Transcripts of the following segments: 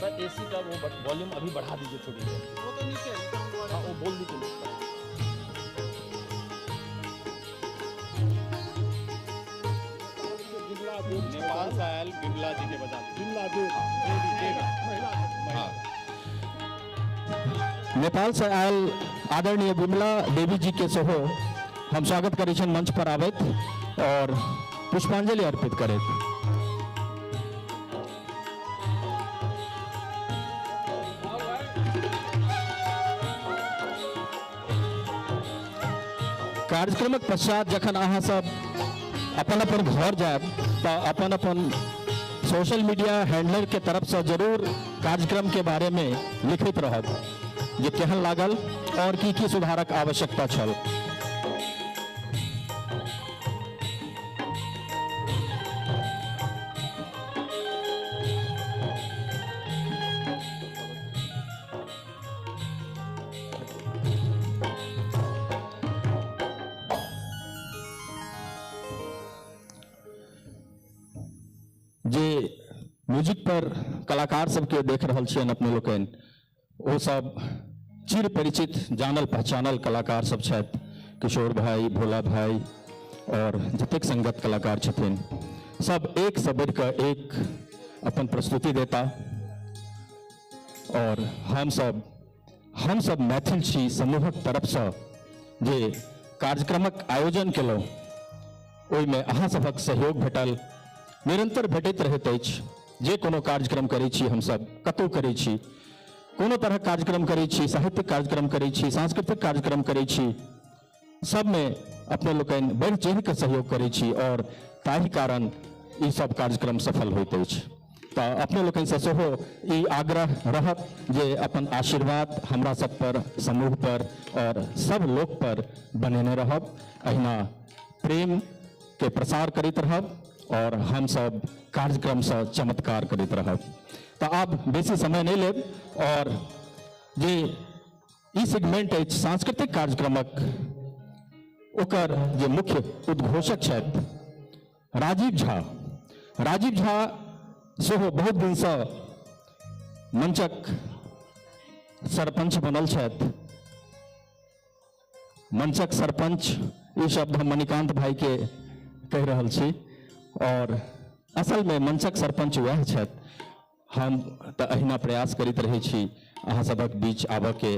थोड़ा एसी का वो वॉल्यूम अभी बढ़ा दीजिए थोड़ी देर। वो तो नीचे है, साउंड वाला। हाँ, वो बोल दीजिए। नेपाल से आयल बिमला जी के बजा बिमला देवी। देवी। महिला। हाँ। नेपाल से आयल आदरणीय बिमला देवी जी के सेहो हम स्वागत करै छियनि मंच पर आबैत और पुष्पांजलि अर्पित करैत। कार्यक्रमक पश्चात जखन अहाँ सब अपन अपन घर जायब तऽ अपन अपन सोशल मीडिया हैंडलर के तरफ से जरूर कार्यक्रम के बारे में लिखैत रहब जे केहन लागल और की की सुधारक आवश्यकता छल। जे म्यूजिक पर कलाकार सबके देख रहल छियनि अपने लोकनि, ओ सब चिर परिचित जानल पहचानल कलाकार सब छथि। किशोर भाई, भोला भाई और जतेक संगत कलाकार छथिन सब एक से बढ़िकऽ एक अपन प्रस्तुति देता। और हम सब मैथिल छी समूहक तरफसँ जे कार्यक्रमक आयोजन केलहुँ ओहिमे अहाँ सभक सहयोग भेटल, निरंतर भेटैत रहैत अछि। जे कोनो कार्यक्रम करै छी हमसब, कतहु करै छी, कोनो तरहक कार्यक्रम करै छी, साहित्यिक कार्यक्रम करै छी, सांस्कृतिक कार्यक्रम करै छी, सबमे अपने लोकनि बढ़ि चढ़ि कऽ सहयोग करै छी और ताहि कारण ई सब कार्यक्रम सफल होइत अछि। तऽ अपने लोकनिसँ सेहो ई आग्रह रहत जे अपन आशीर्वाद हमरा सब पर, समूह पर और सब लोक पर बनेने रहब, अहिना प्रेम के प्रसार करैत रहब और हम सब कार्यक्रमसँ चमत्कार करैत रहब। तऽ आब बेसी समय नहि लेब और जे ई सेगमेंट अछि सांस्कृतिक कार्यक्रमक, ओकर जे मुख्य उद्घोषक छथि राजीव झा। राजीव झा सेहो बहुत दिनसँ मंचक सरपंच बनल छथि। मंचक सरपंच ई शब्द हम मणिकांत भाई के कहि रहल छी और असल में मंचक सरपंच वएह छथि। हम तऽ अहिना प्रयास करैत रहै छी अहाँ सबक बीच आबऽ के,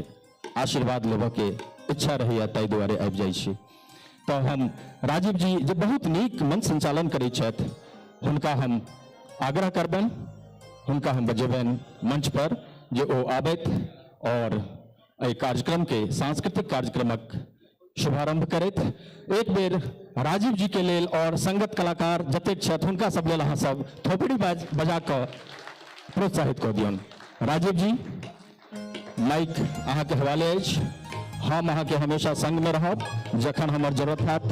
आशीर्वाद लेबऽ के इच्छा रहैया, ताहि दुआरे आबि जाइ छी। तऽ हम राजीव जी जे बहुत नीक मंच संचालन करै छथि हुनका हम आग्रह करबनि, हुनका हम बजेबनि मंच पर जे ओ आबथि और एहि कार्यक्रम के, सांस्कृतिक कार्यक्रमक शुभारंभ करैत। एक बेर राजीव जी के लेल और संगत कलाकार जतेक छथि हुनका सब लेल अहाँ सब थोपड़ी बजा कऽ प्रोत्साहित कऽ दियौन। राजीव जी, माइक अहाँ के हवाले अछि, हम अहाँ के हमेशा संग में रहब, जखन हमर जरूरत हैत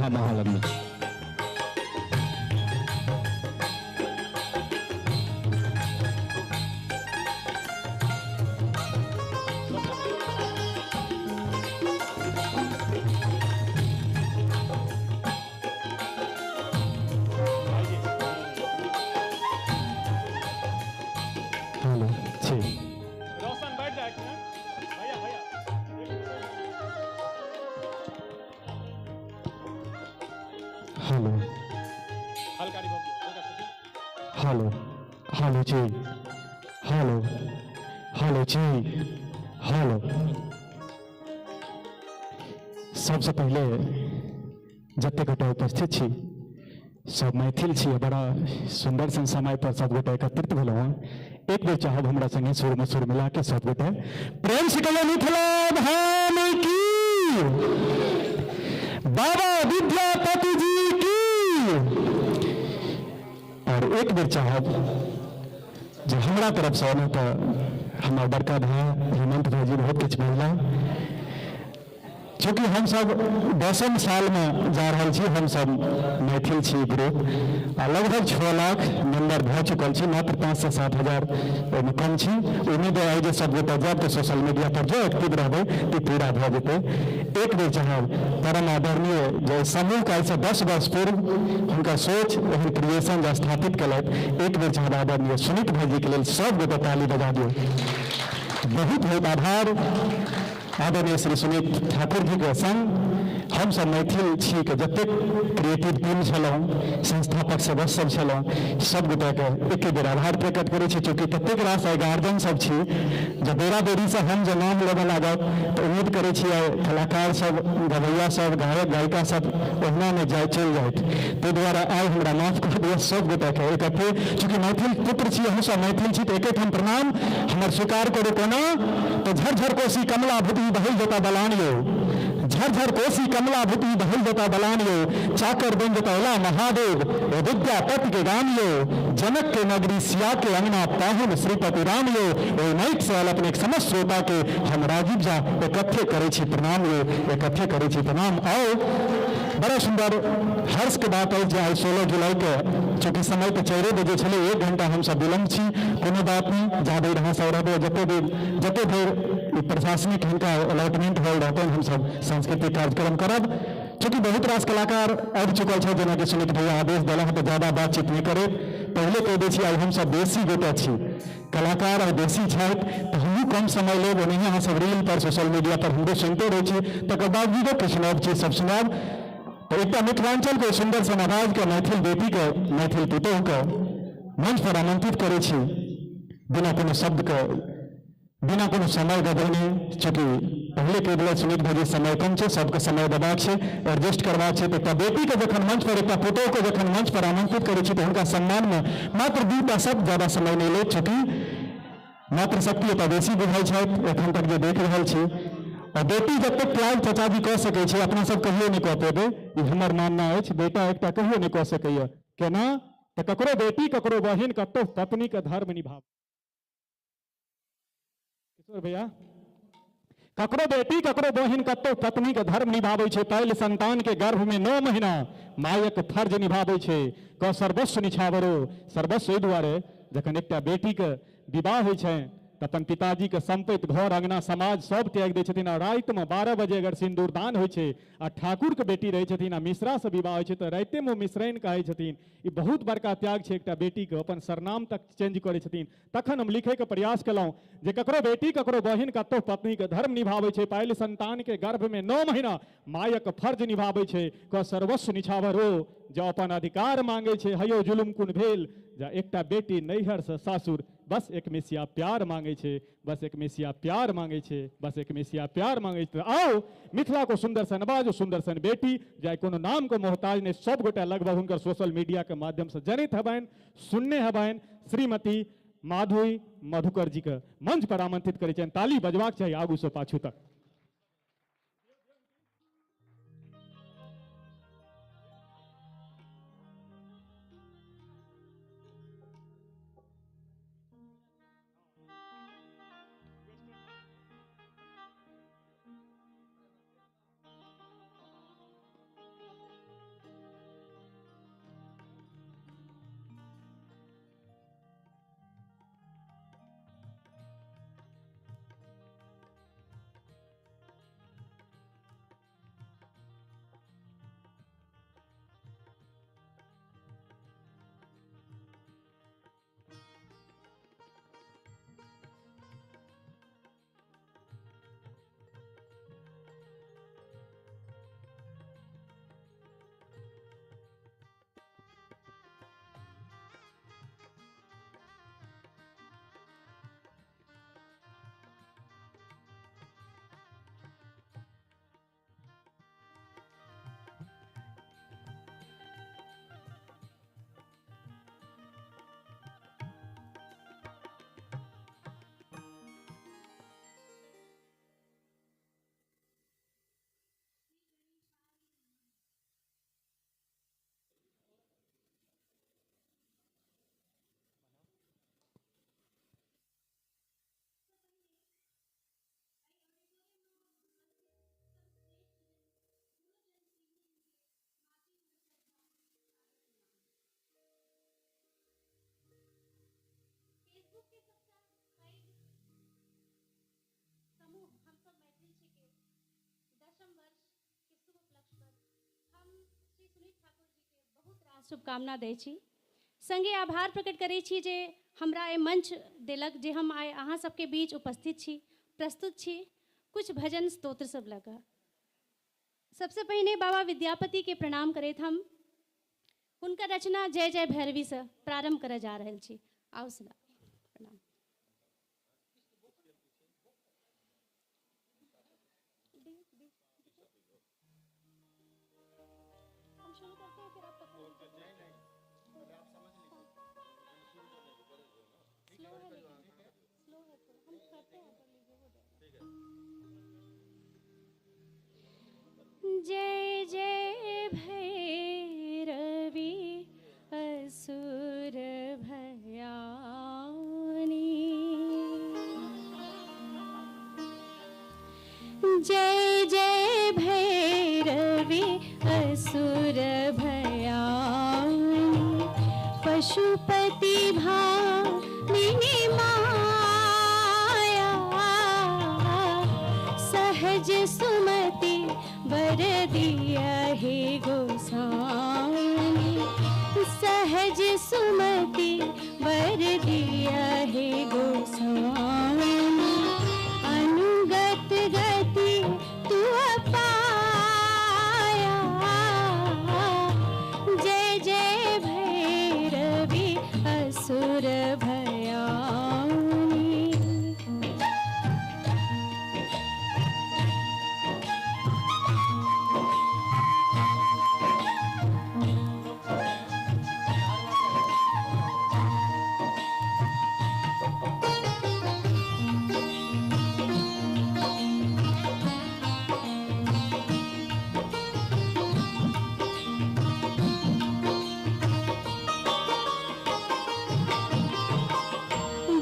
हम अहाँ लग में छी। हेलो जी। रोशन बैठ जाए भैया, भैया। हेलो। हल्का रिवर्ब, हल्का सा। हेलो हेलो जी, हेलो हेलो जी, हेलो। सबसे पहले जते गोटे उपस्थित छी सब मैथिल छी, बड़ा सुंदर सन समय पर सब गोटे एकत्रित भेलहुँ हँ। एक बेर चाहब हमरा संगे सुर में सुर मिला के सब गोटे प्रेम से कहियो मिथिला धाम की, बाबा विद्यापति जी की। और एक बेर चाहब जे हमरा तरफ से ओना तो हमार बड़का भाई हेमंत भाई जी बहुत किछु बोलला, चूँकि हम सब 10म साल में जा रहल छी, हम सब मैथिल छी ग्रुप आ लगभग 6 लाख मेंबर भऽ चुकल छी, मात्र 5 से 7 हजार ओहिमे कम छी। उम्मीद है जे सब गोटा जायब तऽ सोशल मीडिया पर जो एक्टिव रहबै तऽ पूरा भऽ जेतै। एक बेर चाहब परम आदरणीय जे समूह के आइसँ 10 वर्ष पूर्व हुनकर सोच एहन क्रिएशन जे स्थापित केलथि, एक बेर चाहब आदरणीय सुनीत भाईजी के लेल सब गोटा ताली बजा दियौ। बहुत बहुत आभार आदरणीय श्री सुनीत ठाकुर जी के संग हम सब मैथिल छी के जतेक क्रिएटिव टीम छलहुँ, संस्थापक सदस्य सब छलहुँ, सब गोटाके एक बेर आभार प्रकट करै छी। चूँकि ततेक रास आइ गार्जियन सब छी, जब बेरा बेरीसँ हम जे नाम लेबऽ लागब तऽ उम्मीद करै छी आइ कलाकार सब, गवैया सब, गायक गायिका सब ओहिना नहि जाय चलि जाइत। ताहि दुआरे आइ हमरा माफ कऽ दिअ सब गोटाके इकट्ठे, चूँकि मैथिल पुत्र छी, हमसभ सब मैथिल छी, तऽ एकेठाम प्रणाम हमर स्वीकार करू। कोना तऽ झरझर कोसी कमला भूति बहल जेता बलान यौ, झरझर कोसी कमला भूति बहल जेता बलान यौ, चाकर बन जेता ओला महादेव ओ विद्यापति के गान यौ, जनक के नगरी सिया के अंगना पाहुन श्रीपति राम यौ। ओहि माइक से आयल अपने समस्त श्रोता के हम राजीव झा इकट्ठे करै छी प्रणाम यौ, इकट्ठे करै छी प्रणाम। आओ बड़ा सुंदर हर्ष के बात अछि जे आइ 16 जुलाई के चूँकि समय तऽ 4 बजे छलै, 1 घंटा हमसब विलम्ब छी, कोनो बात नहि, जा देर अहाँ सब रहबै, जते देर ई प्रशासनिक हिनका अलॉटमेंट होल रहतनि हमसब सांस्कृतिक कार्यक्रम करब। चूँकि बहुत रास कलाकार आबि चुकल छथि, जेनाकि सुनीत भैया आदेश देलक तऽ ज्यादा बातचीत नहि करे, पहिले कहि दै छी आइ हमसब बेसी गोटे छी, कलाकार आइ बेसी छथि तऽ हमहूँ कम समय लेब। ओनाहिए अहाँ सब रील पर सोशल मीडिया पर हमरो सुनिते रहै छी, तकर बावजूदो किछु नव चीज सब सुनायब। तऽ एकटा मिथिलांचल के सुंदर सन आवाज के मैथिल बेटी के मैथिल पुतोह के मंच पर आमंत्रित करै छी बिना कोनो शब्द के, बिना कोनो समय गबेने। चूँकि पहले कहि देलक सुनीत भाईजी समय कम छै, सबके समय देबाक छै, एडजस्ट करबाक छै, तऽ एकटा बेटी के जखन मंच पर, एकटा पुतोह के जखन मंच पर आमंत्रित करै छी तऽ हुनका सम्मान में मात्र 2टा शब्द, ज्यादा समय नहि लैत, चूँकि मातृशक्ति एतऽ बेसी बुझै छथि एखन तक जे देख रहल छी। आ बेटी जतेक त्याग चचाजी कऽ सकै छै अपना सब कहियो नहि कऽ पेबै, ई हमर मानना अछि। बेटा एकटा कहियो नहि कऽ सकैए, केना तऽ ककरो बेटी ककरो बहिन कतौ पत्नीके धर्म निभाव। किशोर भैया, ककरो बेटी ककरो बहिन कतौ पत्नीके धर्म निभाबै छै, पहिल संतान के गर्भ में 9 महीना मायक फर्ज निभाबै छै, क सर्वस्व निछावरो। सर्वस्व एहि दुआरे जखन एकटा बेटीके विवाह होइ छै तऽ अपन पिताजीके सम्पत्ति घर अंगना समाज सब त्यागि दै छथिन, आ रातिमे 12 बजे अगर सिन्दूरदान होइ छै आ ठाकुरके बेटी रहै छथिन आ मिश्रासँ विवाह होइ छै तऽ रातिमे ओ मिश्रैन कहै छथिन। ई बहुत बड़का त्याग छै एकटा बेटीके, अपन सरनाम तक चेंज करै छथिन। तखन हम लिखैके प्रयास केलहुँ जे ककरो बेटी ककरो बहिन कतौ पत्नीके धर्म निभाबै छै, पायल संतानके गर्भमे 9 महीना मायक फर्ज निभाबै छै, क सर्वस्व निछावर हो जँ अपन अधिकार मांगै छै, हयो जुलुम कुन भेल जा एकटा बेटी नैहरसँ सासुर बस एक मिसिया प्यार मांगै छै, बस एक मिसिया प्यार मांगै छै, बस एक मिसिया प्यार मांगै छै। आओ मिथिला को सुंदर सन बाज सुंदर सन बेटी जाय कोनो नाम को मोहताज नहि, सब गोटा लगभग हुनकर सोशल मीडिया के माध्यम से जनैत हबनि, सुनने हबनि। श्रीमती माधुरी मधुकर जी के मंच पर आमंत्रित करै छियनि, ताली बजबाक चाही आगू से पाछू तक। दशम वर्ष के शुभ उपलक्ष्य पर हम श्री सुनीत ठाकुर जी के बहुत रास शुभकामना दै छी। संगे आभार प्रकट करै छी जे हमरा एहि मंच देलक जे हम आइ अहाँ सबके बीच उपस्थित छी, प्रस्तुत छी कुछ भजन स्तोत्र सब लऽ कऽ। सबसे पहिने बाबा विद्यापति के प्रणाम करैत हम हुनकर रचना जय जय भैरवी से प्रारंभ करऽ जा रहल छी। आउ सुना प्रणाम। हम शुरू करते हैं फिर आप पकड़ लीजिए। स्लो है लेकिन स्लो है थोड़ा, हम करते हैं कर लीजिए, हो जाएगा। जय जय भैरवी असुर भयानी, जय जय भैरवी असुर भयानी, पशुपति भामिनी माया, सहज सुमति बर दिया हे गोसानी, सहज सुमति बर दिया हे गोसानी, अनुगत गति तू पाया, जय जय भैरवी असुर भयानी।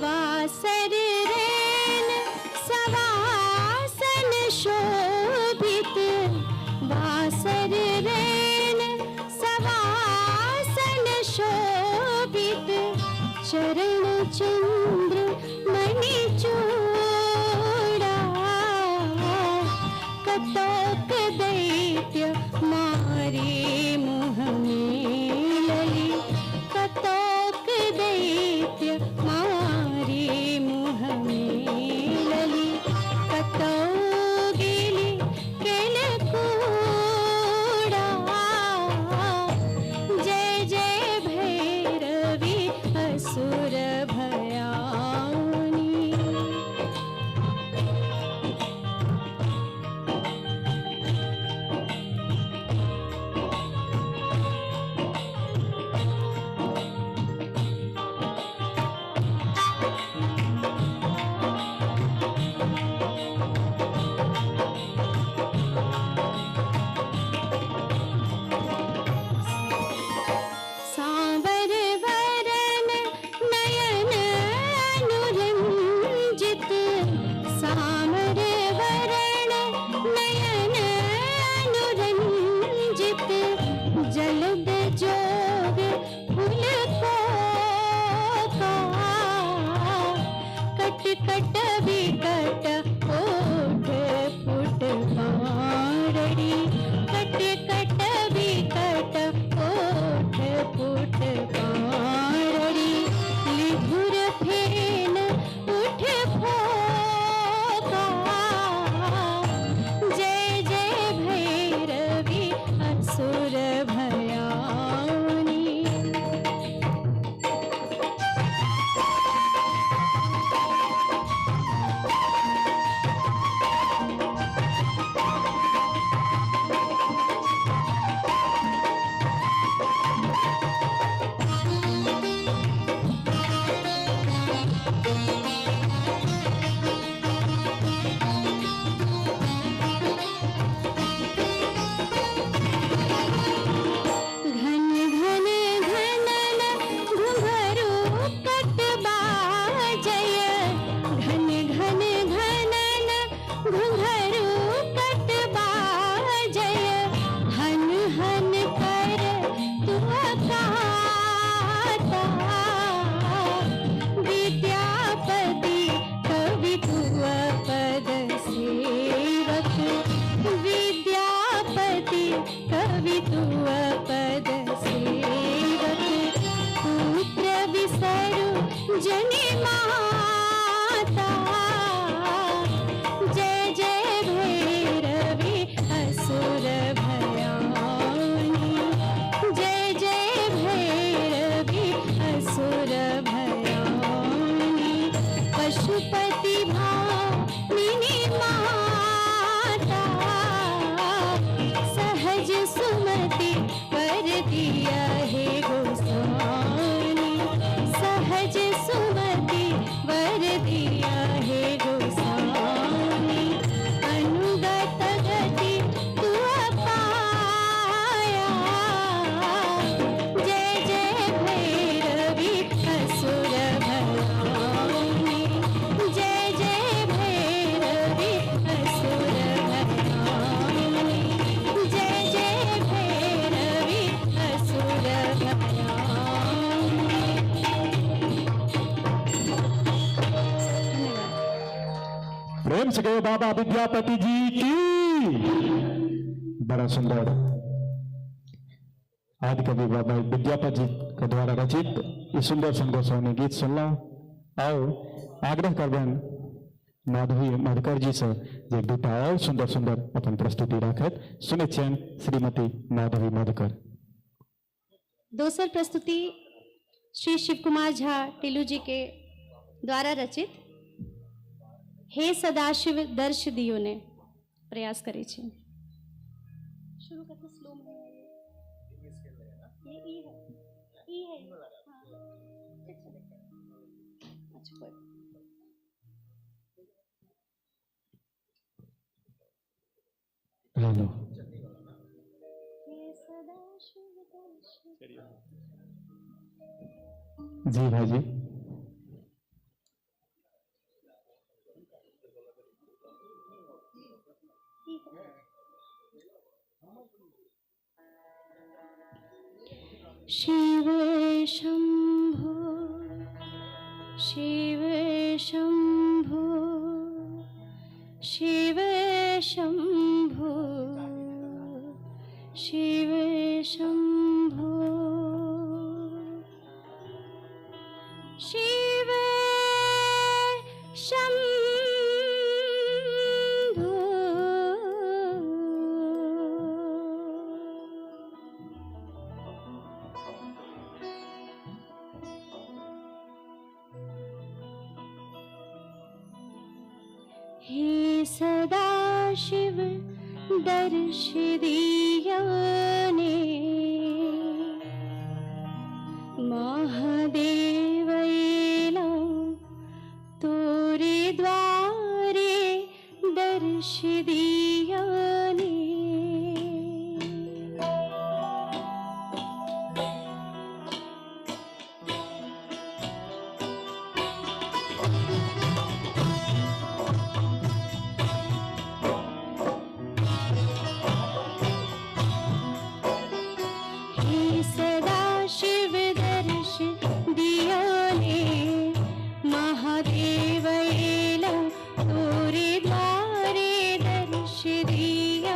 वासर रेन सवासन शोभित, वासर रेन सवासन शोभित, चरण चंद्र मणि चूड़ा, कतोक दैत्य मारे मुह मेलली, कतोक दैत्य मारे मुह मेलली, कतौ गेली केल कूड़ा, जय जय भैरवी असुर भयानी। सांवर वरन नयन माता, जय जय भैरवी असुर भयानी, जय जय भैरवी असुर भयानी, पशुपति भामिनी माता, सहज सुमति पर दिया है गोसानी, सहज सुमति वर दिया है गोसानी, अनुगत गति तू पाया, जय जय भैरवी असुर भयानी, जय जय भैरवी असुर भयानी, जय जय भैरवी असुर भयानी। प्रेम से कहो बाबा विद्यापति जी की। बड़ा सुंदर आदि कवि बाबा विद्यापति जी के द्वारा रचित ई सुंदर सन गोसाउनी गीत सुनलहुँ। आओ आग्रह करबनि माधवी मधुकर जी से जे दूटा और सुंदर सुंदर अपन प्रस्तुति राखत। सुनै छियनि श्रीमती माधवी मधुकर। दोसर प्रस्तुति श्री शिव कुमार झा टिल्लू जी के द्वारा रचित हे सदाशिव दर्श दियो ने प्रयास करै छी। शुरू करते स्लो में। ये ई है, ई है, हाँ। ठीक है। अच्छा कोई हेलो हे सदाशिव दर्श जी भाई जी। शिव शंभो शिव शंभो शिव शंभो शिव शंभो शिव शंभो। हे सदाशिव दर्श दिया ने, महादेव एला तोरे द्वारे दर्श दिया ने। हे सदाशिव दर्श दिया ने, महादेव एला तोरे द्वारे दर्श दिया।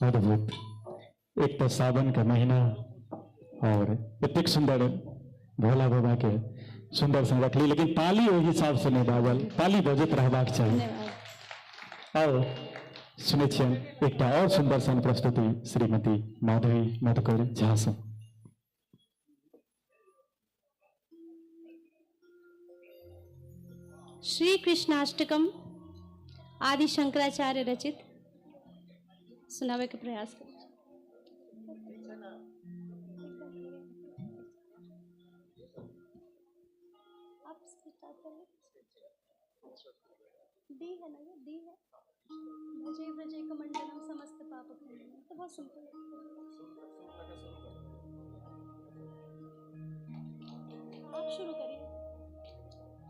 अद्भुत। एक तो सावन के महीना और एतेक सुंदर भोला बाबा के सुंदर से रखली, लेकिन ताली ओहि हिसाब से नहीं बाजल, ताली बजैत रहबाक चाही। और सुनै छियनि एकटा और सुंदर सन प्रस्तुति श्रीमती माधवी मधुकर झा सँ। श्री कृष्णाष्टकम आदि शंकराचार्य रचित सुनावे के प्रयास करें। आप स्टार्ट करें। डी है ना, ये डी है। ब्रजे ब्रजे कमंडलम समस्त पाप खंडनम, तो बहुत सिंपल है। आप शुरू करिए,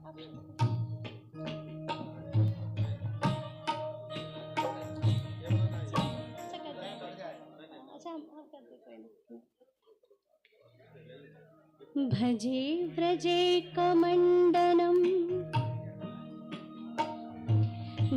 आप शुरू करिए। भजे व्रजे कमंडनम,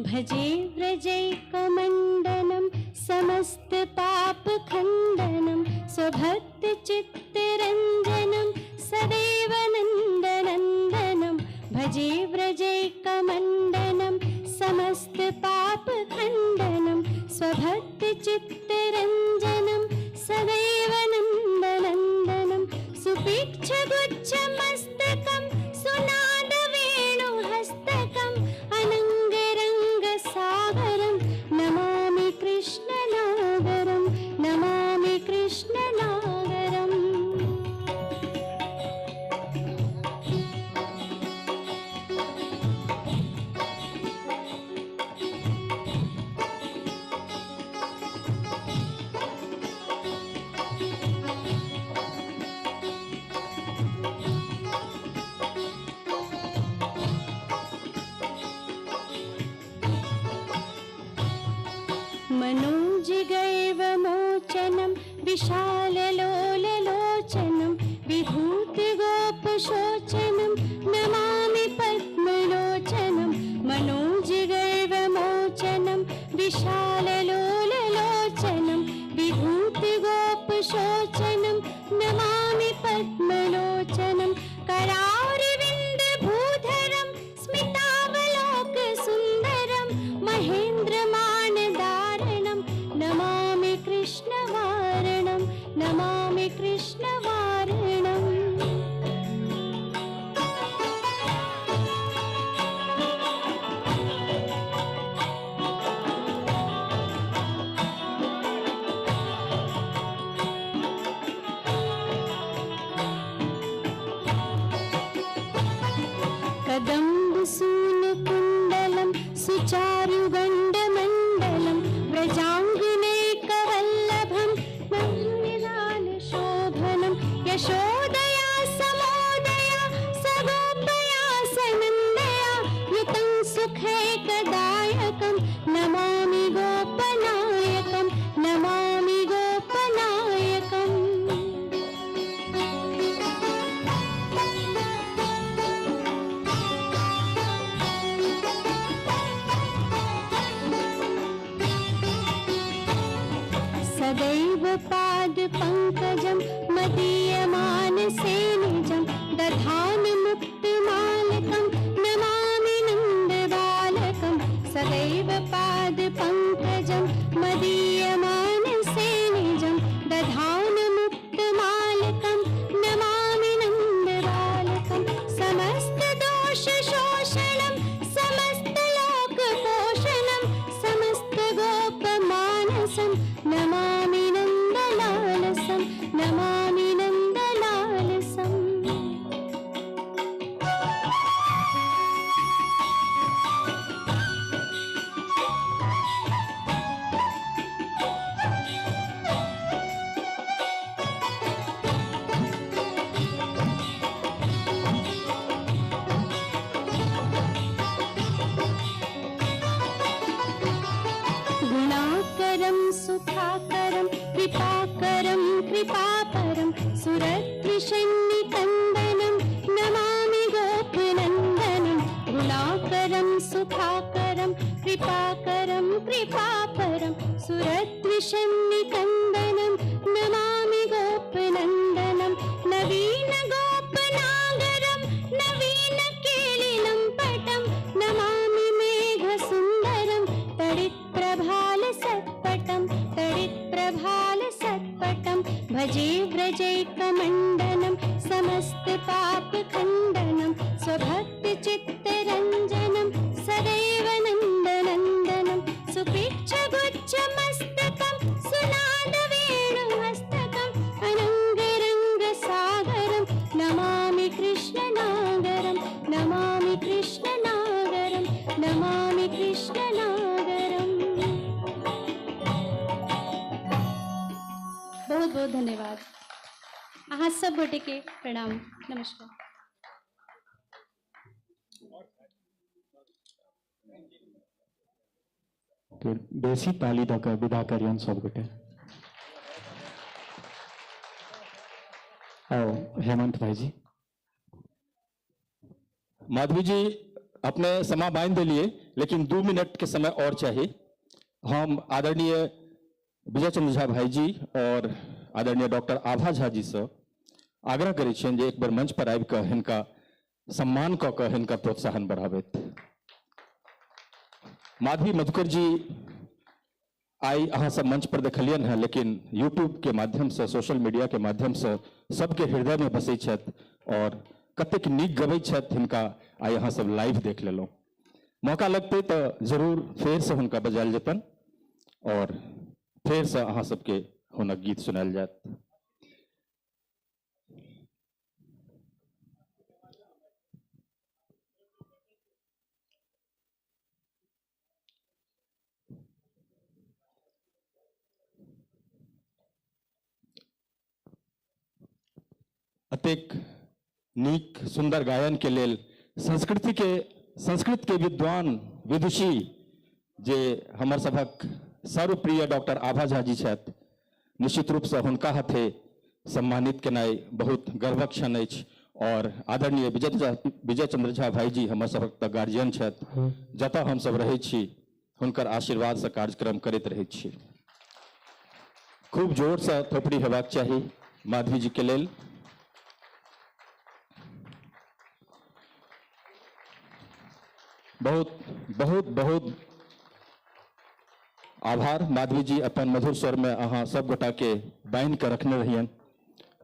भजे व्रजे कमंडनम समस्त पाप खंडनम स्वभक्त चित्तरंजनम सदैव नंदनंदनम। भजे व्रजे कमंडनम समस्त पाप खंडनम स्वभक्त चित्तरंजनम सदैव नंदनंदनम। सुपीक्षगुच्छमस्तकं सुनादवेणुहस्तकम् अनङ्गरङ्गसागरं नमामि कृष्णनागरं, नमामि कृष्णनागरम्। मनोजिगैवमोचनं विशाललोललोचनं विभूतिगोपशोचनं नमामि पद्मलोचनं। मनोजिगैवमोचनं विशाललोललोचनं विभूतिगोपशोचनं नमामि पद्मलोचनं। करारविन्दभूधरं स्मितावलोकसुन्दरं महेन्द्रमानदारणं नमामि कृष्णवारणं, नमामि कृष्णवारणम्। कदम्बसूनकुण्डलं सुचारुगण्डमण्डलं व्रजाङ्गनैकवल्लभं नन्दिलालशोभनं यशोदया समोदया सगोपया सनन्दया युतं सुखैकदायकं नमामि गोपनायकं, नमामि गोपनायकम्। सदैव पादपङ्कजं मदीयमानसे निजं दधानमुक्तमालकं नमामि नन्दबालकं। सदैव पादपङ्कजं मदीयमानसे निजं दधानमुक्तमालकं नमामि नन्दबालकं। समस्तदोषशोषणं समस्तलोकपोषणं समस्तगोपमानसं नमामि नन्दलालसं, नमामि नन्दलालसम्। गुणाकरं सुखाकरं कृपाकरं कृपापरं सुरत्रिषण्णिकन्दनं नमामि गोपनन्दनं। गुणाकरं सुखाकरं कृपाकरं कृपापरं सुरत्रिषण्णिकन्दनं गोपेशं निकन्दनं नमामि गोपनन्दनं नवीन गोपनागरं नवीन केलिलं पटं नमामि मेघसुन्दरं तडित्प्रभाल सत्पटं तडित्प्रभाल सत्पटं भजे व्रजैकमण्डनं समस्तपापखण्डनं स्वभक्तिचित्तरञ्जनं सदैव नन्दनन्दनं सुपीक्षगुच्छमस्तकं सुनादवेणुहस्तकम् अनङ्गरङ्गसागरं नमामि कृष्णनागरं नमामि कृष्णनागरं नमामि कृष्णनागरम्। बहुत बहुत धन्यवाद। अहाँ सब गोटे के प्रणाम, नमस्कार। बेसी ताली दऽ कऽ विदा करियौन सब गोटे। आओ हेमंत भाईजी। माधवी जी अपने समा बांधि देलिए, लेकिन 2 मिनट के समय और चाहिए। हम आदरणीय विजय चंद्र झा भाईजी और आदरणीय डॉक्टर आभा झा जी से आग्रह करै छियनि जे एक बेर मंच पर आबि कऽ हिनका सम्मान कऽ कऽ हिनका प्रोत्साहन बढ़ाबैत। माधवी मधुकर जी आई अहाँ सब मंच पर देखलियनि हँ, लेकिन यूट्यूब के माध्यम से, सोशल मीडिया के माध्यम से सबके हृदय में बसै छथि और कतेक नीक गबै छथि हिनका आई अहाँ सब लाइव देख लेलहुँ। मौका लगतै तऽ जरूर फेरसँ हुनका बजायल जेतनि और फेरसँ अहाँ सबके हुनक गीत सुनायल जायत। अतेक नीक सुंदर गायन के लेल संस्कृत के विद्वान विदुषी जे हमर सभक सर्वप्रिय डॉक्टर आभा झा जी छथि, निश्चित रूपसँ हुनका हाथे सम्मानित केनाइ बहुत गर्वक क्षण अछि। और आदरणीय विजय चंद्र झा भाईजी हमर सभक तऽ गार्जियन छथि, जतऽ हमसब रहै छी हुनकर आशीर्वादसँ कार्यक्रम करैत रहै छी। खूब जोरसँ थोपड़ी हेबाक चाही माधवी जी के लेल। बहुत बहुत बहुत आभार माधवी जी, अपन मधुर स्वर में अहाँ सब गोटा के बान्हि कऽ रखने रहियन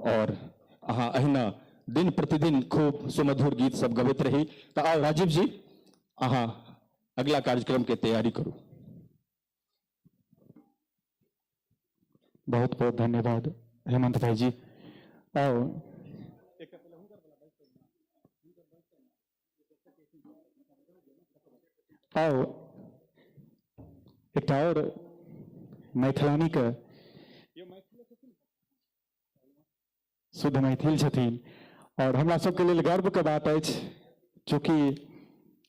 और अहाँ अहिना दिन प्रतिदिन खूब सुमधुर गीत सब गबैत रही। तऽ आउ राजीव जी, अहाँ अगला कार्यक्रम के तैयारी करू। बहुत बहुत धन्यवाद हेमंत भाई जी। आओ आओ एकटा और मैथिलानी के शुद्ध मैथिल छथिन और हमरा सबके लेल गर्व के बात अछि, चूँकि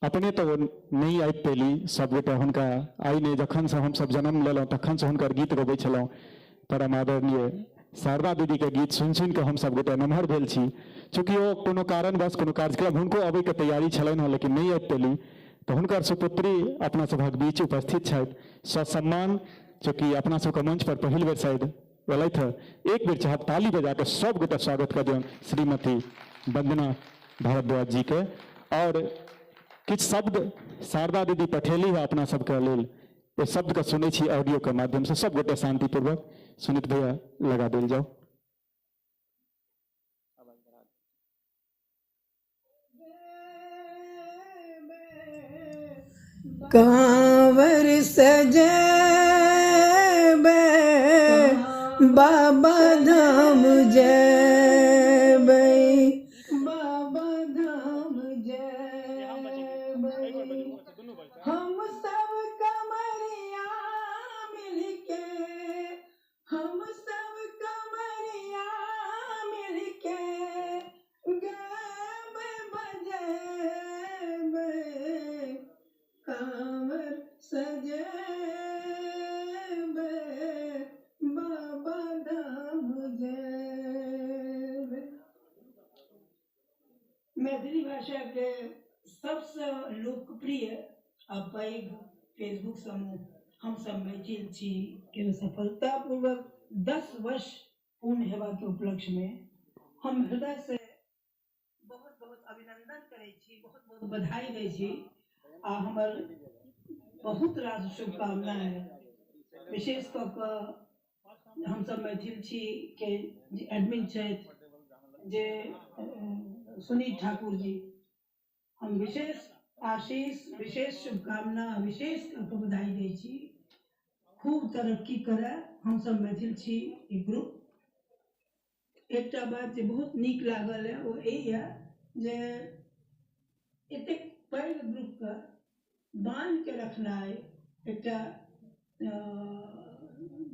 अपने तो नहीं आबि पेली सब गोटे हुनका आइ नहि, जखन से हमसब जन्म लेलहुँ तखन से हुनकर गीत गबै छलहुँ। परम आदरणीय शारदा दीदी के गीत सुनि सुनि कऽ हमसब गोटे नमहर भेल छी। चूँकि ओ कोनो कारणवश कोनो कार्यक्रम हुनको अबैके तैयारी छलनि हँ, लेकिन नहि आबि पेली, तऽ हुनकर सुपुत्री अपना सभक बीच उपस्थित छथि ससम्मान। चूँकि अपना सबके मंच पर पहिल बेर शायद एलथि हँ, एक बेर चाहब ताली बजा कऽ सब गोटे स्वागत कऽ दियौन श्रीमती वंदना भारद्वाज जी के। और किछु शब्द शारदा दीदी पठेली है अपना सबके लेल, ओ शब्दके सुनै छी ऑडियो के माध्यम से। सब गोटे शांतिपूर्वक सुनित भैया लगा देल जाओ। कांवर सजेबे बाबा धाम जेबै, बाबा धाम जेबै। हम सब कमरिया मिलके, हम सब कमरिया मिलके गाबै बजेबै, कांवर सजेबे बाबा धाम जेबै। मैथिली भाषा के सबसे लोकप्रिय आ पैघ फेसबुक समूह हम सब मैथिल छी के सफलतापूर्वक 10 वर्ष पूर्ण हेबाके उपलक्ष्यमे हम हृदय से बहुत बहुत अभिनंदन करै छी, बहुत बहुत बधाई दै छी आ हमर बहुत रास शुभकामना है। विशेष कऽ कऽ हम सब मैथिल छी के जे एडमिन छथि जे सुनील ठाकुर जी, हम विशेष आशीष, विशेष शुभकामना, विशेष कऽ कऽ बधाई दै छी। खूब तरक्की करे हम सब मैथिल छी ई ग्रुप। एकटा बात जे बहुत नीक लागल है ओ यही है जे एतेक पैघ ग्रुपके बान्हि के रखनाइ एकटा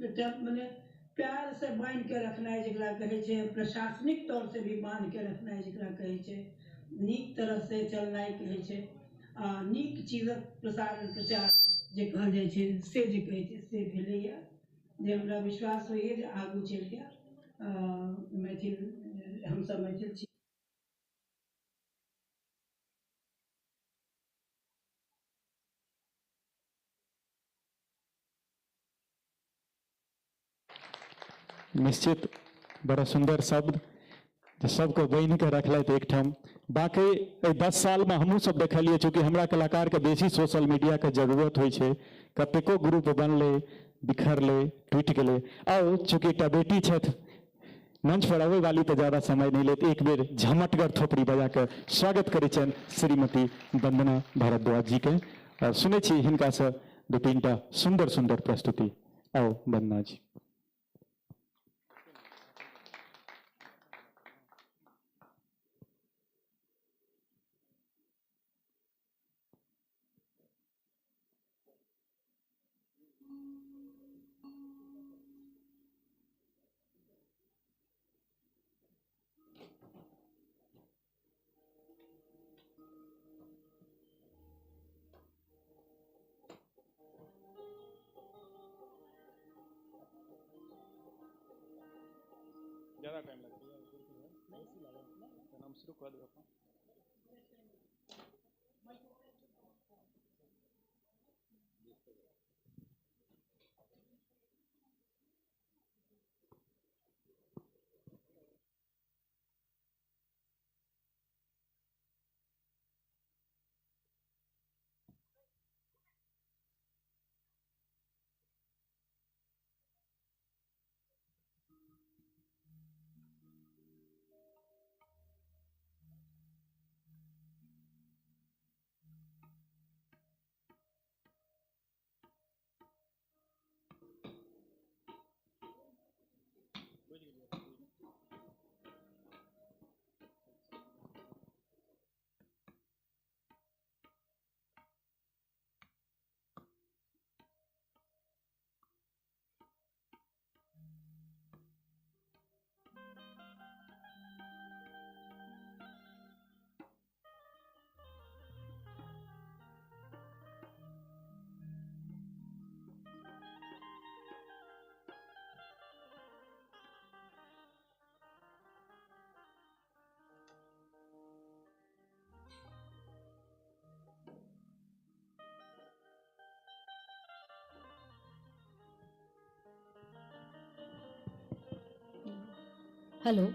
एकटा मने प्यार से बान्हि के रखनाइ जकरा कहै छै, प्रशासनिक तौर से भी बान्हि के रखनाइ जकरा कहै छै, नीक तरह से चलनाइ कहै छै आ नीक चीजक प्रसारण प्रचार जे कहल जाइ छै से जे कहै छै से भेलैए। जे हमरा विश्वास होइए जे आगू चलि कऽ मैथिल हमसब मैथिल छी। निश्चित बड़ा सुंदर शब्द जे सबके बान्हि के रखलथि एकठाम। बाकी एहि 10 सालमे हमहूँ सब देखलियै, चूँकि हमरा कलाकारके बेसी सोशल मीडियाके जरूरत होइ छै, कतेको ग्रुप बनलै, बिखरलै, टूटि गेलै। आओर चूँकि एकटा बेटी छथि मंच पर अबै वाली, तऽ ज्यादा समय नहि लेत, एक बेर झमटगर थोपड़ी बजा कऽ स्वागत करै छनि श्रीमती वंदना भारद्वाज जी के। आओर सुनै छी हिनकासँ 2-3 टा सुन्दर सुन्दर प्रस्तुति। आओ वंदना जी। ज़्यादा टाइम लगेगा, नाम शुरू कर दो। हेलो,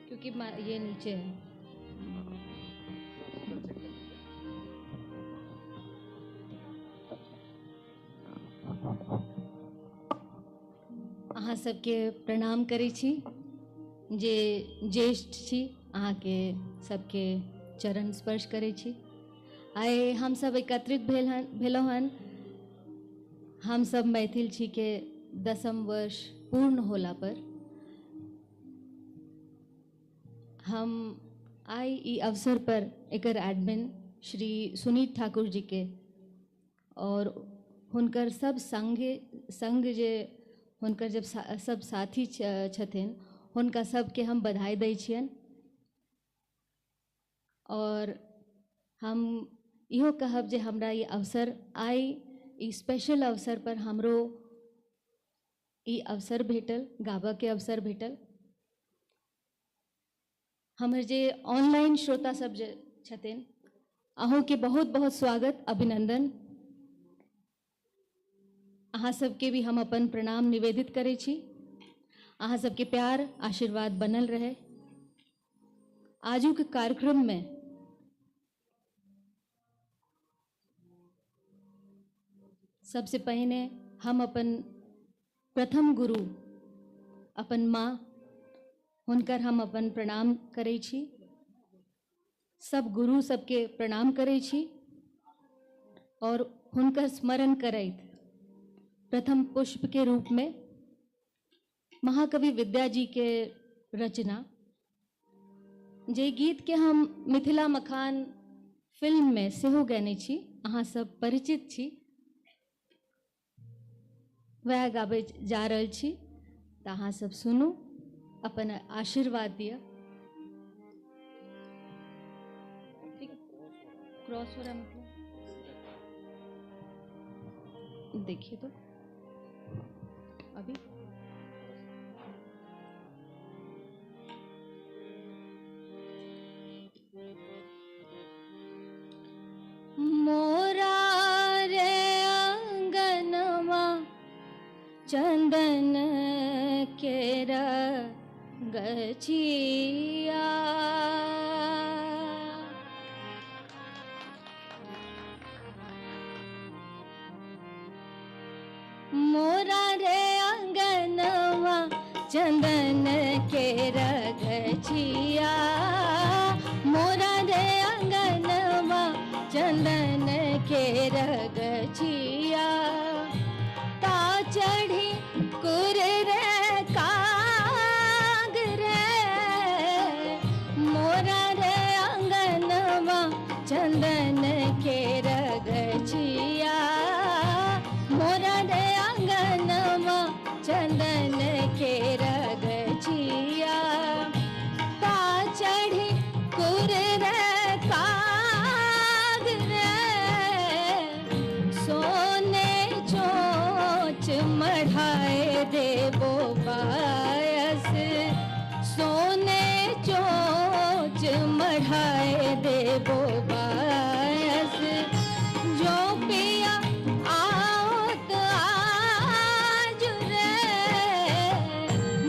क्योंकि ये नीचे है। अहाँ सबके प्रणाम करै छी, जे ज्येष्ठ छी अहाँके सबके चरण स्पर्श करै छी। आइ हमसब एकत्रित भेलहुँ हन। हमसब मैथिल छी के 10म वर्ष पूर्ण होला पर हम आइ ई अवसर पर एकर एडमिन श्री सुनीत ठाकुर जी के और हुनकर सब संग जे हुनकर जब सब साथी छथिन हुनका सबके हम बधाई दै छियनि। और हम इहो कहब जे हमरा ई अवसर आइ ई स्पेशल अवसर पर हमरो ई अवसर भेटल, गाबऽके अवसर भेटल। हमर जे ऑनलाइन श्रोता सब जे छथिन अहूँके बहुत बहुत स्वागत अभिनंदन। अहाँ सबके भी हम अपन प्रणाम निवेदित करै छी। अहाँ सबके प्यार आशीर्वाद बनल रहे। आजुक कार्यक्रम में सबसे पहिने हम अपन प्रथम गुरु अपन माँ हुनकर हम अपन प्रणाम करै छी। सब गुरु सबके प्रणाम करै छी और हुनकर स्मरण करैत प्रथम पुष्प के रूप में महाकवि विद्या जी के रचना जे गीत के हम मिथिला मखान फिल्म में सेहो गैने छी, अहाँ सब परिचित छी, वएह गाबै जा रहल छी। तऽ अहाँ सब सुनू, अपन आशीर्वाद दिअ। क्रॉस हो रहा मतलब देखिए तो अभी मोरा रे अंगनवा चंदन केरा गछिया, मोरा रे अंगनवा चंदन केरा गछिया, मोरा रे अंगनवा चंदन केरा गछिया, ता चढ़ी कुर रे काग रे, मोरा रे अंगनवा चंदन केरा गछिया, मोरा रे अंगनवा चंदन केरा गछिया, ता चढ़ी कुर रे काग रे, सोने चोच मढ़ाए देबो पायस, सोने चोच मढ़ाए देबो पायस, जो पिया आओत आज रे,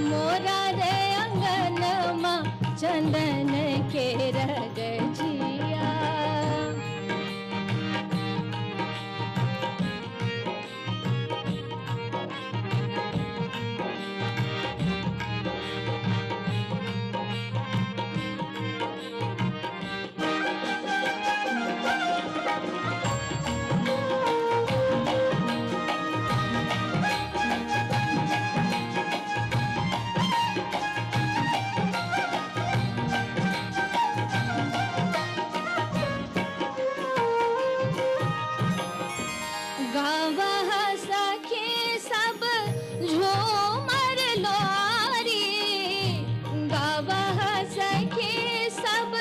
मोरा रे अंगनमा चंदन के रगछिया। गावह सखी सब झूमर लोरी, गावह सखी सब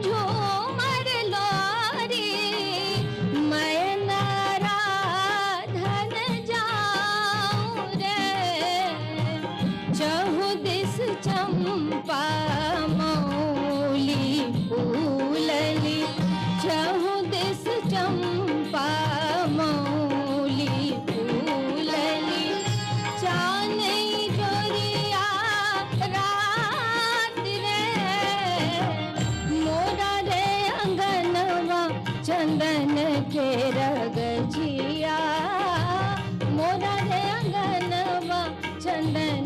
झूमर लोरी, मैं नाराधन जाऊं रे, चहु दिस चंपा मौली फूलली, चहु दिस चंपा मौली फूलली, चांदनी जोरिया रात रे, मोरा रे अंगनवा चंदन के रगछिया, मोरा रे अंगनवा चंदन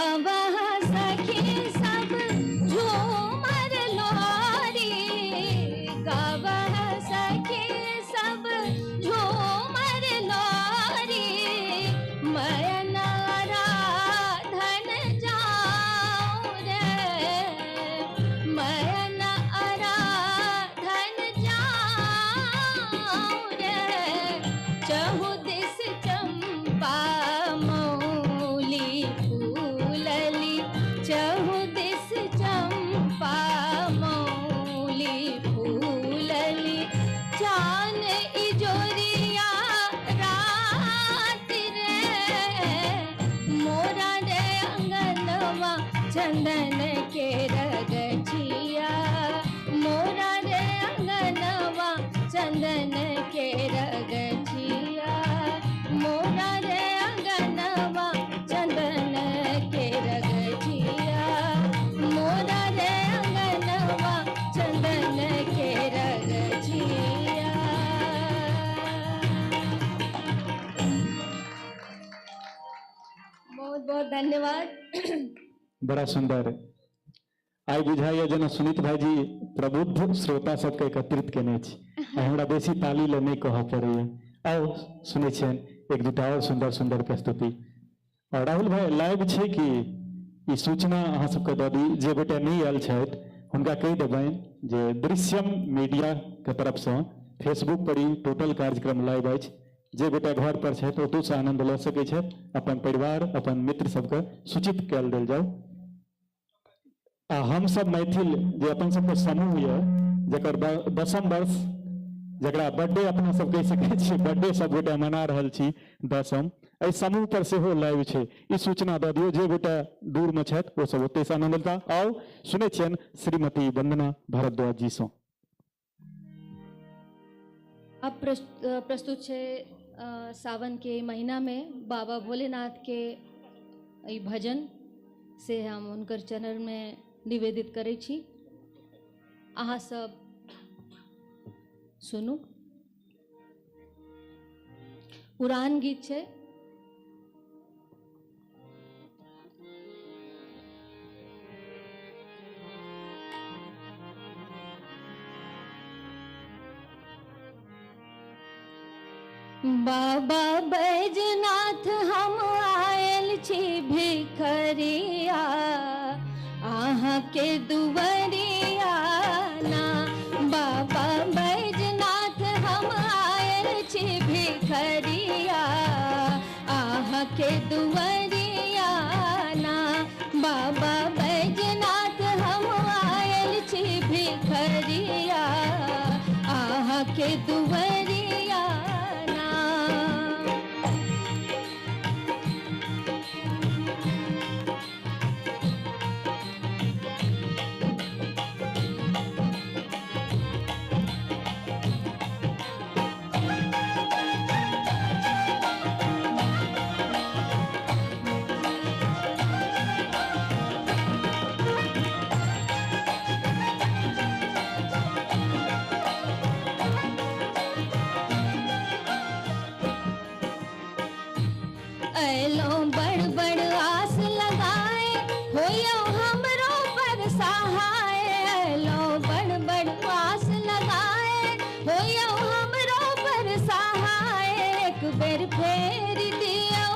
गावह सखी सब झूमर लोरी, गावह सखी सब झूमर लोरी, मयन आराधन जाऊं रे, मयन आराधन जाऊं रे, चहु दिस चंपा मौली फूलली, चहु दिस चंपा मौली फूलली, चान इजोरिया रात रे, मोरा रे अंगनवा चंदन के रगछिया, मोरा रे अंगनवा चंदन के रगछिया, मोरा रे अंगनवा चंदन के रगछिया, मोरा रे अंगनवा चंदन के रगछिया। बहुत बहुत धन्यवाद। बड़ा सुंदर। आइ बुझाइए जेना सुनीत भाईजी प्रबुद्ध श्रोता सबके एकत्रित केने छी। आइ हमरा बेसी ताली ले नहीं कहऽ पड़ैया। आउ सुनै छियनि एक दूटा और सुंदर सुंदर प्रस्तुति। और राहुल भाई लाइव छै कि ई सूचना अहाँ सबके दऽ दी, जे गोटे नहि आयल छथि हुनका कहि देबनि जे दृश्यम मीडिया के तरफसँ फेसबुक पर ई टोटल कार्यक्रम लाइव अछि। जे गोटे घर पर छथि ओतहुसँ आनंद लऽ सकै छथि। अपन परिवार अपन मित्र सबके सूचित कयल देल जाउ। आ हम सब मैथिल जे अपन सबके समूह यऽ जकर 10म वर्ष, जकरा बर्थडे अपना सब कहि सकै छियै, बर्थडे सब गोटे मना रहल छी 10म, एहि समूह पर सेहो लाइव छै। ई सूचना दऽ दियौ, जे गोटे दूर मे छथि ओ सब ओतहिसँ आनंद लेता। आउ सुनै छियनि श्रीमती वंदना भारद्वाज जी सँ। अब प्रस्तुत छै सावन के महीना में बाबा भोलेनाथ के ई भजन से हम हुनकर चरण में निवेदित करै छी। अहाँ सब सुनू। पुरान गीत छै। बाबा बैजनाथ हम आयल छी भिखरिया, अहाँ के दुवरिया ना। बाबा बैजनाथ हम आयल छी भिखरिया, अहाँ के दुवरिया ना। बाबा बैजनाथ हम आयल छी भिखरिया, अहाँ के दुवरिया ना। ऐलो बड़ बड़ आस लगाए, होयो हमरो पर सहाय। ऐलो बड़ बड़ आस लगाए, होयो हमरो पर सहाय। एक बेर फेरी दियो,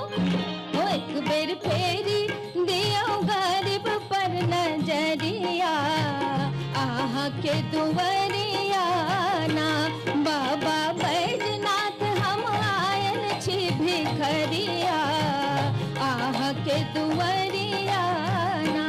हो एक बेर फेरी दियो गरीब पर नजरिया, आहा के दुवरिया ना। बाबा बैजनाथ हम आयल छी भिखरिया, आहा के दुवरिया ना।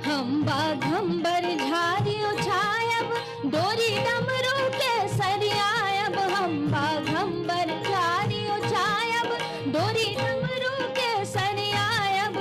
हम बाघम्बर झारी उछायब, डोरी डमरू के सरियायब। हम बाघम्बर झारी उछायब, डोरी डमरू के सरियायब।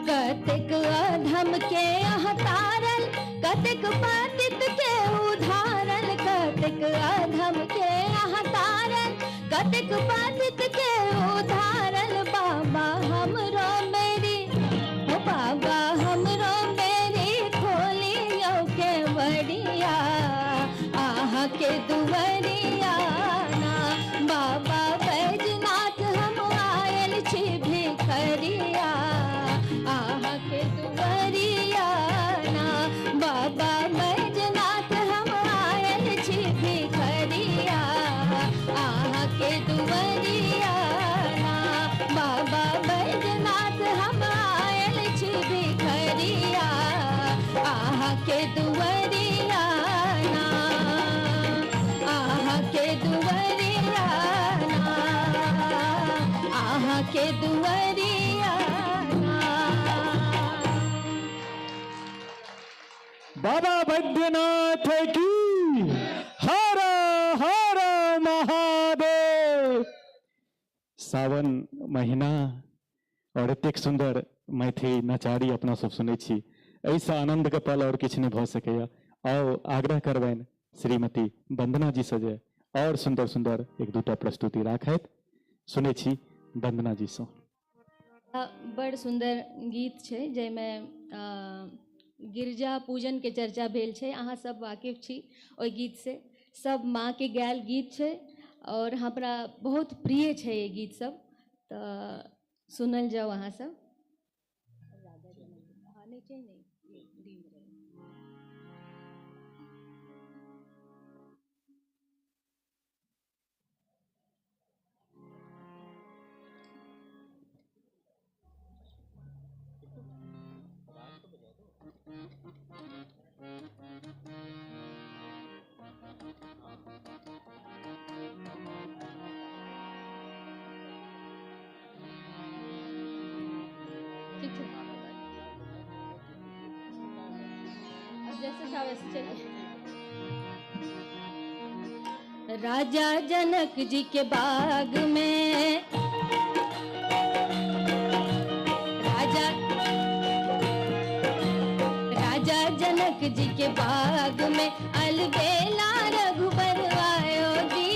कतेक अधम के अहाँ तारल, कतेक पतित के उधारल, कतेक अधम के अहाँ तारल, कतेक पतित के उधारल। बाबा हमरो मेरी, ओ बाबा हमरो मेरी खोलियो के बड़िया, आहा के दुवरिया ना। बाबा बैजनाथ हम आयल छी भिखरिया, आहा के दुवरिया ना। बाबा बैजनाथ हम आयल छी भिखरिया, आहा के दुवरिया ना। बाबा बैजनाथ हम आयल छी भिखरिया, आहा के दुवरिया ना, आहा के दुवरिया ना, आहा के दुवरिया ना। बाबा बैद्यनाथ की हर हर महादेव। सावन महीना और एतेक सुंदर मैथिली नचारी अपना सब सुनै छी, एहिसँ आनंद के पल और किछु नहि भऽ सकैया। आओ आग्रह करबनि श्रीमती वंदना जी से जे और सुंदर सुंदर एक दूटा प्रस्तुति राखैत। सुनै छी वंदना जी सँ। बड़ सुंदर गीत छै जाहिमे गिरजा पूजन के चर्चा भेल छै। अहाँ सब वाकिफ छी ओहि गीत से, सब माँ के गायल गीत छै और हमरा बहुत प्रिय छै ये गीत सब, तऽ सुनल जाउ अहाँ सब। हाँ, नहीं चाहिए, नहीं, ये रहे। ठीक है, अब जैसे था वैसे चलिए। राजा जनक जी के बाग में, राजा राजा जनक जी के बाग में अलबेला रघुबर आयो जी।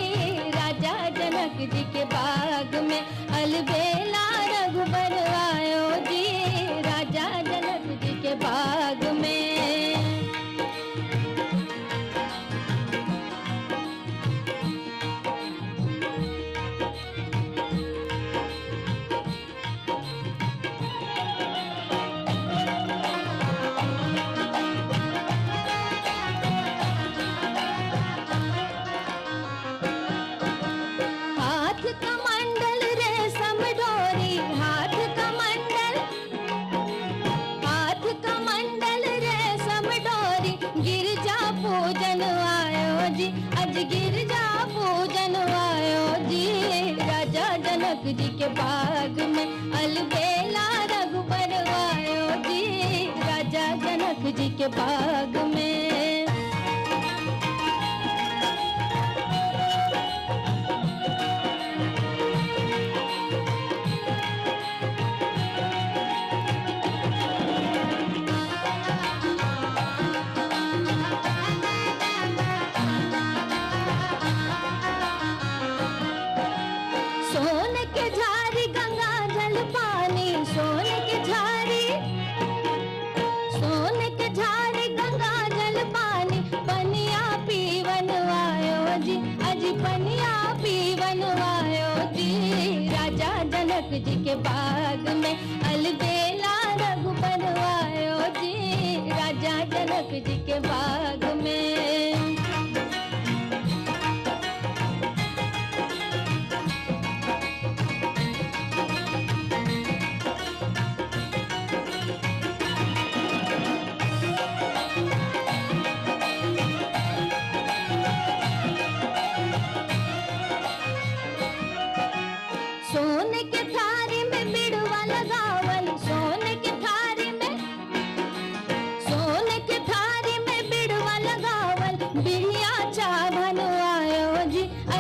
राजा जनक जी के बाग में अलबेला रघुबर आयो जी। राजा जनक जी के बाग में। हाथ कमंडल रेशम डोरी, हाथ कमंडल, हाथ कमंडल रेशम डोरी, गिरजा पूजन आयो जी, अज गिरजा पूजन आयो जी। राजा जनक जी के बाग में अलबेला रघुबर आयो जी। राजा जनक जी के बाग में। सोन के झारी गंगा जल पानी, सोन के झारी, सोन के झारी गंगा जल पानी, पनिया पीवन आयो जी, अज पनिया पीवन आयो जी। राजा जनक जी के बाग में अलबेला रघुबर आयो जी। राजा जनक जी के बाग में।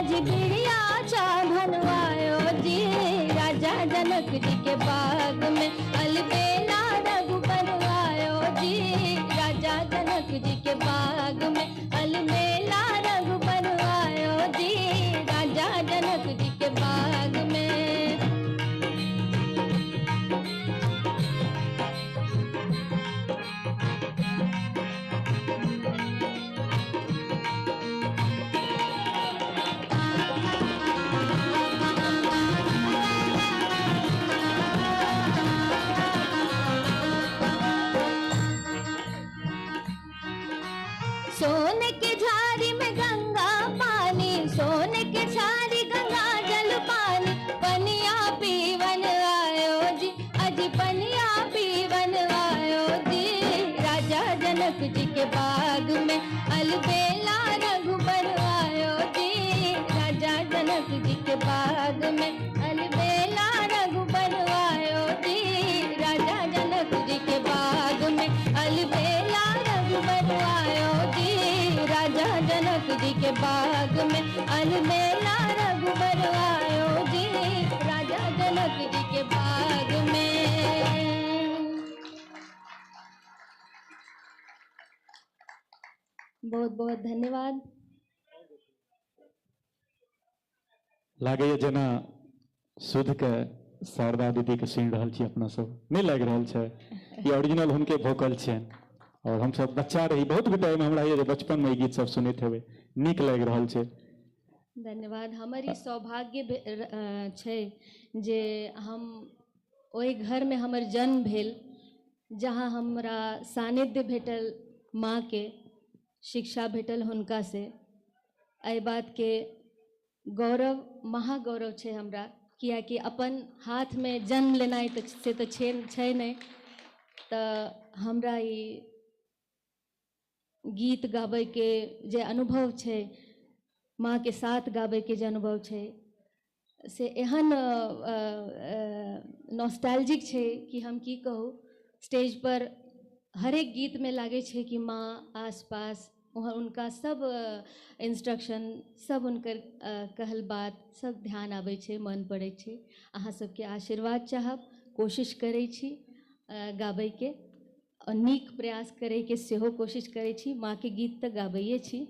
अज बिरिया बनवायो जी राजा जनक जी के बाग में अलबेला रघुबर आयो जी राजा जनक जी के बाग में अलबेला रघुबर आयो जी राजा जनक जी के बाग में। सोने के झारी में गंगा पानी, सोने के झारी गंगा जल पानी, पनिया पीवन आयो जी अज पनिया पीवन आयो जी राजा जनक जी के बाग में अलबेला रघुबर आयो जी राजा जनक जी के बाग में अलबेला रघुबर आयो जी राजा जनक जी के बाग में अलबेला रघुबर आयो जी राजा जनक जी के बाग में अलबेला रघुबर आयो जी राजा जनक जी के बाग में। बहुत बहुत धन्यवाद। लागैए जेना शुद्ध के शारदा दीदी के सुनि रहल छी अपना सब, नहीं लागि रहल छै ई ओरिजिनल हुनके वोकल छनि। और हम सब बच्चा रही बहुत गोटे एहिमे हमरा होइए जे बचपन में ई गीत सब सुनैत हेबै, नीक लागि रहल छै। धन्यवाद। हमर ई सौभाग्य छै जे हम ओहि घरमे हमर जन्म भेल जहाँ हमरा सानिध्य भेटल माँके, शिक्षा भेटल हुनका से। एहि बातके गौरव महागौरव छै हमरा, कियाकि अपन हाथमे जन्म लेनाइ तऽ से तऽ छै नहि, तऽ हमरा ई गीत गाबैके जे अनुभव छै, माँके साथ गाबैके जे अनुभव छै से एहन नॉस्टैल्जिक छै कि हम की कहू। स्टेज पर हरेक गीतमे लागै छै कि माँ आसपास, हुनका सब इंस्ट्रक्शन सब हुनकर कहल बात सब ध्यान आबै छै, मन पड़ै छै। अहाँ सबके आशीर्वाद चाहब, कोशिश करै छी गाबैके और नीक प्रयास करैके सेहो कोशिश करै छी। माँके गीत तऽ गाबैए छी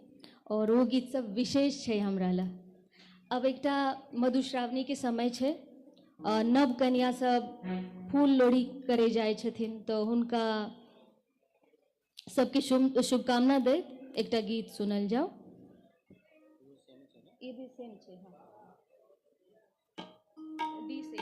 और ओ गीत सब विशेष छै हमरा लए। अब एकटा मधुश्रावणीके समय छै, नव कन्या सब फूल लोढ़ी करै जाइ छथिन तऽ हुनका सबके शुभकामना दैत एकटा गीत सुनल जाओ। ई भी सेम छै, हाँ डी से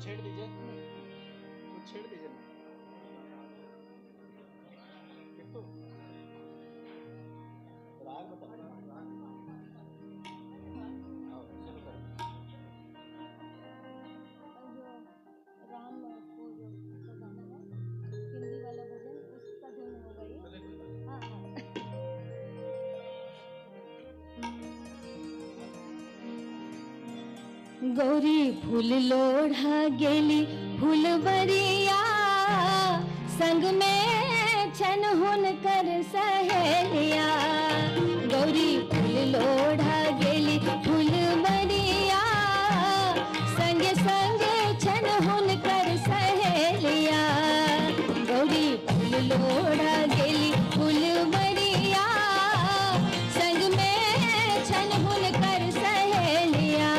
छेड़ दीजिए, कुछ छेड़ दीजिए ना। किट्टू राग बताओ। शुरू करो। राम को जो गाना है हिंदी वाला भजन, उसका धुन होगा ये। हाँ हाँ। गौरी फूल लोढ़ा गेली फूलबरिया, संग में छन हुनकर सहेलिया। गौरी फूल लोढ़ा गेली फूलबरिया, संग संग छन हुनकर सहेलिया। गौरी फूल लोढ़ा गेली फूलबरिया, संग में छन हुनकर सहेलिया।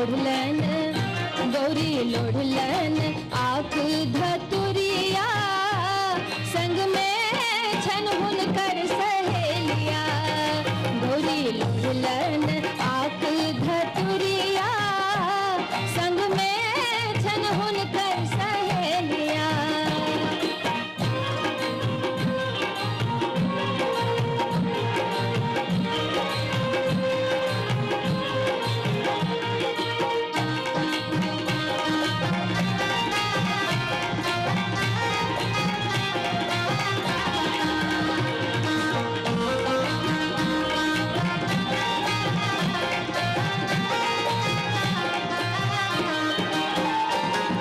लोढ़लन, गौरी लोढ़लन आक धतुरिया, संग में छन हुनकर सहेलिया। गौरी लोढ़लन आक धतुरिया, संग में छन हुनकर सहेलिया।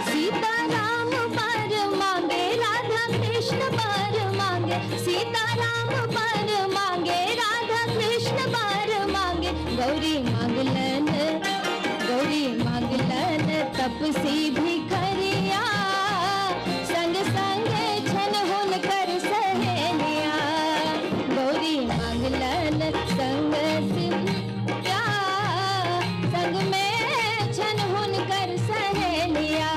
सीता राम पर मांगे, राधा कृष्ण पर मांगे, सीता राम पर मांगे, राधा कृष्ण पर मांगे। गौरी मांगलन, गौरी मांगलन तपसी भिखरिया, संग संग छन हुनकर सहेलिया। गौरी मांगलन संग सिंधिया, संग में छन हुनकर सहेलिया।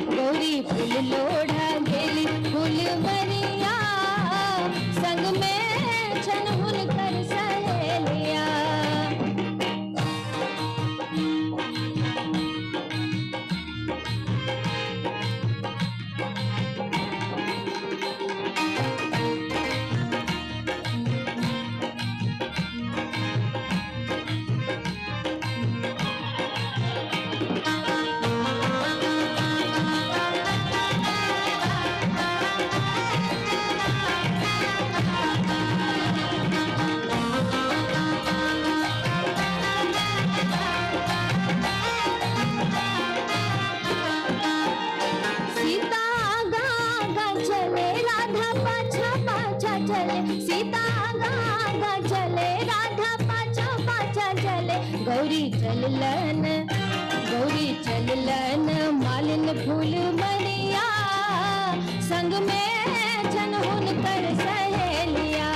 गौरी फूल लोढ़ा गेली फूल बनिया, संग में छन हुनकर सहेलिया। सीता आगा आगा चले, राधा पाछा पाछा चले, सीता आगा आगा चले, राधा पाछा पाछा चले। गौरी चललन, गौरी चललन मालिन फूल मरिया, संग में छन हुनकर सहेलिया।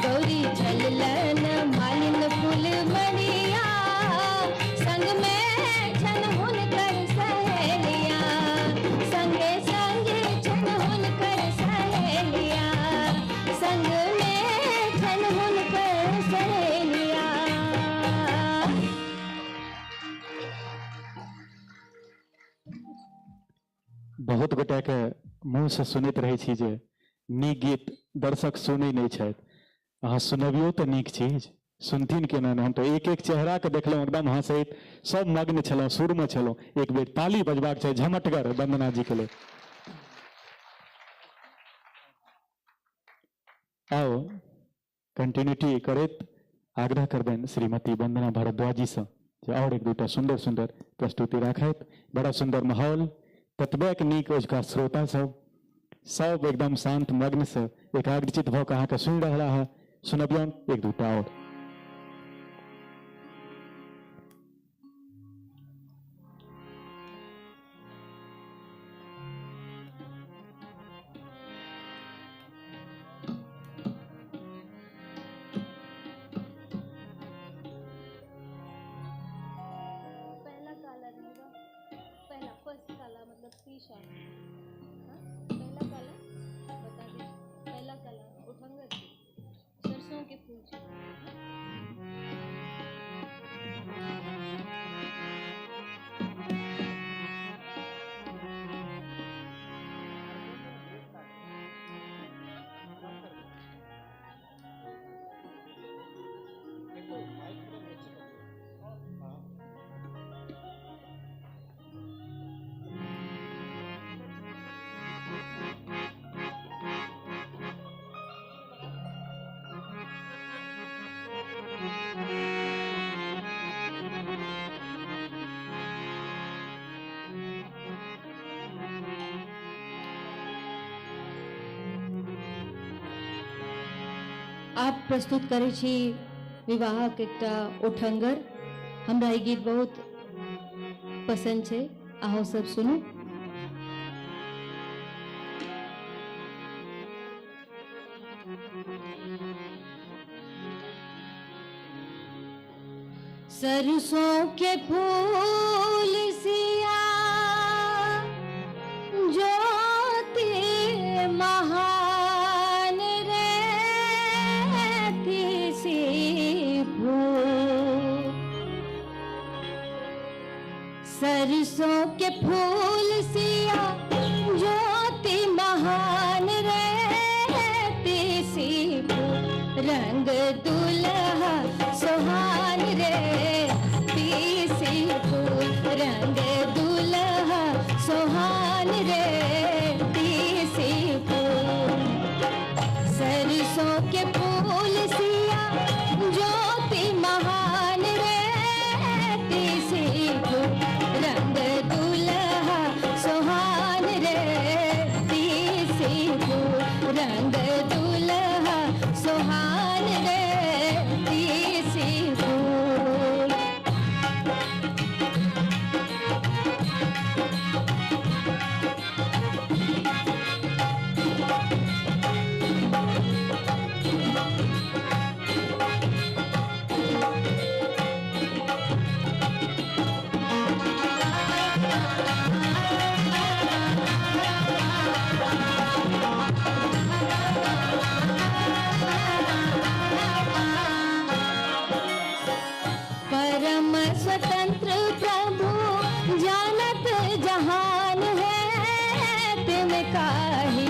गौरी चललन मालिन फूल मरिया, संग में छन हुनकर सहेलिया। संगे संगे छन हुनकर सहेलिया, संग में छन हुनकर सहेलिया। बहुत गोटाके मुँहसँ सुनैत रहै छी जे नीक गीत दर्शक सुनै नहि छथि। अहाँ सुनबियौ तऽ नीक चीज, सुनथिन केना नहि। हम तऽ एक एक चेहराके देखलहुँ एकदम हँसैत, सब मग्न छलहुँ, सुरमे छलहुँ। एक बेर ताली बजबाक चाही झमटगर वंदना जी के लेल। आउ कंटिन्यूटी करैत आग्रह करबनि श्रीमती वंदना भारद्वाज जी सँ जे और एक दूटा सुन्दर सुन्दर प्रस्तुति राखैत। बड़ा सुन्दर माहौल, ततबेक नीक ओजुका श्रोता सब, सब एकदम शांत मग्न से एकाग्रचित भऽ कऽ अहाँके सुनि रहला है। सुनबियौन एक दूटा और। पहला काला रहेगा, पहला फर्स्ट काला मतलब सी शार्प। हाँ, पहला काला बता दीजिए, पहला काला उठंगर सरसों के फूल से। आप प्रस्तुत करै छी विवाहक एकटा ओठंगर। हमरा ई गीत बहुत पसंद छै, अहूँ सब सुनू। सरसों के फूल सिया ज्योति महान रे तीसी फूल। सरसों के फूल सिया ज्योति महान रे तीसी फूल। रंग दुल्हा सुहान रे तीसी फूल। रंग दुल्हा सुहान रे तीसी फूल। सरसों के फूल सिया ज्योति महान रे तीसी फूल। रंग दुल्हा सुहान रे तीसी फूल। रंग दुल्हा सुहान रे तीसी फूल। परम स्वतंत्र प्रभु जानत जहान है तिनकाही।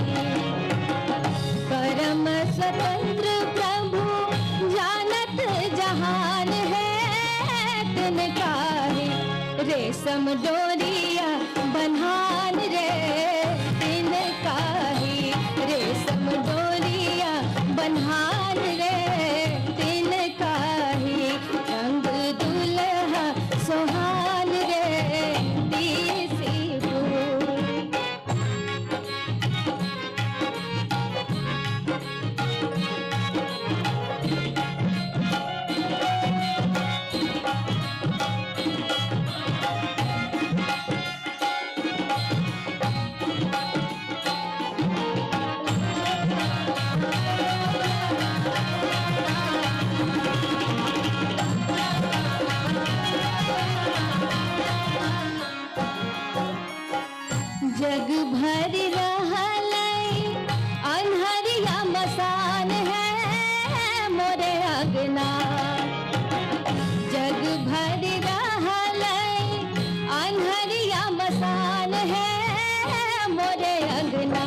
परम स्वतंत्र प्रभु जानत जहान है तिनकाही। रेशम डोरिया बन्हान रे तिनकाही। रेशम डोरिया बन्हान रे तिनकाही। रंग दुल्हा सुहान रे तीसी फूल। जग भर रहलै अन्हरिया मसान है मोरे अंगना। जग भर रहलै अन्हरिया मसान है मोरे अंगना।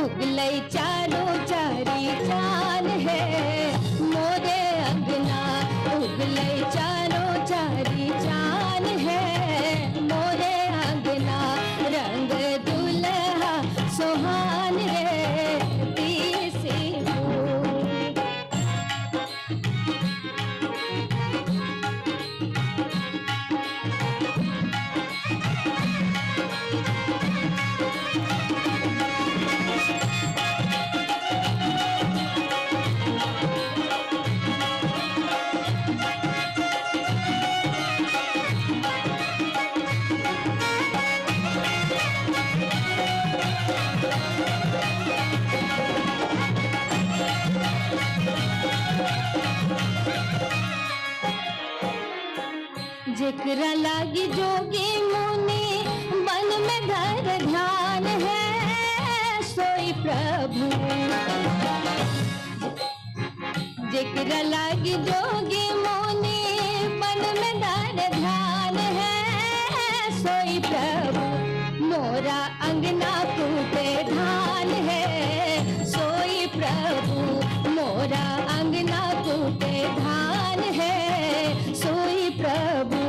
उगलै चारों चारी चान है मोरे अंगना। उगलै चारों चारी चान है मोरे अंगना। रंग दुल्हा सुहान रे तीसी फूल। जेकरा लागी जोगी मुनि मन में धर ध्यान है सोई प्रभु। जेकरा लागी जोगी मुनि मन में धर ध्यान है सोई प्रभु। मोरा अंगना कूटे धान है सोई प्रभु। मोरा अंगना कूटे धान है सोई प्रभु।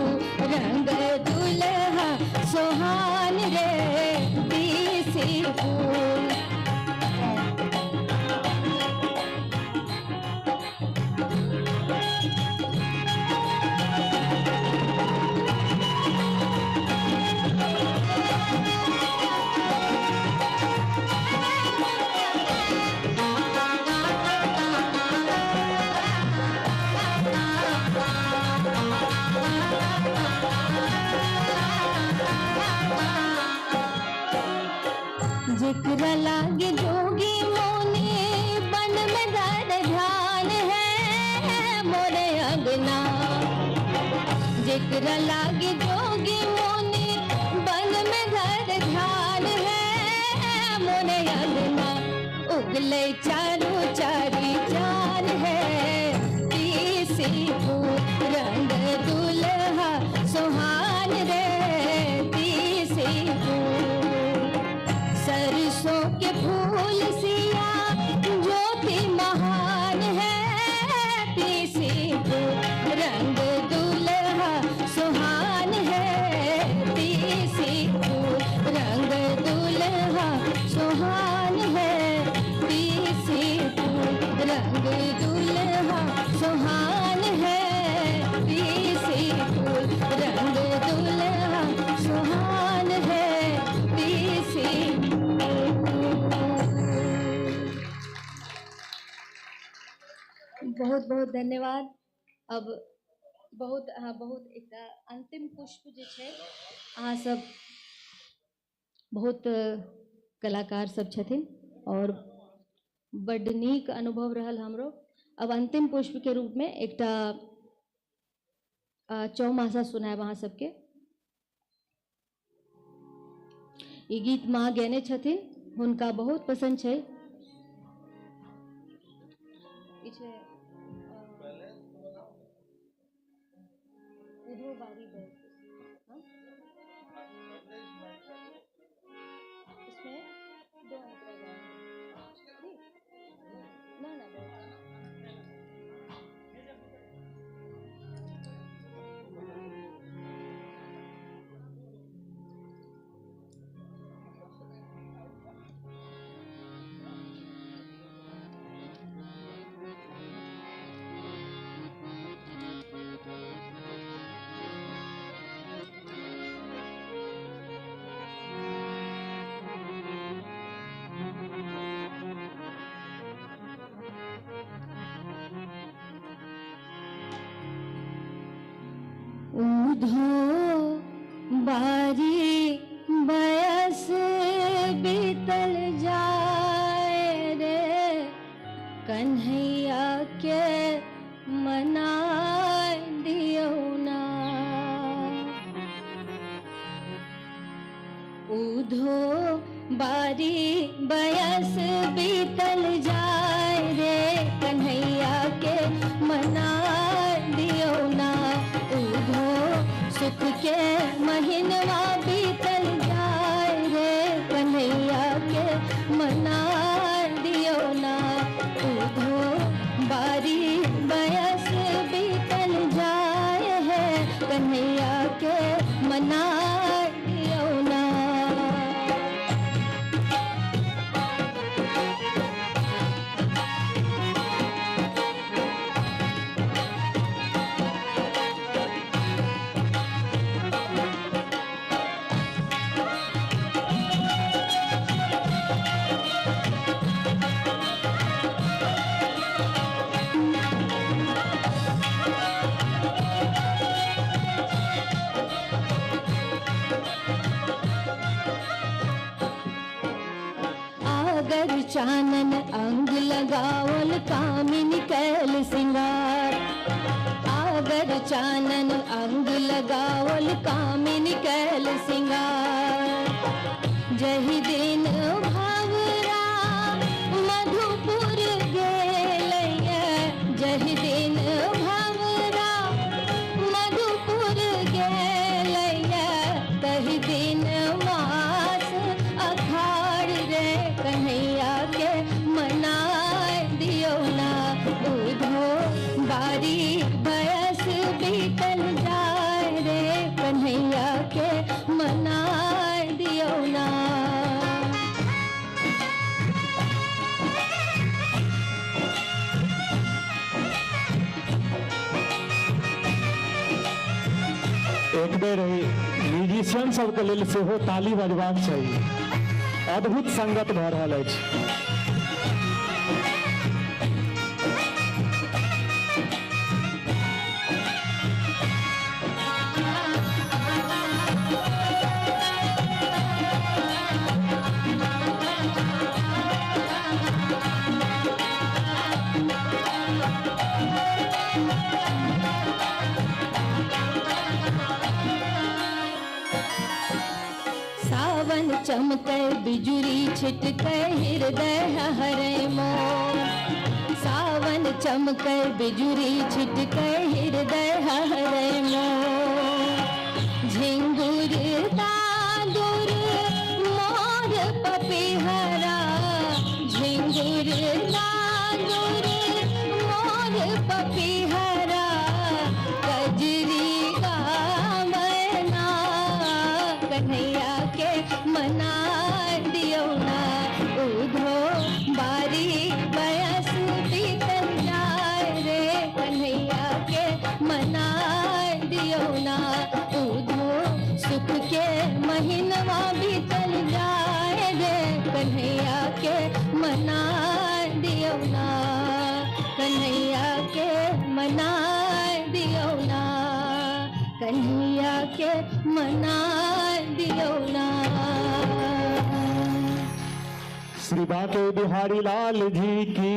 रंग दुल्हा सुहान रे तीसी फूल। जेकरा लागे जोगी मोने बन में धर ध्यान है मोरे अंगना। जेकरा लागे जोगी मोने बन में धर ध्यान है। मोने अंगना उगले चारू चारी चार है, तीसी फूल रंग दुल्हा सुहान रे, तीसी फूल। सरसों के फूल सिया ज्योति महान है, तीसी फूल रंग दुल्हा सुहान है, तीसी फूल रंग दुल्हा सुहान है, तीसी फूल रंग दुल्हा सुहान है, तीसी फूल रंग दुल्हा सुहान है, तीसी। बहुत बहुत धन्यवाद। अब बहुत, हाँ बहुत एक अंतिम पुष्प जे छै, अहाँ सब बहुत कलाकार सब छथिन और बड्ड नीक अनुभव रहल हमरो। अब अंतिम पुष्प के रूप में एकटा चौमासा सुनायब अहाँ सबके। ई गीत माँ गेने छथिन, हुनका बहुत पसंद छै। ई छै उधो बारी बैस, हाँ? इसमें दो अंतरा गाएंगे। ठीक? ना ना बस। उधो बारी बयस बीतल जाए रे, कन्हैया के मना दियौ ना। उधो बारी बयस बीतल जाए रे, कन्हैया के मना दियौ ना। उधो सुख के महीनवा बीतल जाए रे, कन्हैया के मना दियौ ना। उधो बारी बयस बीतल जाए है, कन्हैया के मना दियौ ना। आगर चानन अंग लगावल कामिनी कैल सिंगार, आगर चानन अंग लगावल कामिनी कैल सिंगार। जही दिन भावरा मधुपुर गेलैया, जही दिन भावरा मधुपुर गेलैया, तही दिन मास अखाड़ रे, कन्हैया के मना दियौ ना। उधो बारी बयस बीतल जाए रे, कन्हैया के मना दियौ ना। एक बेर म्यूजिशियन सबके लेल सेहो ताली बजबाक चाही। अद्भुत संगत भऽ रहल अछि। बिजुरी छिटकै हृदय हरै मोर। सावन चमकै बिजुरी छिटकै हृदय हरै मोर। झिंगुर दादुर मोर पपिहरा, झिंगुर दादुर मोर पपिहरा, कजरी गावना कन्हैया के मना दियौ ना। उधो बारी बयस बीतल जाय रे कन्हैया के मना दियौ ना। उधो सुख के महीनवा बीतल जाय रे कन्हैया के मना दियौ ना, कन्हैया के मना दियौ ना, कन्हैया के मना दियौ ना। श्री बांके बिहारी लाल जी की।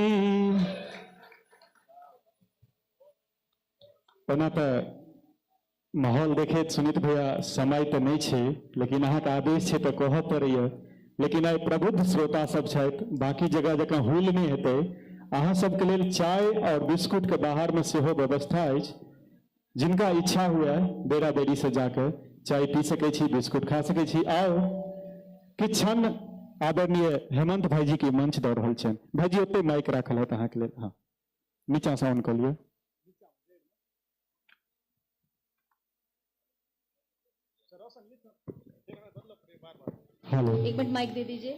ओना तऽ माहौल देखैत सुनीत भैया समय तऽ नहि छै, लेकिन अहाँके आदेश छै तऽ कहऽ पड़ैया। लेकिन आइ प्रबुद्ध श्रोता सब छथि, बाकी जगह जकाँ हुल नहि हेतै। अहाँ सबके लेल चाय और बिस्कुट के बाहर में सेहो व्यवस्था अछि। जिनका इच्छा हुए बेरा बेरी से जाके चाय पी सकै छी, बिस्कुट खा सकै छी। आउ किछु क्षण आदरणीय हेमंत भाईजी के मंच दऽ रहल छनि। भाईजी ओते माइक राखल होत अहाँके लेल, हाँ नीचा से ऑन कऽ लिअ। हेलो, एक मिनट माइक दे दीजिए।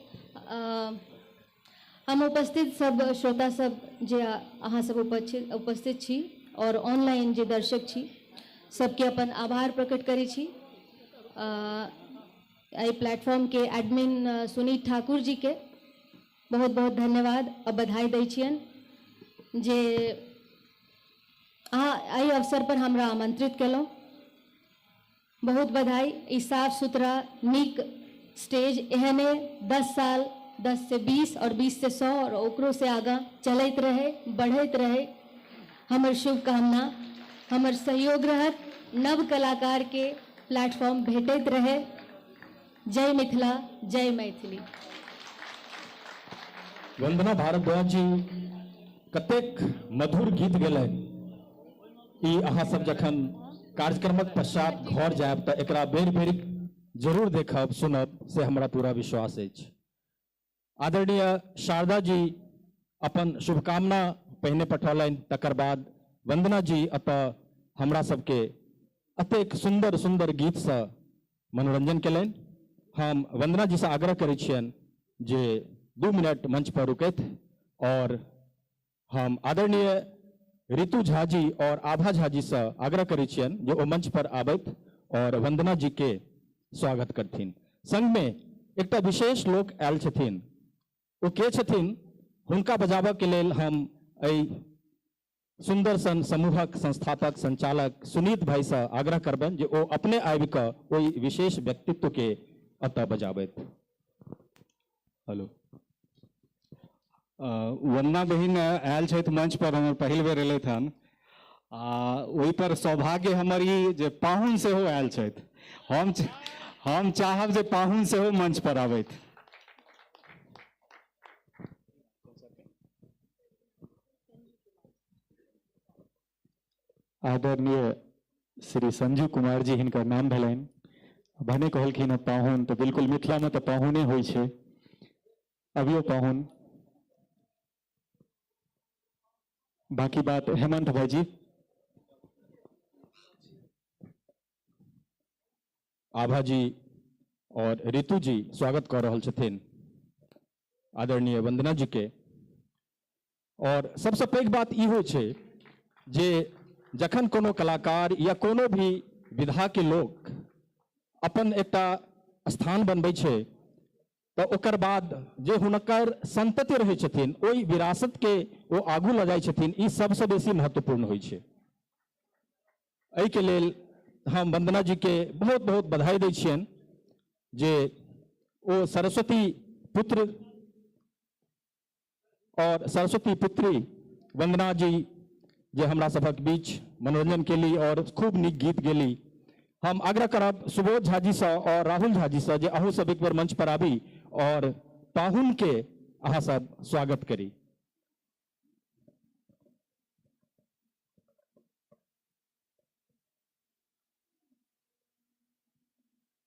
हम उपस्थित सब श्रोता सब जे अहाँ सब उपस्थित छी और ऑनलाइन जे दर्शक छी सबके अपन आभार प्रकट करै छी। एहि प्लेटफॉर्म के एडमिन सुनीत ठाकुर जी के बहुत बहुत धन्यवाद और बधाई दै छियनि जे अहाँ एहि अवसर पर हमरा आमंत्रित केलहुँ। बहुत बधाई। ई साफ सुथरा नीक स्टेज एहने 10 साल, 10 से 20 और 20 से 100 और ओकरो से आगाँ चलैत रहे, बढ़ैत रहे, हमर शुभकामना, हमर सहयोग रहत। नव कलाकार के प्लेटफॉर्म भेटैत रहे। जय मिथिला, जय मैथिली। वंदना भारद्वाज जी कतेक मधुर गीत गेलनि। ई अहाँ सब जखन कार्यक्रमक पश्चात घर जायब तऽ एकरा बेर बेर जरूर देखब सुनब, से हमरा पूरा विश्वास अछि। आदरणीय शारदा जी अपन शुभकामना पहिने पठौलनि, तकर बाद वंदना जी एतऽ हमरा सबके अतेक सुन्दर सुन्दर गीतसँ मनोरंजन केलनि। हम वंदना जी से आग्रह करै छियनि जे 2 मिनट मंच पर रुकथि और हम आदरणीय ऋतु झा जी और आभा झा जी से आग्रह करै छियनि जे ओ मंच पर आबथि और वंदना जी के स्वागत करथिन। संग में एकटा विशेष लोक आयल छथिन, ओ के छथिन हुनका बजाबऽ के लेल हम एहि सुंदर सन समूहक संस्थापक संचालक सुनीत भाई से आग्रह करबनि जे ओ अपने आबि कऽ ओहि विशेष व्यक्तित्व के एतऽ बजाबथि। हेलो, वंदना बहिन आयल छथि मंच पर, हमर पहिल बेर एलथि हन। आ ओहि पर सौभाग्य हमर ई जे पाहुन सेहो आयल छथि। हम चाहब जे पाहुन सेहो मंच पर आबथि। आदरणीय श्री संजू कुमार जी हिनकर नाम भेलनि। भने कहलखिन पाहुन, तऽ बिल्कुल मिथिला में तऽ पाहुने होइ छै। अबियो पाहुन। बाकी बात हेमंत भाईजी। आभा जी और ऋतु जी स्वागत कर रहल छथिन आदरणीय वंदना जी के। और सबसे पैघ बात ई होइ छै जे जखन कोनो कलाकार या कोनो भी विधा के लोक अपन एकटा स्थान बनबै छै तऽ ओकर बाद जे हुनकर संतति रहै छथिन ओहि विरासत के ओ आगू लऽ जाइ छथिन, ई सबसँ बेसी महत्वपूर्ण होइ छै। एहिके लेल हम वंदना जी के बहुत बहुत बधाई दै छियनि जे ओ सरस्वती पुत्र और सरस्वती पुत्री वंदना जी जे हमरा सभक बीच मनोरंजन केली और खूब नीक गीत गेली। हम आग्रह करब सुबोध झा जी से और राहुल झा जी से जे अहूँ सब एक बेर मंच पर आबी और पाहुन के अहाँ सब स्वागत करी।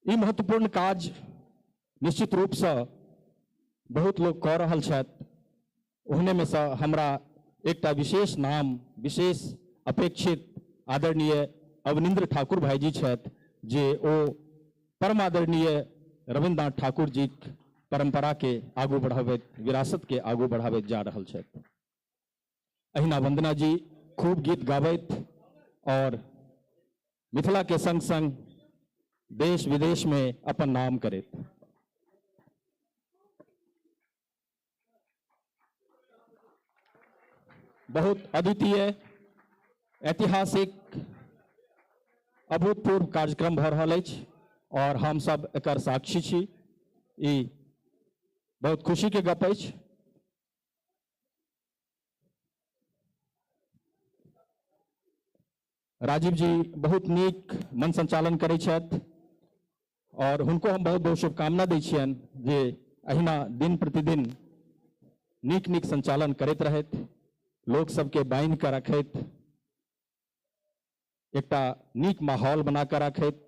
ई महत्वपूर्ण काज निश्चित रूप से बहुत लोग कऽ रहल छथि। ओहने में से हमरा एकटा विशेष नाम, विशेष अपेक्षित आदरणीय अवनींद्र ठाकुर भाईजी छथि, जे ओ परम आदरणीय रविन्द्रनाथ ठाकुर जी परंपरा के आगू बढ़ाबैत, विरासत के आगू बढ़ाबैत जा रहल छथि। अहिना वंदना जी खूब गीत गाबैत और मिथिला के संग संग देश विदेश में अपन नाम करैत। बहुत अद्वितीय, ऐतिहासिक, अभूतपूर्व कार्यक्रम भऽ रहल अछि और हम सब एकर साक्षी छी। ई बहुत खुशी के गप अछि। राजीव जी बहुत नीक मन संचालन करै छथि और हुनको हम बहुत बहुत शुभकामना दै छियनि जे अहिना दिन प्रतिदिन नीक नीक संचालन करैत रहथि, लोक सबके बान्हि कऽ रखैत, एकटा नीक माहौल बना कऽ रखैत,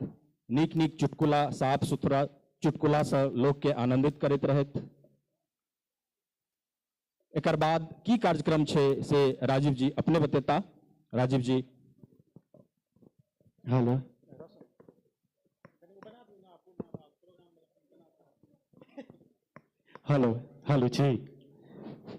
नीक नीक चुटकुला, साफ सुथरा चुटकुला से लोक के आनंदित करैत रहथि। एकर बाद की कार्यक्रम छै से राजीव जी अपने बतेता। राजीव जी। हेलो हेलो हेलो जी,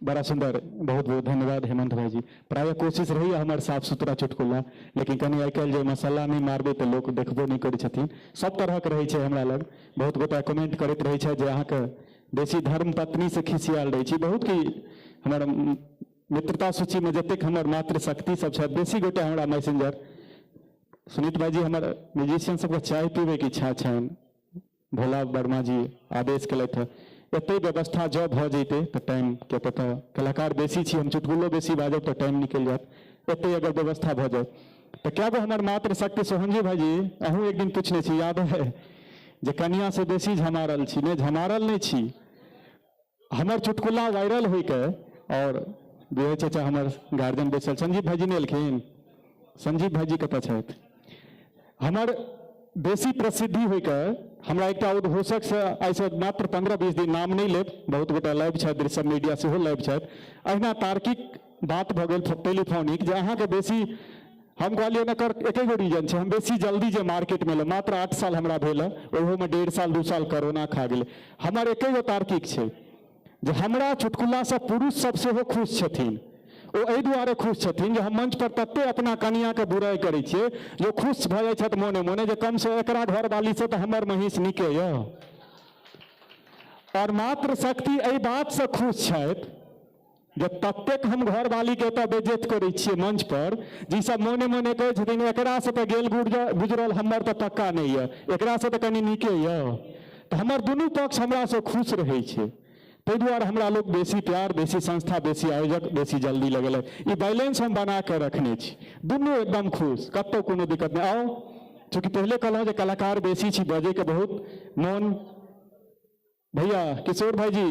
बड़ा सुंदर, बहुत बहुत धन्यवाद हेमंत भाई जी। प्रायः कोशिश रही हमर साफ सुथरा चुटकुला, लेकिन कनि आइ काल्हि जे मसाला नहि मारबै तऽ लोक देखबो नहि करै छथिन। सब तरहके रहै छै हमरा लग, बहुत गोटा कमेंट करैत रहै छै जे अहाँके बेसी धर्म पत्नी से खिसियाल रहै छी। बहुत की हमर मित्रता सूचीमे जतेक हमर मातृशक्ति सब छथि, बेसी गोटा हमरा मैसेंजर सुनीत भाईजी हमर म्यूजिशियन सबके चाय पीबैके इच्छा छनि, भोला वर्मा जी आदेश केलथि हँ। एते व्यवस्था जँ भऽ जैतै तऽ टाइम के तऽ कलाकार बेसी छी, हम चुटकुलो बेसी बाजब तऽ टाइम निकलि जायत। एते अगर व्यवस्था भऽ जाय तऽ कए गो हमर मातृशक्ति सोहनजी भाईजी अहूँ एक दिन पूछने छी, याद है, जे कनिया से बेसी झमारल छी। नहि, झमारल नहि छी, हमर चुटकुला वायरल होइके और विजय चाचा हमर गार्जियन बैसल, संजीव भाईजी नहि एलखिन, संजीव भाईजी कतऽ छथि? हमर बेसी प्रसिद्धि होइके हमरा एकटा उद्घोषक से आइसँ मात्र 15-20 दिन, नाम नहि लेब, बहुत गोटा लाइव छथि, दृश्य मीडिया सेहो लाइव छथि। अहिना तार्किक बात भऽ गेल टेलीफोनिक जे अहाँके बेसी, हम कहलियै एकर एके गो रीजन छै, हम बेसी जल्दी जे मार्केटमे एलहुँ, मात्र 8 साल हमरा भेल हँ, ओहोमे 1.5 साल 2 साल कोरोना खा गेलै। हमर एके गो तार्किक छै जे हमरा चुटकुलासँ पुरुष सब सेहो खुश छथिन। ओ एहि दुआरे खुश छथिन जे हम मंच पर तते अपना कनियाके बुराइ करै छियै जे खुश भऽ जाइ छथि मोने मोने जे कमसँ एकरा घरवालीसँ तऽ हमर महींस नीके यऽ। और मातृशक्ति एहि बातसँ खुश छथि जे ततेक हम घरवालीके एतऽ बेइज्जत करै छियै मंच पर, जे सब मोने मोने कहै छथिन एकरासँ तऽ गेल गुजरल, हमर तऽ पक्का नहि यऽ, एकरासँ तऽ कनि नीके यऽ। तऽ हमर दुनू पक्ष हमरासँ खुश रहै छै, ताहि दुआरे हमरा लोक बेसी प्यार, बेसी संस्था, बेसी आयोजक, बेसी जल्दी लगल। ई बैलेंस हम बना कऽ रखने छी, दुनू एकदम खुश, कतहु कोनो दिक्कत नहि। आउ, चूँकि पहिले कहलहुँ जे कलाकार बेसी छी, बजैके बहुत मोन। भैया किशोर भाईजी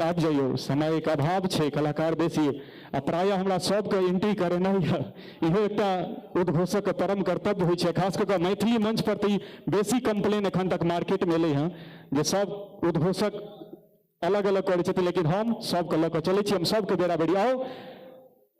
आबि जइयौ, समयके अभाव छै, कलाकार बेसी आ प्रायः हमरा सबके एंट्री करेनाइ यऽ, इहो एकटा उद्घोषकके परम कर्तव्य होइ छै। खास कऽ कऽ मैथिली मंच पर तऽ ई बेसी कम्प्लेन एखन तक मार्केटमे एलै हँ जे सब उद्घोषक अलग अलग करै छथिन, लेकिन हम सबके लऽ कऽ चलै छी, हम सबके बेराबेरी। आउ,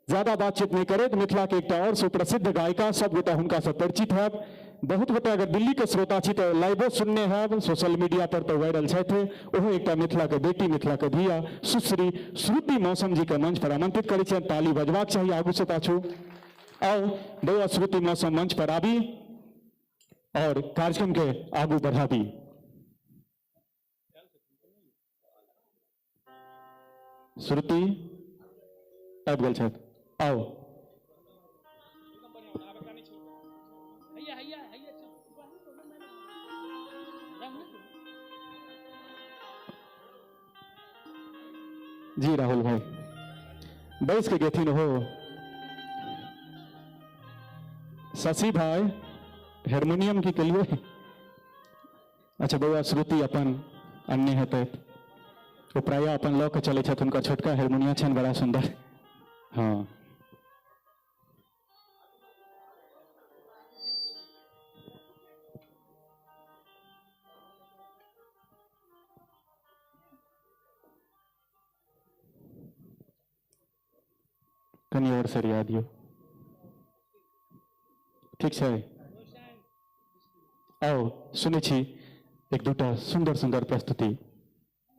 ज्यादा बातचीत नहि करैत मिथिलाके एकटा आओर सुप्रसिद्ध गायिका, सब गोटा हुनकासँ परिचित हैब। बहुत गोटा अगर दिल्लीके श्रोता छी तऽ लाइवो सुनने हैब, सोशल मीडिया पर तऽ वायरल छथि। ओहो एकटा मिथिलाके बेटी, मिथिलाके धिया, सुश्री श्रुति मौसम जीके मंच पर आमंत्रित करै छियनि। ताली बजबाक चाही आगूसँ पाछू। आउ बौआ श्रुति मौसम मंच पर आबी और कार्यक्रम के आगू बढ़ाबी। श्रुति आबि गेल छथि, आउ। जी राहुल भाई बैस के गेथिन हो। शशि भाई हारमोनियम की के लिए। अच्छा बौआ श्रुति अपन अन्य हेतै। ओ प्रायः अपन लऽ के चलै छथि, हुनकर छोटका हारमोनिया छनि बड़ा सुन्दर। हाँ कनी और सरिया दियौ। ठीक छै, आउ सुनै छी एक दूटा सुन्दर सुन्दर प्रस्तुति।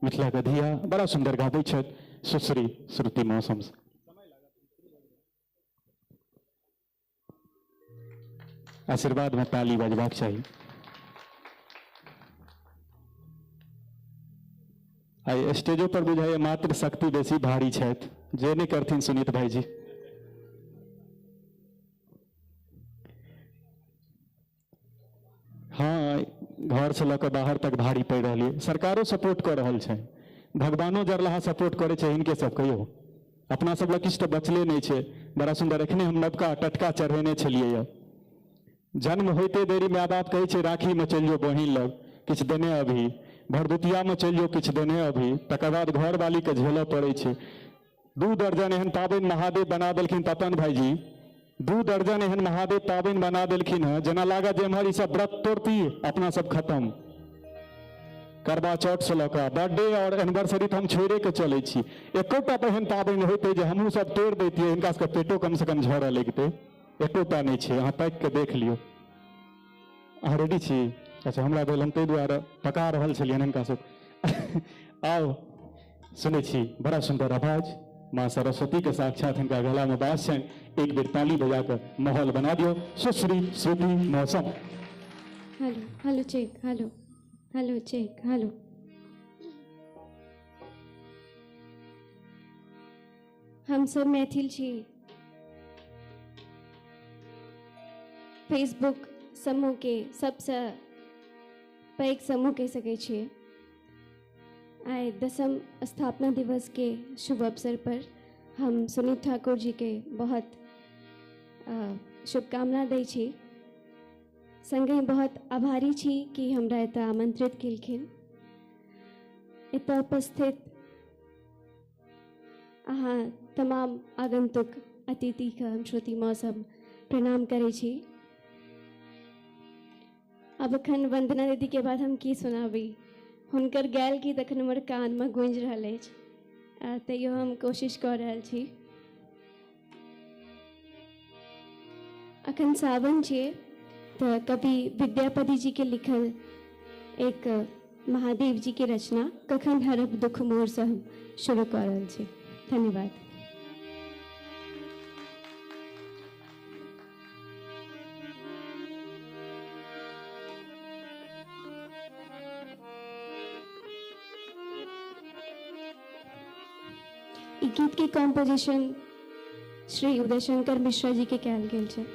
मिथिला के धिया बड़ा सुन्दर गाबै छथि सुश्री श्रुति मौसम। आशीर्वाद में ताली बजबाक चाही। आइ स्टेजो पर बुझाइए मातृ शक्ति बेसी भारी छथि, जे नहि करथिन सुनीत भाईजी। हाँ, घर से लऽ कऽ बाहर तक भारी पड़ि रहल यऽ। सरकारो सपोर्ट कऽ रहल छै, भगवानो जरलाहा सपोर्ट करै छै हिनके सबके। यौ अपना सब लग किछु तऽ बचले नहि छै। बड़ा सुन्दर एखने हम नवका टटका चढ़ेने छलियै यऽ। जन्म होइते देरी माय बाप कहै छै राखीमे चलि जो बहिन लग किछु देने अभी, भरदुतियामे चलि जो किछु देने अभी, तकर बाद घरवालीके झेलऽ पड़ै छै। 2 दर्जन एहन पाबनि महादेव बना देलखिन तपन भाईजी, 2 दर्जन एहन महादेव पाबनि बना देलखिन हँ जेना लागत जे एम्हर ईसब व्रत तोड़ती अपना सब खत्म। करवा चौथ से लऽ कऽ बर्थडे और एनिवर्सरी तऽ हम छोड़े के चलै छी। एकोटा एहन पाबनि होइतै जे हमहूँ सब तोड़ि दैतियै, हिनका सबके पेटो कमसँ कम झड़ऽ लगितै। एकोटा नहि छै, अहाँ ताकि कऽ देख लियौ। अहाँ रेडी छी? अच्छा, हमरा भेल हम ताहि दुआरे पका रहल छलियनि हिनका सब। आउ सुनै छी बड़ा सुन्दर आवाज, माँ सरस्वती के साक्षात हिनका गला में बास छनि। एक बेर ताली बजा कऽ माहौल बना दियौ। सुश्री Shruti Mausam. Hello hello check, hello hello check, hello. हम सब मैथिल छी। फेसबुक समूह के सबसँ पैघ समूह कहि सकै छियै। आइ 10म स्थापना दिवस के शुभ अवसर पर हम सुनीत ठाकुर जी के बहुत शुभकामना दै छी, संगहि बहुत आभारी छी कि हमरा एतऽ आमंत्रित केलखिन। एतऽ उपस्थित अहाँ तमाम आगंतुक अतिथिके हम श्रुति मौसम प्रणाम करै छी। अब अखन वंदना दीदी के बाद हम की सुनाबी, हुनकर गायल गीत अखन हमर कानमे गूँजि रहल अछि, तैयो हम कोशिश कऽ रहल छी। अखन सावन छियै तऽ कवि विद्यापति जी के लिखल एक महादेव जी के रचना कखन हरब दुख मोर से हम शुरू कऽ रहल छी। धन्यवाद। ई गीत के कॉम्पोजिशन श्री उदयशंकर मिश्रा जी के कयल गेल छै।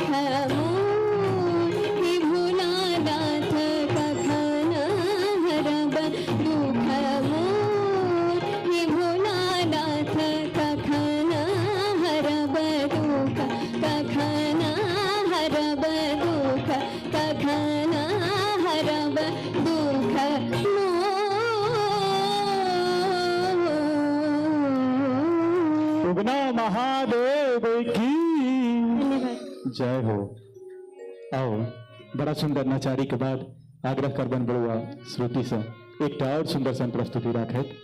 दुख मोर हे भोलानाथ कखन हरब दुख मोर हे भोलानाथ कखन हरब दुख कखन हरब दुख कखन हरब दुख मोर। उगना महादेव की जय हो। आओ बड़ा सुंदर नचारी के बाद आग्रह करबन बड़ुआ श्रुति से एकटा और सुंदर सन प्रस्तुति राखत।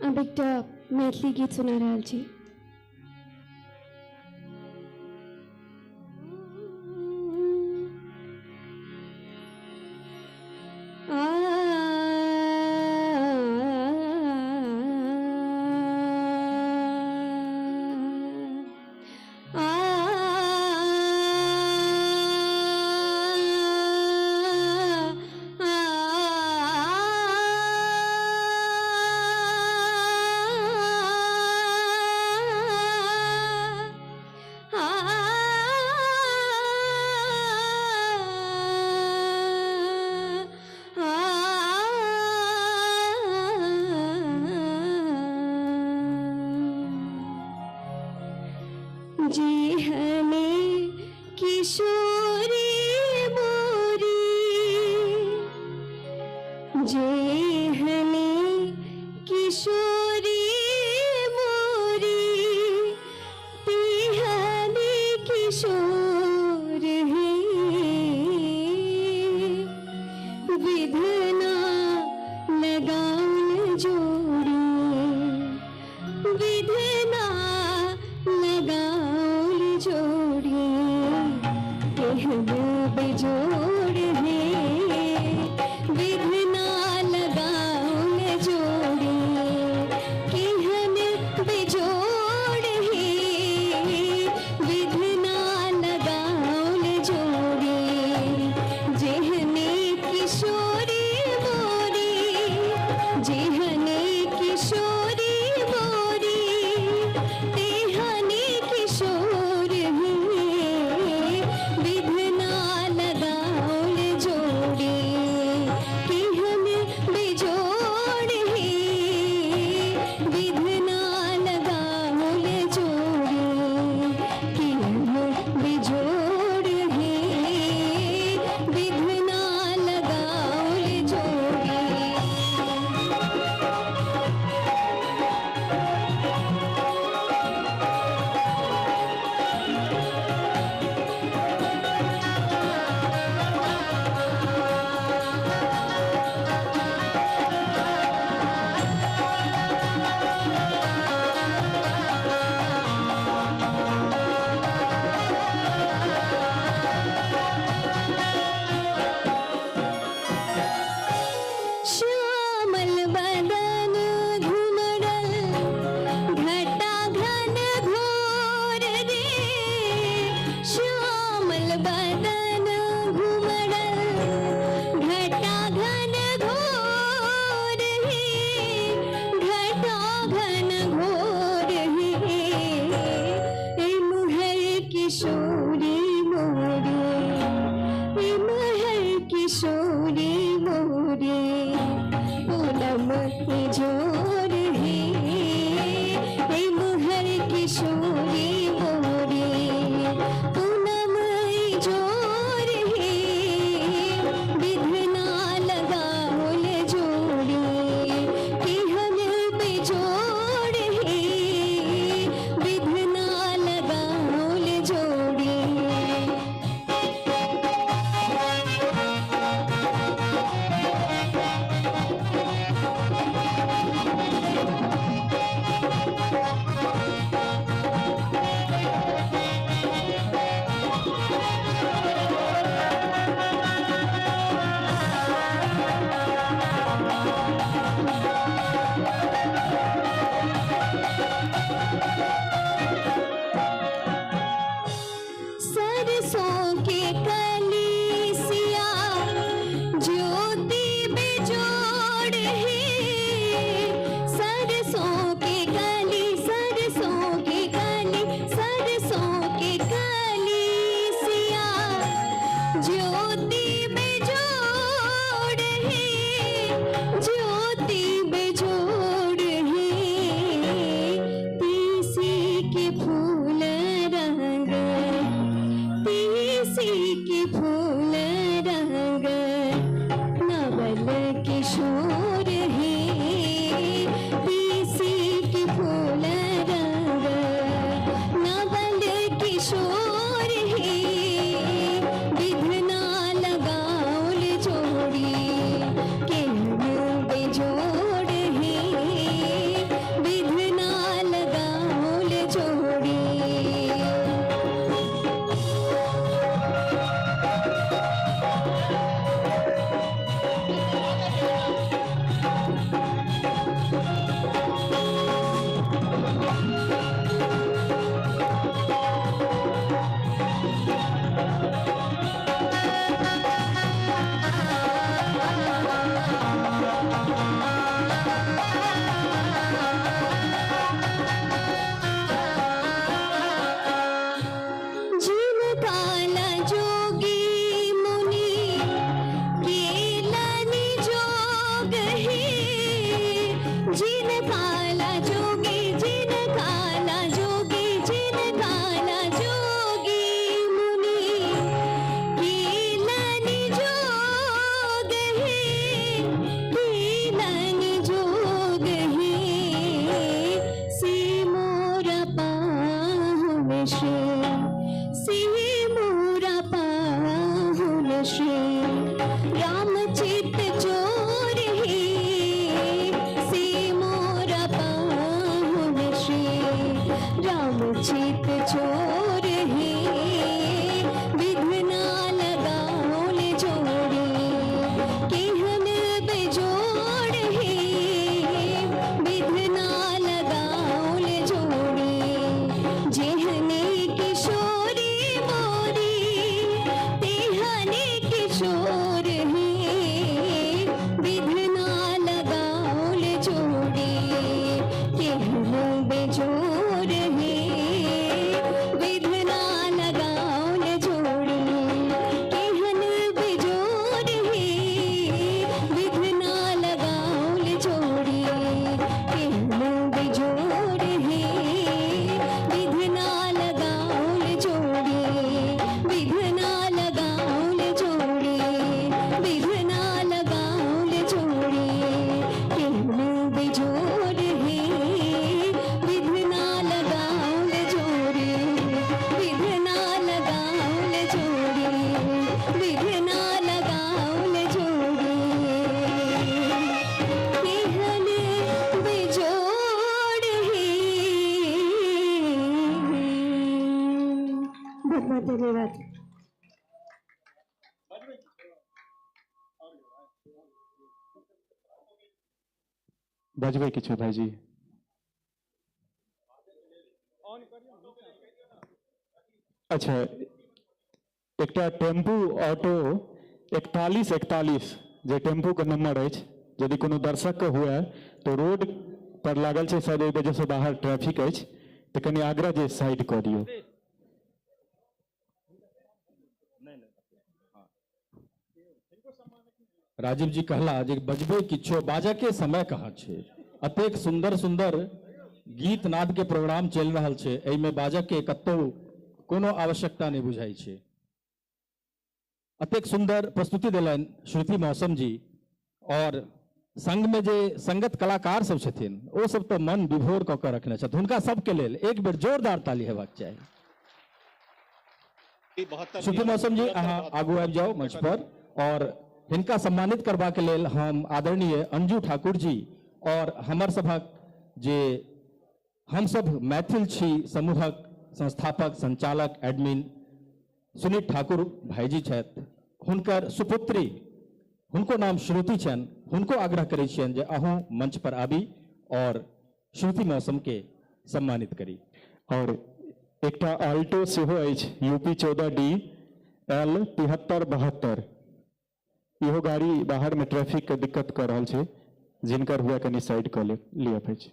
आब एकटा मैथिली गीत सुना रहल छी। आ जी हमें किशोरी मोरी, जे हमें किशोरी मोरी, तिहने किशोर है विधना लगाउन जोड़ी, विधना लगाउन जोड़ी, केहन बेजोड़ है विधना लगाउन जोड़ी, केहन बेजोड़ है विधना लगाउन जोड़ी, जेहने किशोरी मोरी, जेहने किशोरी मोरी, तेहने किशोर है विधना लगाउन जोड़ी, केहन बेजोड़ है विधना लगाउन जोड़ी, केहन बेजोड़ है विधना लगाउन जोड़ी। श्यामल बदन घुमड़ल घटा घन घोर रे, श्यामल बदन घुमड़ल घटा घन घोर हे, घटा घन घोर हे, ए मुहर किशोरी मोरे, ए मुहर किशोरी मोरे, पूनम जोर है, ए मुहर किशोरी मोरे, पूनम जोर है, विधना लगाउल जोड़ी, केहन बेजोड़ है, विधना लगाउल जोड़ी, सरसों के कलीसिया ज्योति बेजोड़ है, सरसों के कली, सरसों के कली, सरसों के कलीसिया ज्योति बेजोड़ है, ज्योति बेजोड़ है। तीसी के फूल रंग, तीसी के फूल रंग नवल किशोर है, तीसी के फूल रंग नवल किशोर है। विधना लगाउल जोड़ी केहन बेजोड़ है, विधना लगाउल जोड़ी। जिन काला जोगी मुनि केलनि जोग है, जिन काला जोगी, जिन काला जोगी, जिन काला जोगी मुनि केलनि जोग है, केलनि जोग है। से मोरा पाहुन श्री, से मोरा पाहुन श्री राम चित चोर है, से मोरा पाहुन श्री राम चित चोर है। विघ्ना लगाउल जोड़ी केहन बेजोड़ है, विघ्ना लगाउल जोड़ी। जेहने किशोरी मोरी तेहने किशोर है, विघ्ना लगाउल जोड़ी केहन बेजोड़ है, विघ्ना लगाउल जोड़ी केहन बेजोड़ है, विघ्ना लगाउल जोड़ी केहन बेजोड़ है, विघ्ना लगाउल जोड़ी, विघ्ना लगाउल जोड़ी, विघ्ना लगाउल जोड़ी केहन बेजोड़ है, विघ्ना लगाउल जोड़ी, विघ्ना लगाउल जोड़ी, विघ्ना लगाउल जोड़ी केहन बेजोड़ है। बहुत बहुत धन्यवाद। बजबै किछु भाईजी? अच्छा, एकटा टेम्पू ऑटो 4141 जे टेम्पू के नंबर अछि, यदि कोनो दर्शक के हुए तो रोड पर लागल छै, शायद ओहि वजह से बाहर ट्रैफिक अछि, तऽ कनि आग्रह जे साइड कऽ दियौ। राजीव जी कहला जे बजबे किछो, बाजऽ के समय कहाँ छै? अतेक सुंदर सुंदर गीत नाद के प्रोग्राम चलि रहल छै, एहिमे बाजऽ के कतौ कोनो आवश्यकता नहि बुझाइ छै। अतेक सुंदर प्रस्तुति देलनि श्रुति मौसम जी, और संग में जे संगत कलाकार सब छथिन ओ सब तऽ मन विभोर कऽ के रखने छथि। हुनका सबके लेल एक बेर जोरदार ताली हेबाक चाही। श्रुति मौसम जी, अहाँ आगू आबि जाउ मंच पर, और हिनका सम्मानित करबाक लेल हम आदरणीय अंजू ठाकुर जी और हमर सभक जे हम सब मैथिल छी समूहक संस्थापक संचालक एडमिन सुनीत ठाकुर भाईजी छथि, हुनकर सुपुत्री, हुनको नाम श्रुति छनि, हुनको आग्रह करै छियनि जे अहूँ मंच पर आबी और श्रुति मौसम के सम्मानित करी। और एकटा आल्टो सेहो अछि यूपी 14 डी एल 7372 इहो गाड़ी बाहर में ट्रैफिक के दिक्कत कर रहल छै, जिनकर हुआ कनि साइड कऽ लिअ अछि।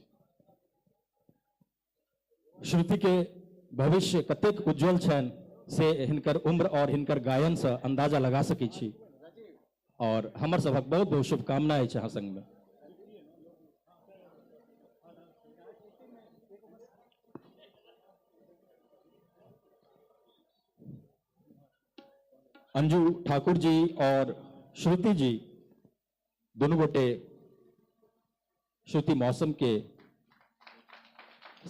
श्रुति के भविष्य कतेक उज्जवल छनि से हिनकर उम्र और हिनकर गायन से अंदाजा लगा सकै छी और हमर सभक बहुत बहुत शुभकामना अछि अहाँ संग में। अंजू ठाकुर जी और श्रुति जी दोनों गोटे श्रुति मौसम के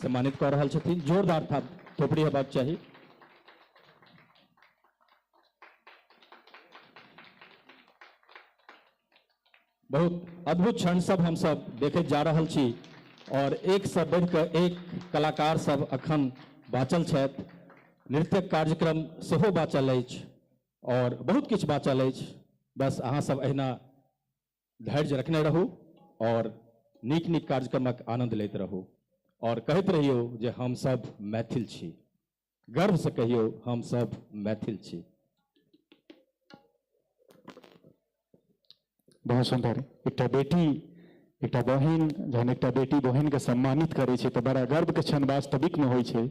सम्मानित कर रहल छथिन। जोरदार थोपड़ी हेबाक चाही। बहुत अद्भुत क्षण सब हम सब देखैत जा रहल छी और एक से बढ़िकऽ एक कलाकार सब अखन बाँचल छथि। नृत्यक कार्यक्रम सेहो बाँचल अछि और बहुत किछु बाँचल अछि। बस अहाँ सब अहिना धैर्य रखने रहू और नीक नीक कार्यक्रमक आनंद लैत रहू और कहैत रहियौ जे हम सब मैथिल छी। गर्व से कहियौ हम सब मैथिल छी। बहुत सुंदर। एकटा बेटी एकटा बहिन जहन एकटा बेटी बहिन के सम्मानित करै छै तऽ बड़ा गर्व के क्षण वास्तविक में होइ छै।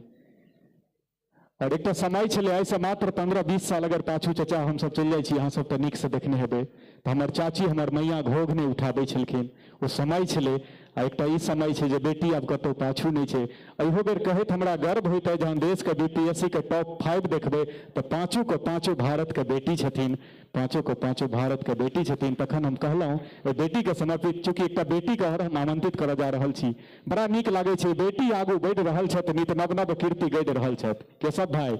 और एकटा समय छलै आइसँ मात्र 15-20 साल अगर पाछू चचा हमसब चलि जाइ छी, अहाँ सब तऽ नीकसँ देखने हेबै, तऽ हमर चाची हमर मैया घोघ नहि उठाबै छलखिन। ओ समय छलै आ एकटा ई समय छै जे बेटी आब कतहु पाछू नहि छै। एहो बेर कहैत हमरा गर्व होइत अछि जहन देशके बीपीएससी के टॉप 5 देखबै तऽ पाँचों के पाँचों भारत के बेटी छथिन, पाँचों के पाँचों भारत के बेटी छथिन। तखन हम कहलहुँ ओहि बेटीके समर्पित, चूँकि एकटा बेटीके आओर हम आमंत्रित करऽ जा रहल छी, बड़ा नीक लागै छै बेटी आगू बढ़ि रहल छथि, नित नव नव कीर्ति गढ़ि रहल छथि। केशव भाई,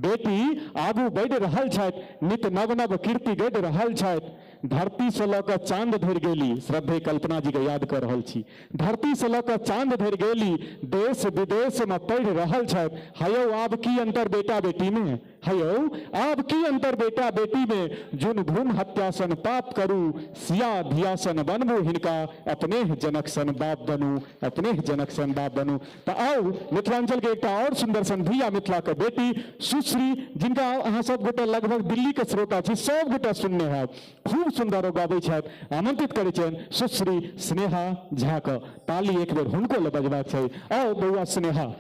बेटी आगू बढ़ि रहल छथि, नित नव नव कीर्ति गढ़ि रहल छथि। धरती से लऽ कऽ चाँद धरि गेली, श्रद्धेय कल्पना जी के याद कऽ रहल छी, धरती से लऽ कऽ चाँद धरि गेली, देश विदेश में पढ़ि रहल छथि। हयौ आब की अंतर बेटा बेटी में, हयौ आब की अंतर बेटा बेटी में, जुन भ्रूण हत्या सन पाप करू, सिया धिया सन बनबू हिनका, अपने जनक सन बाप बनू, अपने जनक सन बाप बनू। तऽ आउ मिथिलांचल के एकटा और सुंदर सन धिया मिथिला के बेटी सुश्री, जिनका अहाँ सब गोटे लगभग दिल्ली के श्रोता छी, सब गोटे सुनने हैब, खूब सुंदर ओ गाबै छथि। आमंत्रित करै छियनि सुश्री स्नेहा झा के। ताली एक बेर हुनको लए बजबाक छै। आउ बौआ स्नेहा।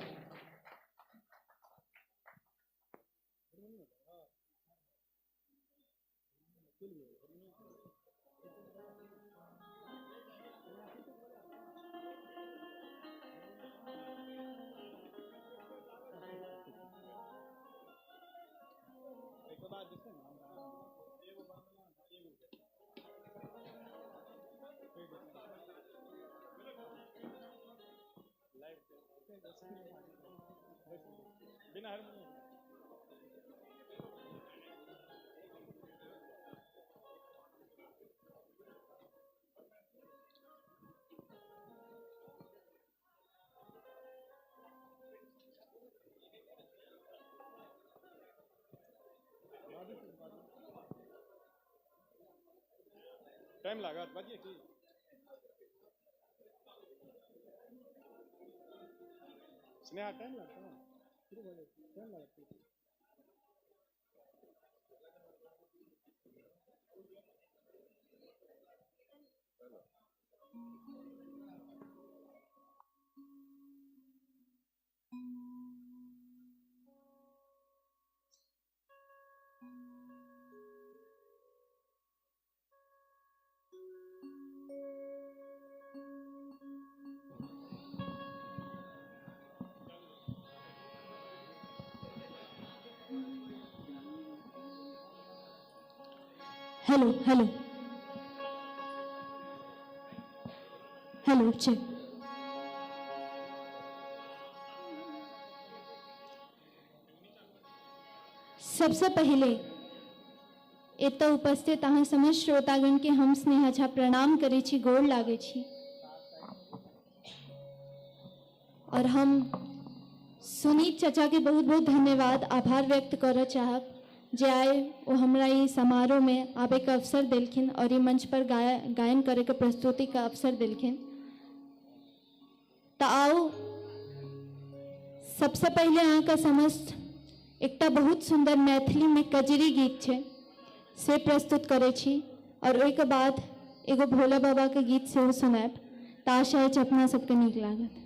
टाइम लागत बाजिए की स्नेहा, टाइम लगता है शुरू हो जाए, टाइम लगता है। Hello hello hello check. सबसे पहले एतऽ उपस्थित अहाँ समस्त श्रोतागण के हम स्नेहा झा प्रणाम करै छी, गोर लागै छी। और हम सुनीत चचा के बहुत बहुत धन्यवाद आभार व्यक्त करऽ चाहब जे आइ ओ हमरा ई समारोह में आबे के अवसर देलखिन और ई मंच पर गायन करे के प्रस्तुति के अवसर देलखिन। तो आओ सबसे पहले अहाँ के समस्त एकटा बहुत सुन्दर मैथिलीमे कजरी गीत छै से प्रस्तुत करै छी और ओहिके बाद एगो भोला बाबाके गीत सेहो सुनायब, तऽ आशा अछि अपना सबके नीक लागत।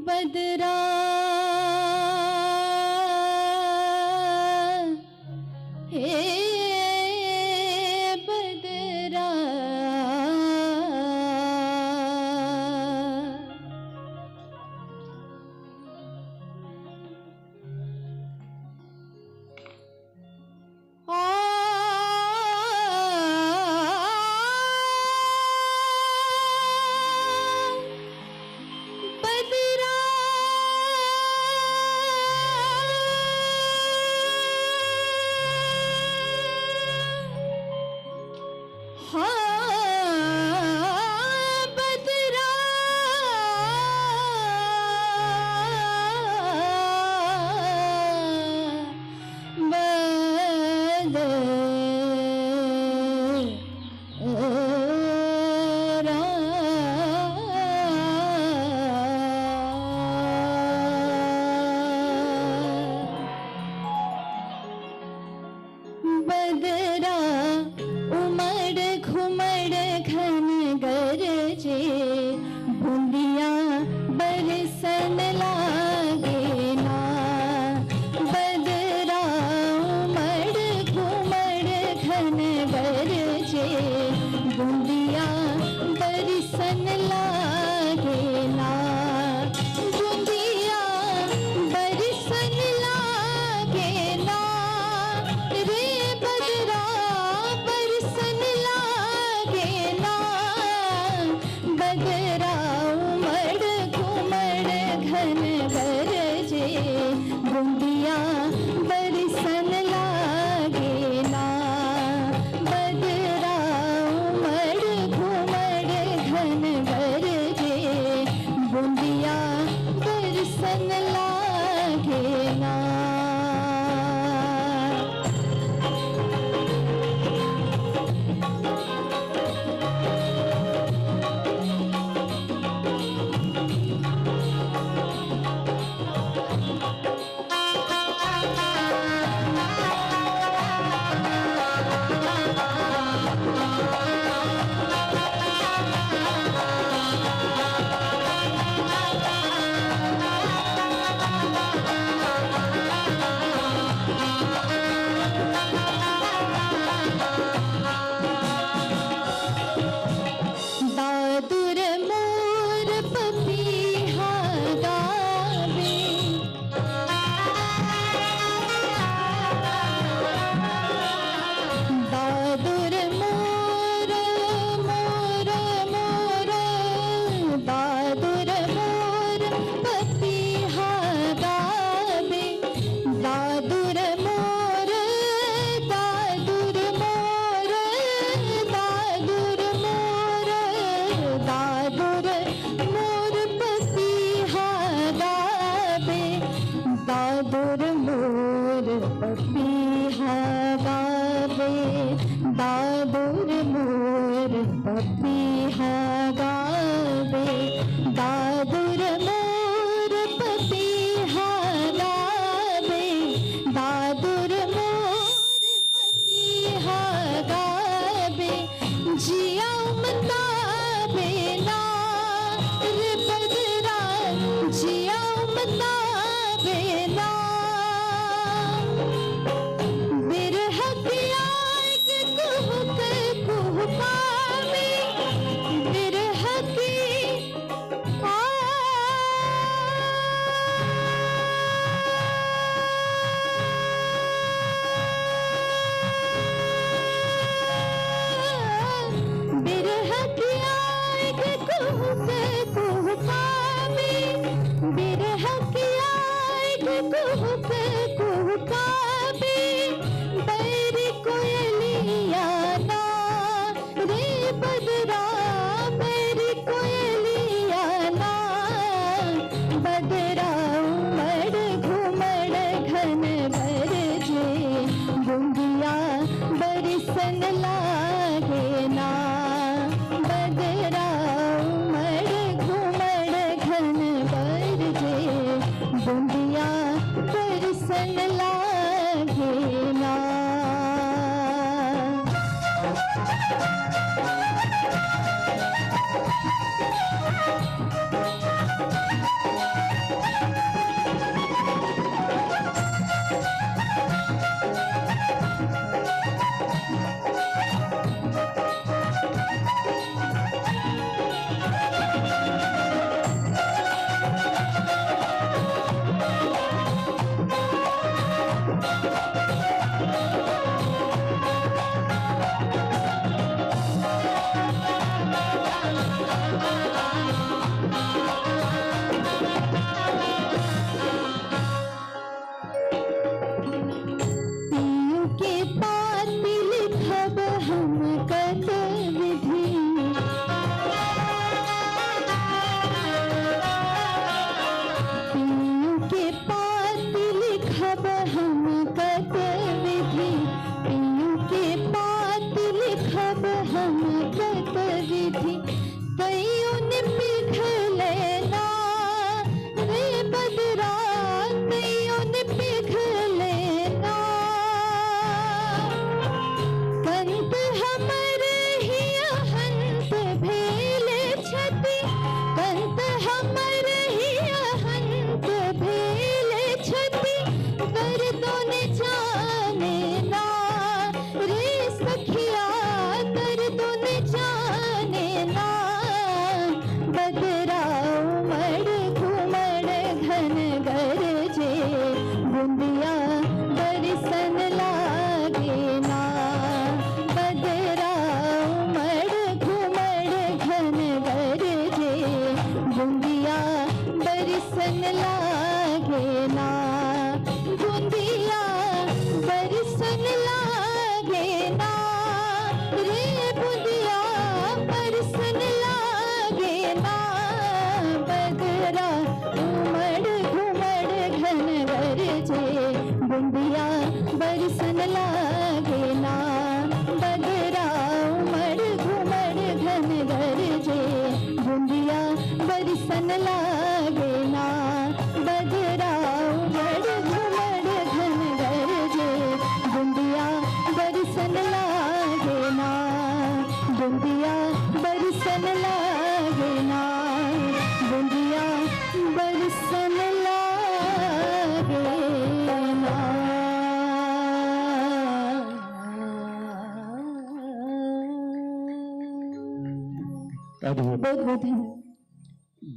बदरा हे बदरा बदरा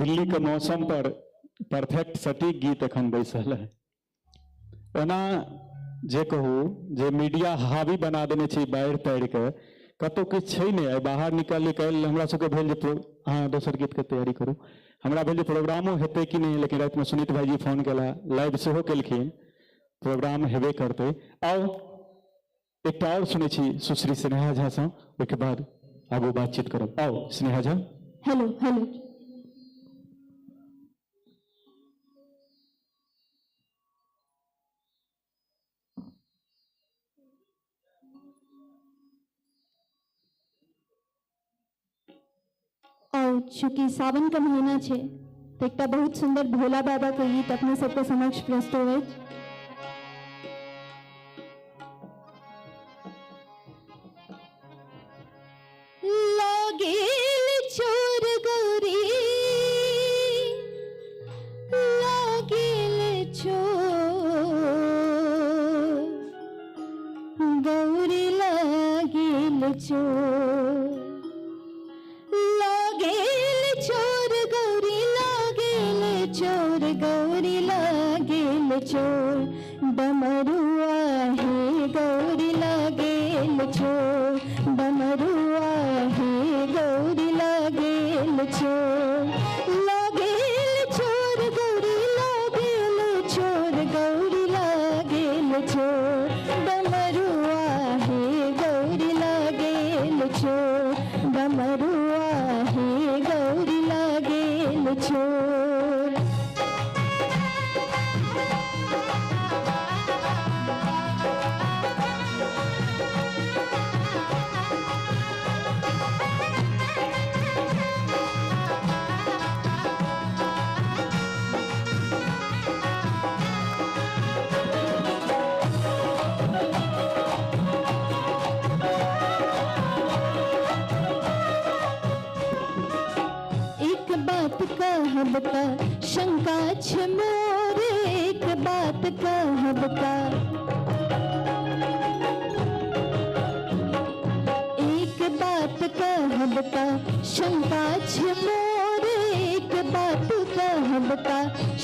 दिल्ली के मौसम पर परफेक्ट सटीक गीत एखन बैसल है। ओना जे कहू जे मीडिया हावी बना देने छै बाढ़ि ताढ़ि के, कतौ किछु छै नहि। आइ बाहर निकल निकल हमरा सबके भेल जे अहाँ दोसर गीत के तैयारी करू, हमरा भेल जे प्रोग्रामो हेतै कि नहि, लेकिन रातिमे सुनीत भाईजी फोन केला, लाइव सेहो केलखिन, प्रोग्राम हेबे करतै। आउ एकटा आओर सुनै छी सुश्री स्नेहा झासँ, ओहिके बाद आगू बातचीत करब। आउ स्नेहा झा। हेलो हेलो, और चूँकि सावन का महीना है तो एक बहुत सुंदर भोला बाबा के गीत अपने सबके समक्ष प्रस्तुत अछि। लागेल चोर गौरी लागेल चोर गौरी लागेल चोर लागेल चोर गौरी लागेल चोर गौरी लागेल चोर डमरुआ हे गौरी लागेल चोर डमरुआ हे गौरी लागेल चोर लागेल चोर गौरी लागेल चोर गौरी लागेल चोर डमरुआ हे गौरी लागेल चोर डमरुआ हे गौरी लागेल चोर। एक बात कहब का शंका छ मोर, एक बात कहब का, एक बात कहब का शंका छ मोर, एक बात कहब का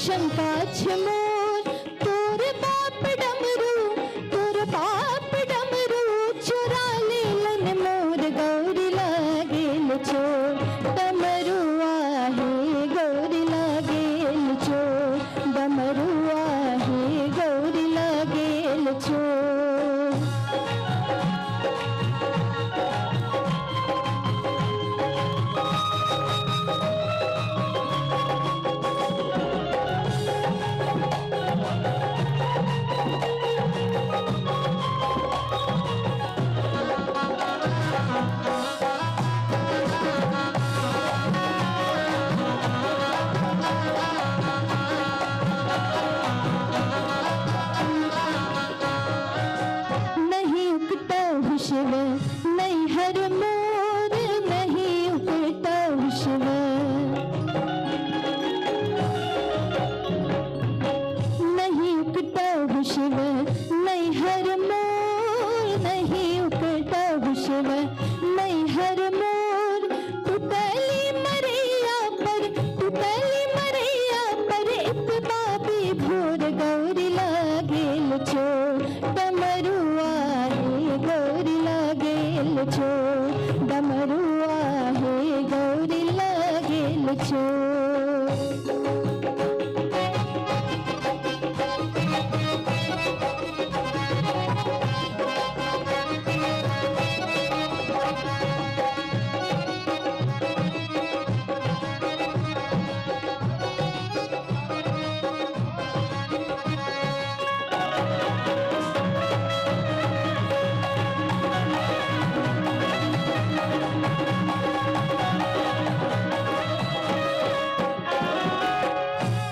शंका छ मोर। तोर बाप डमरू, तोर बाप डमरू चुरा लेलन मोर, गौरी लागेल चोर डमरुआ हे, गौरी लागेल चोर डमरुआ हे, गौरी लागेल चोर। नहीं उकता शिव नहीं हर मोर, नहीं उकता शिव, नहीं उकता शिव नहीं हर मोर, नहीं उकता शिव नहीं हर मोर। टुटली मरैया पर, टुटली मरैया पर इतबा भी भोर, गौरी लागेल चोर डमरुआ हे, गौरी लागेल चोर डमरुआ हे, गौरी लागेल चोर।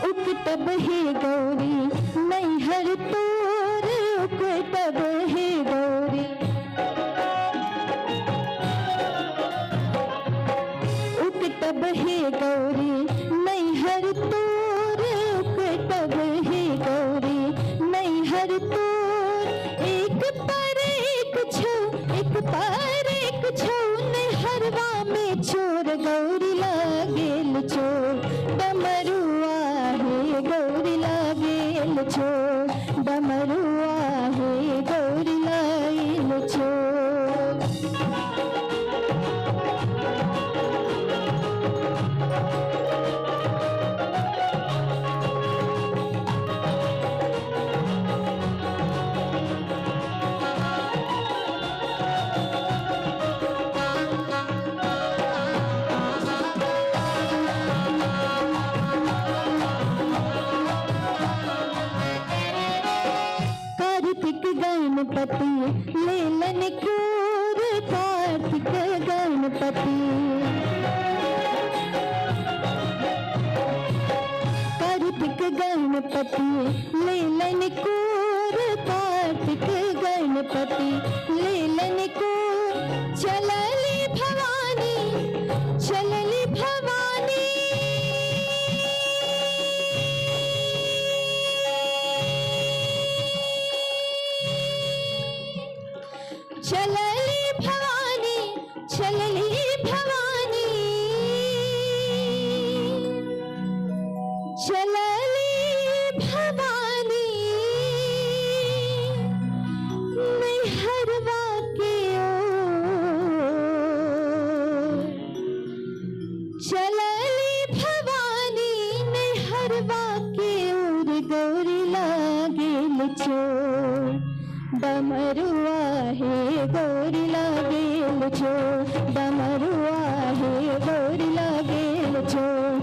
उकतब हे गौरी नैहर तोर, उकतब हे गौरी, उकतब हे गौरी नैहर तोर, उकतब हे गौरी नैहर तोर। एक पर एक छौ, एक पर एक छौ नैहरवा में चोर, गौरी लागेल चोर डमरुआ हे, गौरी लागेल चोर डमरुआ हे, गौरी लागेल चोर। कार्तिक गणपति लेलन कूर, कार्तिक गणपति, कार्तिक गणपति लेलन कूर, कार्तिक गणपति लेलन कूर। चलली भवानी, चलली भवानी, चलली भवानी, चलली भवानी, चलली भवानी नैहरवा के ओर, चलली भवानी नैहरवा के ओर, गौरी लागेल चोर डमरुआ हे, गौरी लागेल चोर डमरुआ हे, गौरी लागेल चोर,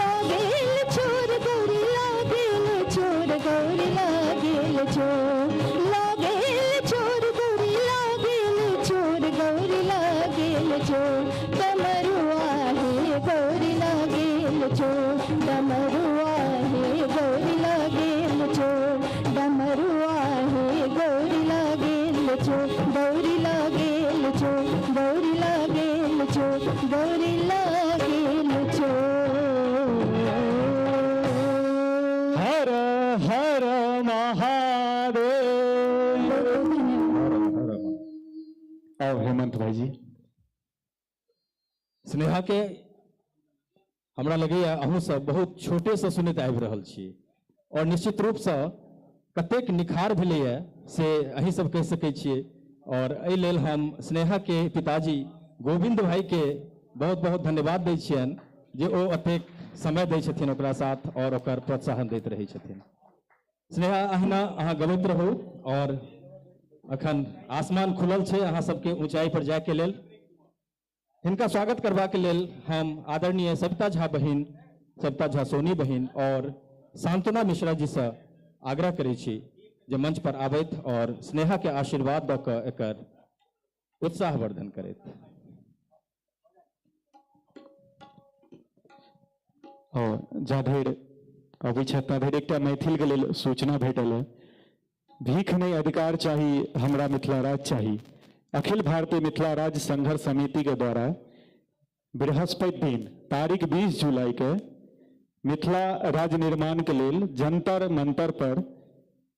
लागेल चोर गौरी लागेल चोर, गौरी लागेल चोर, लागेल चोर गौरी लागेल चोर, गौरी लागेल चोर डमरुआ हे, गौरी लागेल चोर डमरुआ हे, गौरी लागेल चोर डमरुआ हे, गौरी लागेल चोर, गौरी लागेल चोर, गौरी लागेल चोर, गौरी लागेल चोर। हेमंत भाईजी। स्नेहा के हमरा लगैया अहूँ सब बहुत छोटे से सुनैत आबि रहल छी और निश्चित रूपसँ कतेक निखार भेलैए से अहीं सब कहि सकै छियै। और एहि लेल हम स्नेहा के पिताजी गोविंद भाई के बहुत बहुत धन्यवाद दै छियनि जे ओ एतेक समय दै छथिन ओकरा साथ और ओकर प्रोत्साहन दैत रहै छथिन। स्नेहा अहिना अहाँ गबैत रहू और अखन आसमान खुलल छै अहाँ सबके ऊंचाई पर जायके लेल। हिनका स्वागत करबाक लेल हम आदरणीय सविता झा बहिन, सविता झा सोनी बहिन और सांत्वना मिश्रा जी से आग्रह करै छी जे मंच पर आबैत और स्नेहा के आशीर्वाद दऽ कऽ एकर उत्साहवर्धन करैत। और जाधरि अबै छथि ताधरि एकटा मैथिल के लेल सूचना भेटल है। भीख नहीं अधिकार चाही, हमरा मिथिला राज्य चाही। अखिल भारतीय मिथिला राज्य संघर्ष समिति के द्वारा बृहस्पति दिन तारीख 20 जुलाई के मिथिला राज्य निर्माण के लेल जंतर मंतर पर,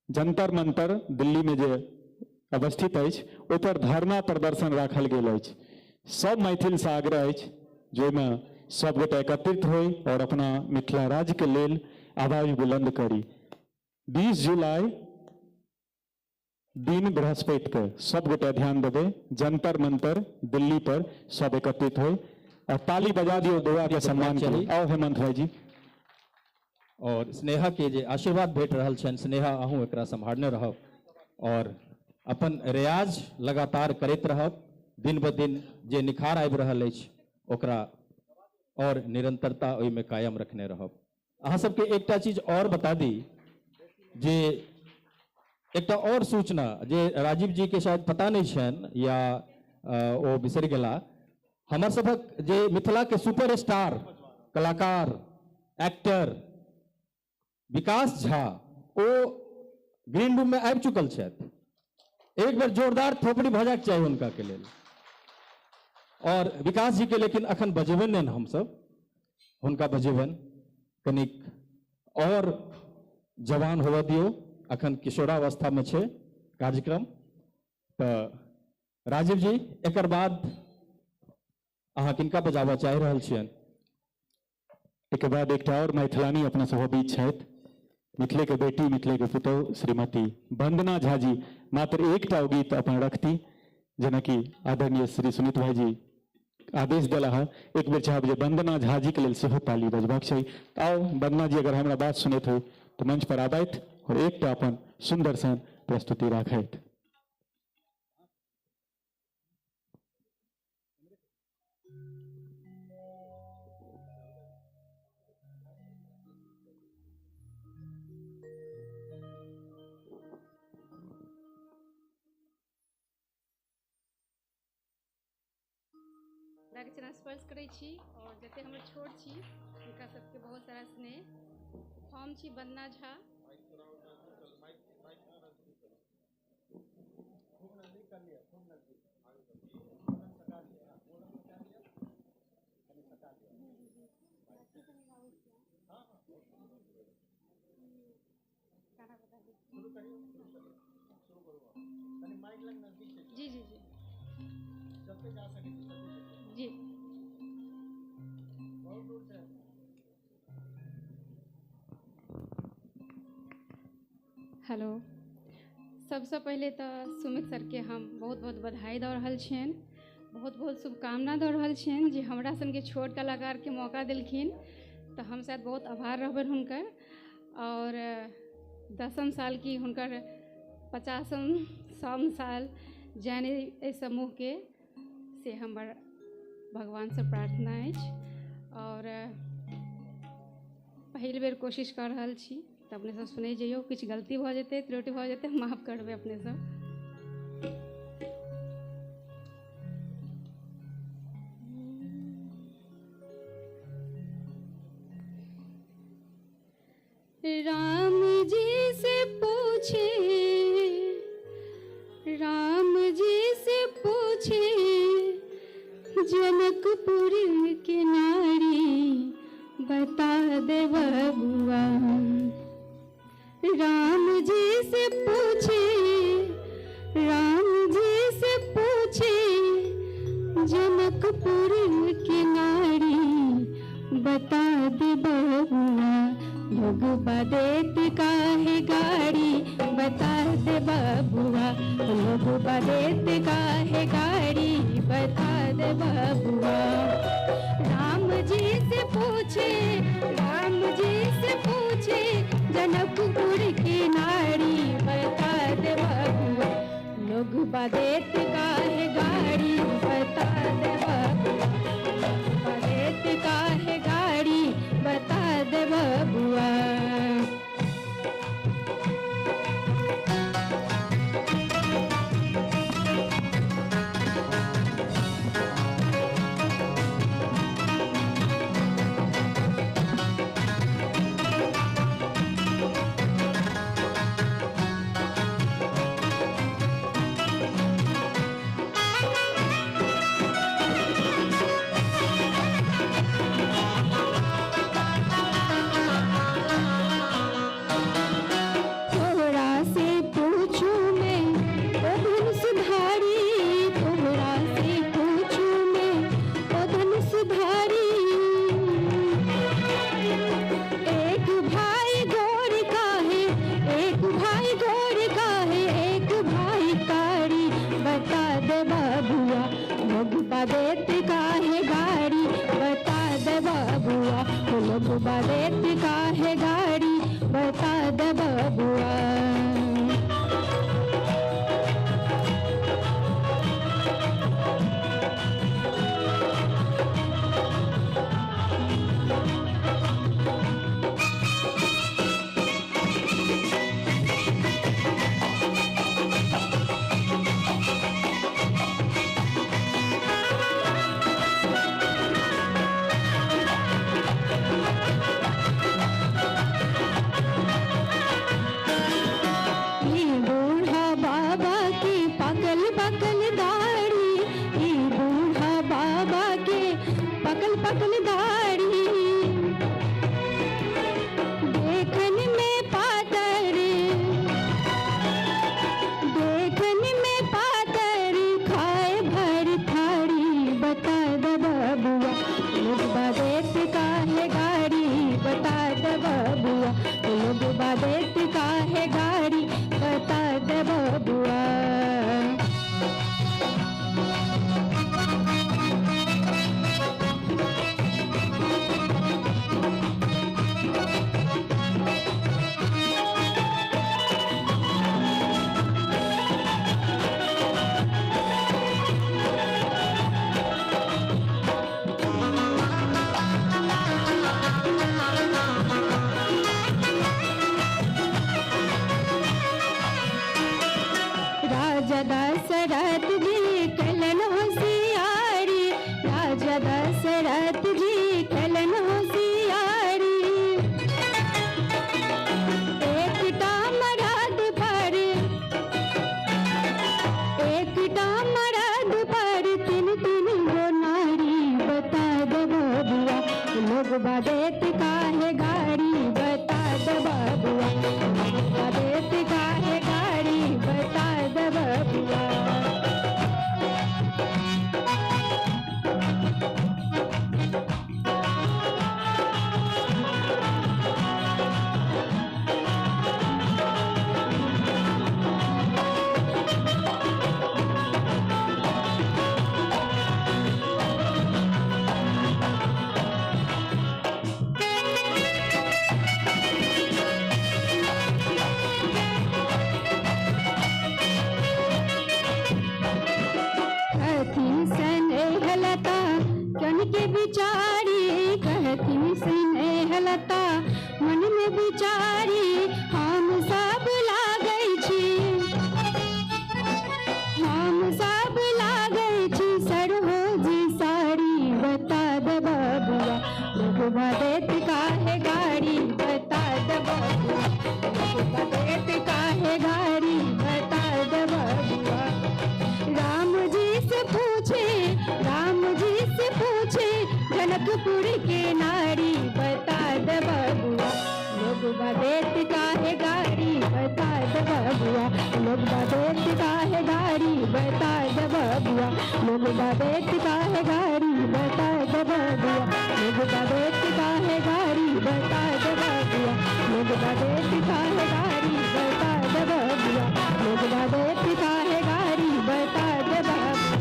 जंतर मंतर दिल्ली में जे अवस्थित अछि ओहि पर धरना प्रदर्शन राखल गेल अछि। सब मैथिल से आग्रह अछि जाहिमे सब गोटे एकत्रित होई और अपना मिथिला राज्य के लेल आवाज बुलंद करी। 20 जुलाई दिन बृहस्पति के सब गोटे ध्यान देबै, जंतर मंतर दिल्ली पर सब एकत्रित होई और ताली बजा दियौ दुआ के सम्मान करी। आओ हेमंत भाई जी। और स्नेहा के जे आशीर्वाद भेट रहल छनि, स्नेहा अहूँ एकरा सम्हारने रहब और अपन रियाज लगातार करैत रहब। दिन ब दिन जे निखार आबि रहल अछि ओकरा और निरंतरता ओहिमे कायम रखने रहब। अहाँ सबके एकटा चीज और बता दी जे एकटा और सूचना जे राजीव जी के शायद पता नहीं छनि या ओ बिसरि गेला, हमर सभक जे मिथिला के सुपरस्टार कलाकार एक्टर विकास झा ओ ग्रीन रूम में आबि चुकल छथि। एक बेर जोरदार थोपड़ी भऽ जायके चाही हुनका के लेल। और विकास जी के लेकिन अखन बजेबनि नहि हमसब, हुनका बजेबनि कनिक और जवान होबऽ दियौ, अखन किशोरावस्था में छै कार्यक्रम। तऽ राजीव जी एकर बाद अहाँ किनका बजाबऽ चाहि रहल छियनि? एकर बाद एकटा और मैथिलानी अपना सभक बीच छथि, मिथिले के बेटी मिथिले के पुतोहु श्रीमती वंदना झा जी। मात्र एकटा गीत अपन रखती जेनाकि आदरणीय श्री सुनीत भाई जी आदेश देला है। एक बेर चाहब जे वंदना झा जी के लेल सेहो ताली बजबाक चाही। आउ वंदना जी अगर हमरा बात सुनैत हो तो मंच पर आबैत और एकटा अपन सुंदर सन प्रस्तुति राखैत। चरण स्पर्श करै छी और जते हमर छोट छी हुनका सबके बहुत सारा स्नेह। हम छी वंदना झा। जी जी जी जी हेलो। सबसँ पहिले तऽ सुमित सरके हम बहुत बहुत बधाई दऽ रहल छियनि, बहुत बहुत शुभकामना दऽ रहल छियनि जे हमरा सनके छोट कलाकारके मौका देलखिन, तऽ हम शायद बहुत आभार रहबनि हुनकर। और 10म साल की हुनकर 50म 100म साल जानि एहि समूहके, से हमर भगवानसँ प्रार्थना अछि। और पहिल बेर कोशिश कऽ रहल छी तऽ अपने सब सुनै जइयौ, किछु गलती भऽ जेतै त्रुटि भऽ जेतै माफ करबै अपने सब। राम जी से पूछे, राम जी से पूछे जनकपुर के नारी बता दे बबुआ। राम जी से पूछे, राम जी से पूछे जनकपुर के नारी बता दे बबुआ लोग बदेत काहे गारी बता दे बबुआ लोग बदेत काहे गारी बता दे बबुआ। राम जी से पूछे राम जी से पूछे जनकपुर की नारी बता दे बबुआ लोग बदेत काहे गारी बता दे बबुआ बदेत काहे गारी बता दे बबुआ। बदेत काहे गाड़ी बता दे बबुआ। पकल दाढ़ी देखन में पातर देखन में पातर खाए भर थारी बता दे बबुआ लोग बदेत काहे गाड़ी बता दे बबुआ लोग बदेत काहे गाड़ी बता दे बबुआ। राजा दशरथ जी कलन होशियारी राजा दशरथ जी कलन होशियारी एकटा मरद पर एकटा मरद पर तीन तीन गो नारी बता दे बबुआ लोग बदेत काहे गाड़ी बता दे बबुआ बदेत काहे गाड़ी बता दे बबुआ। के बिचारी कहती स्नेहलता मन में बिचारी हम सब लागै छी हम सब लागै छी सरहोजी साड़ी बता दे बबुआ लोग बदेत काहे गाड़ी बता दे बबुआ लोग बदेत काहे गाड़ी बता दे बबुआ। राम जी से पूछे राम जी से पूछे जनकपुर के नारी बता दे बबुआ लोग बदेत काहे गाड़ी बता दे बबुआ लोग बदेत काहे गाड़ी बता दे बबुआ, लोगबा देत काहे गारी बता दे बबुआ, लोगबा देत काहे गारी बता दे बबुआ, लोगबा देत काहे गारी बता दे बबुआ, लोगबा देत काहे गारी बता दे बबुआ।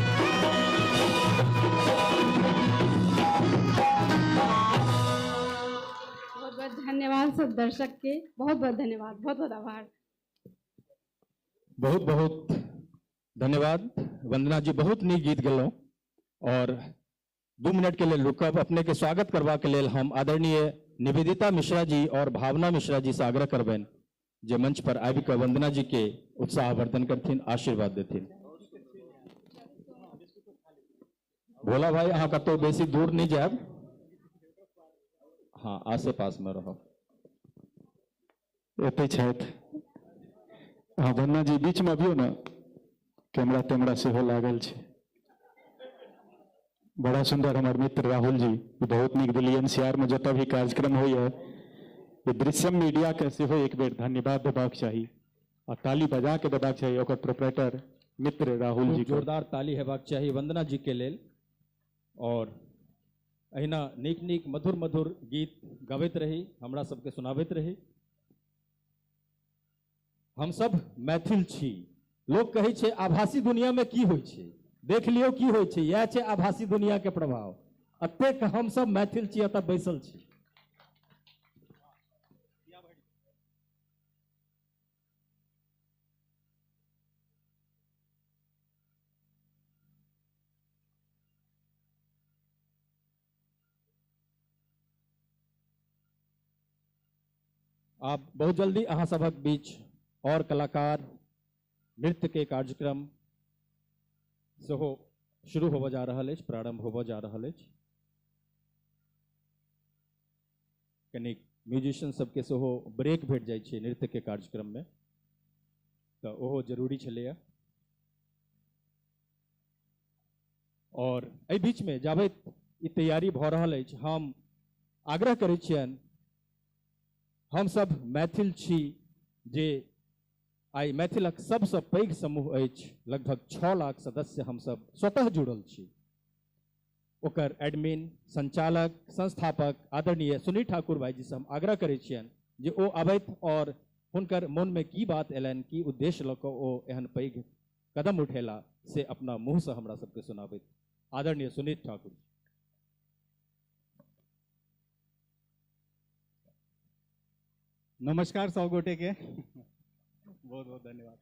बहुत बहुत धन्यवाद सब दर्शक के, बहुत बहुत धन्यवाद, बहुत बहुत आभार। बहुत बहुत धन्यवाद वंदना जी, बहुत नीक गीत गेलहुँ। और 2 मिनट के लिए रुकब, अपने के स्वागत करबा के लेल हम आदरणीय निवेदिता मिश्रा जी और भावना मिश्रा जी से आग्रह करबनि जे मंच पर आबि कऽ वंदना जी के उत्साहवर्धन करथिन, आशीर्वाद देथिन। भोला भाई अहाँ कतौ बेसी दूर नहीं जायब, हाँ आसे पास में रहो। एतै छथि। हाँ वंदना जी बीच में अबियौ ने, कैमरा तेमरा सेहो लागल छै। बड़ा सुंदर हमार मित्र राहुल जी बहुत नीक दिल्ली एनसीआर में जतऽ भी कार्यक्रम होइए दृश्यम मीडिया के सेहो एक बेर धन्यवाद देबाक चाही आ ताली बजा के देबाक चाही ओकर प्रोपराइटर मित्र राहुल जी। जोरदार ताली हेबाक चाही वंदना जी के लेल। और अहिना नीक नीक मधुर मधुर गीत गबैत रही, हमरा सबके सुनाबैत रही। हम सब मैथिल छी। लोक कहै छै आभासी दुनिया में की होइ छै, देख लियौ की होइ छै, इएह छै आभासी दुनिया के प्रभाव। अतेक हम सब मैथिल छी, एतऽ बैसल छी। आप बहुत जल्दी अहाँ सबक बीच और कलाकार नृत्य के कार्यक्रम सेहो शुरू होबऽ जा रहल अछि, प्रारंभ होबऽ जा रहल अछि। कनिक म्यूजिशियन सबके सेहो ब्रेक भेट जाइ छै नृत्य के कार्यक्रम में, तऽ ओहो जरूरी छलैया। और एहि बीच में जाबैत ई तैयारी भऽ रहल अछि, हम आग्रह करै छियनि, हम सब मैथिल छी जे आइ मैथिलक सबसँ पैघ समूह अछि, लगभग 6 लाख सदस्य हम सब स्वतः जुड़ल छी। ओकर एडमिन, संचालक, संस्थापक आदरणीय सुनील ठाकुर भाईजी से हम आग्रह करै छियनि जे ओ आबथि और हुनकर मोनमे की बात एलनि, की उद्देश्य लऽ कऽ ओ एहन पैघ कदम उठेला, से अपना मुँहसँ हमरा सबके सुनाबथि। आदरणीय सुनील ठाकुर। नमस्कार सब गोटे के, बहुत बहुत धन्यवाद।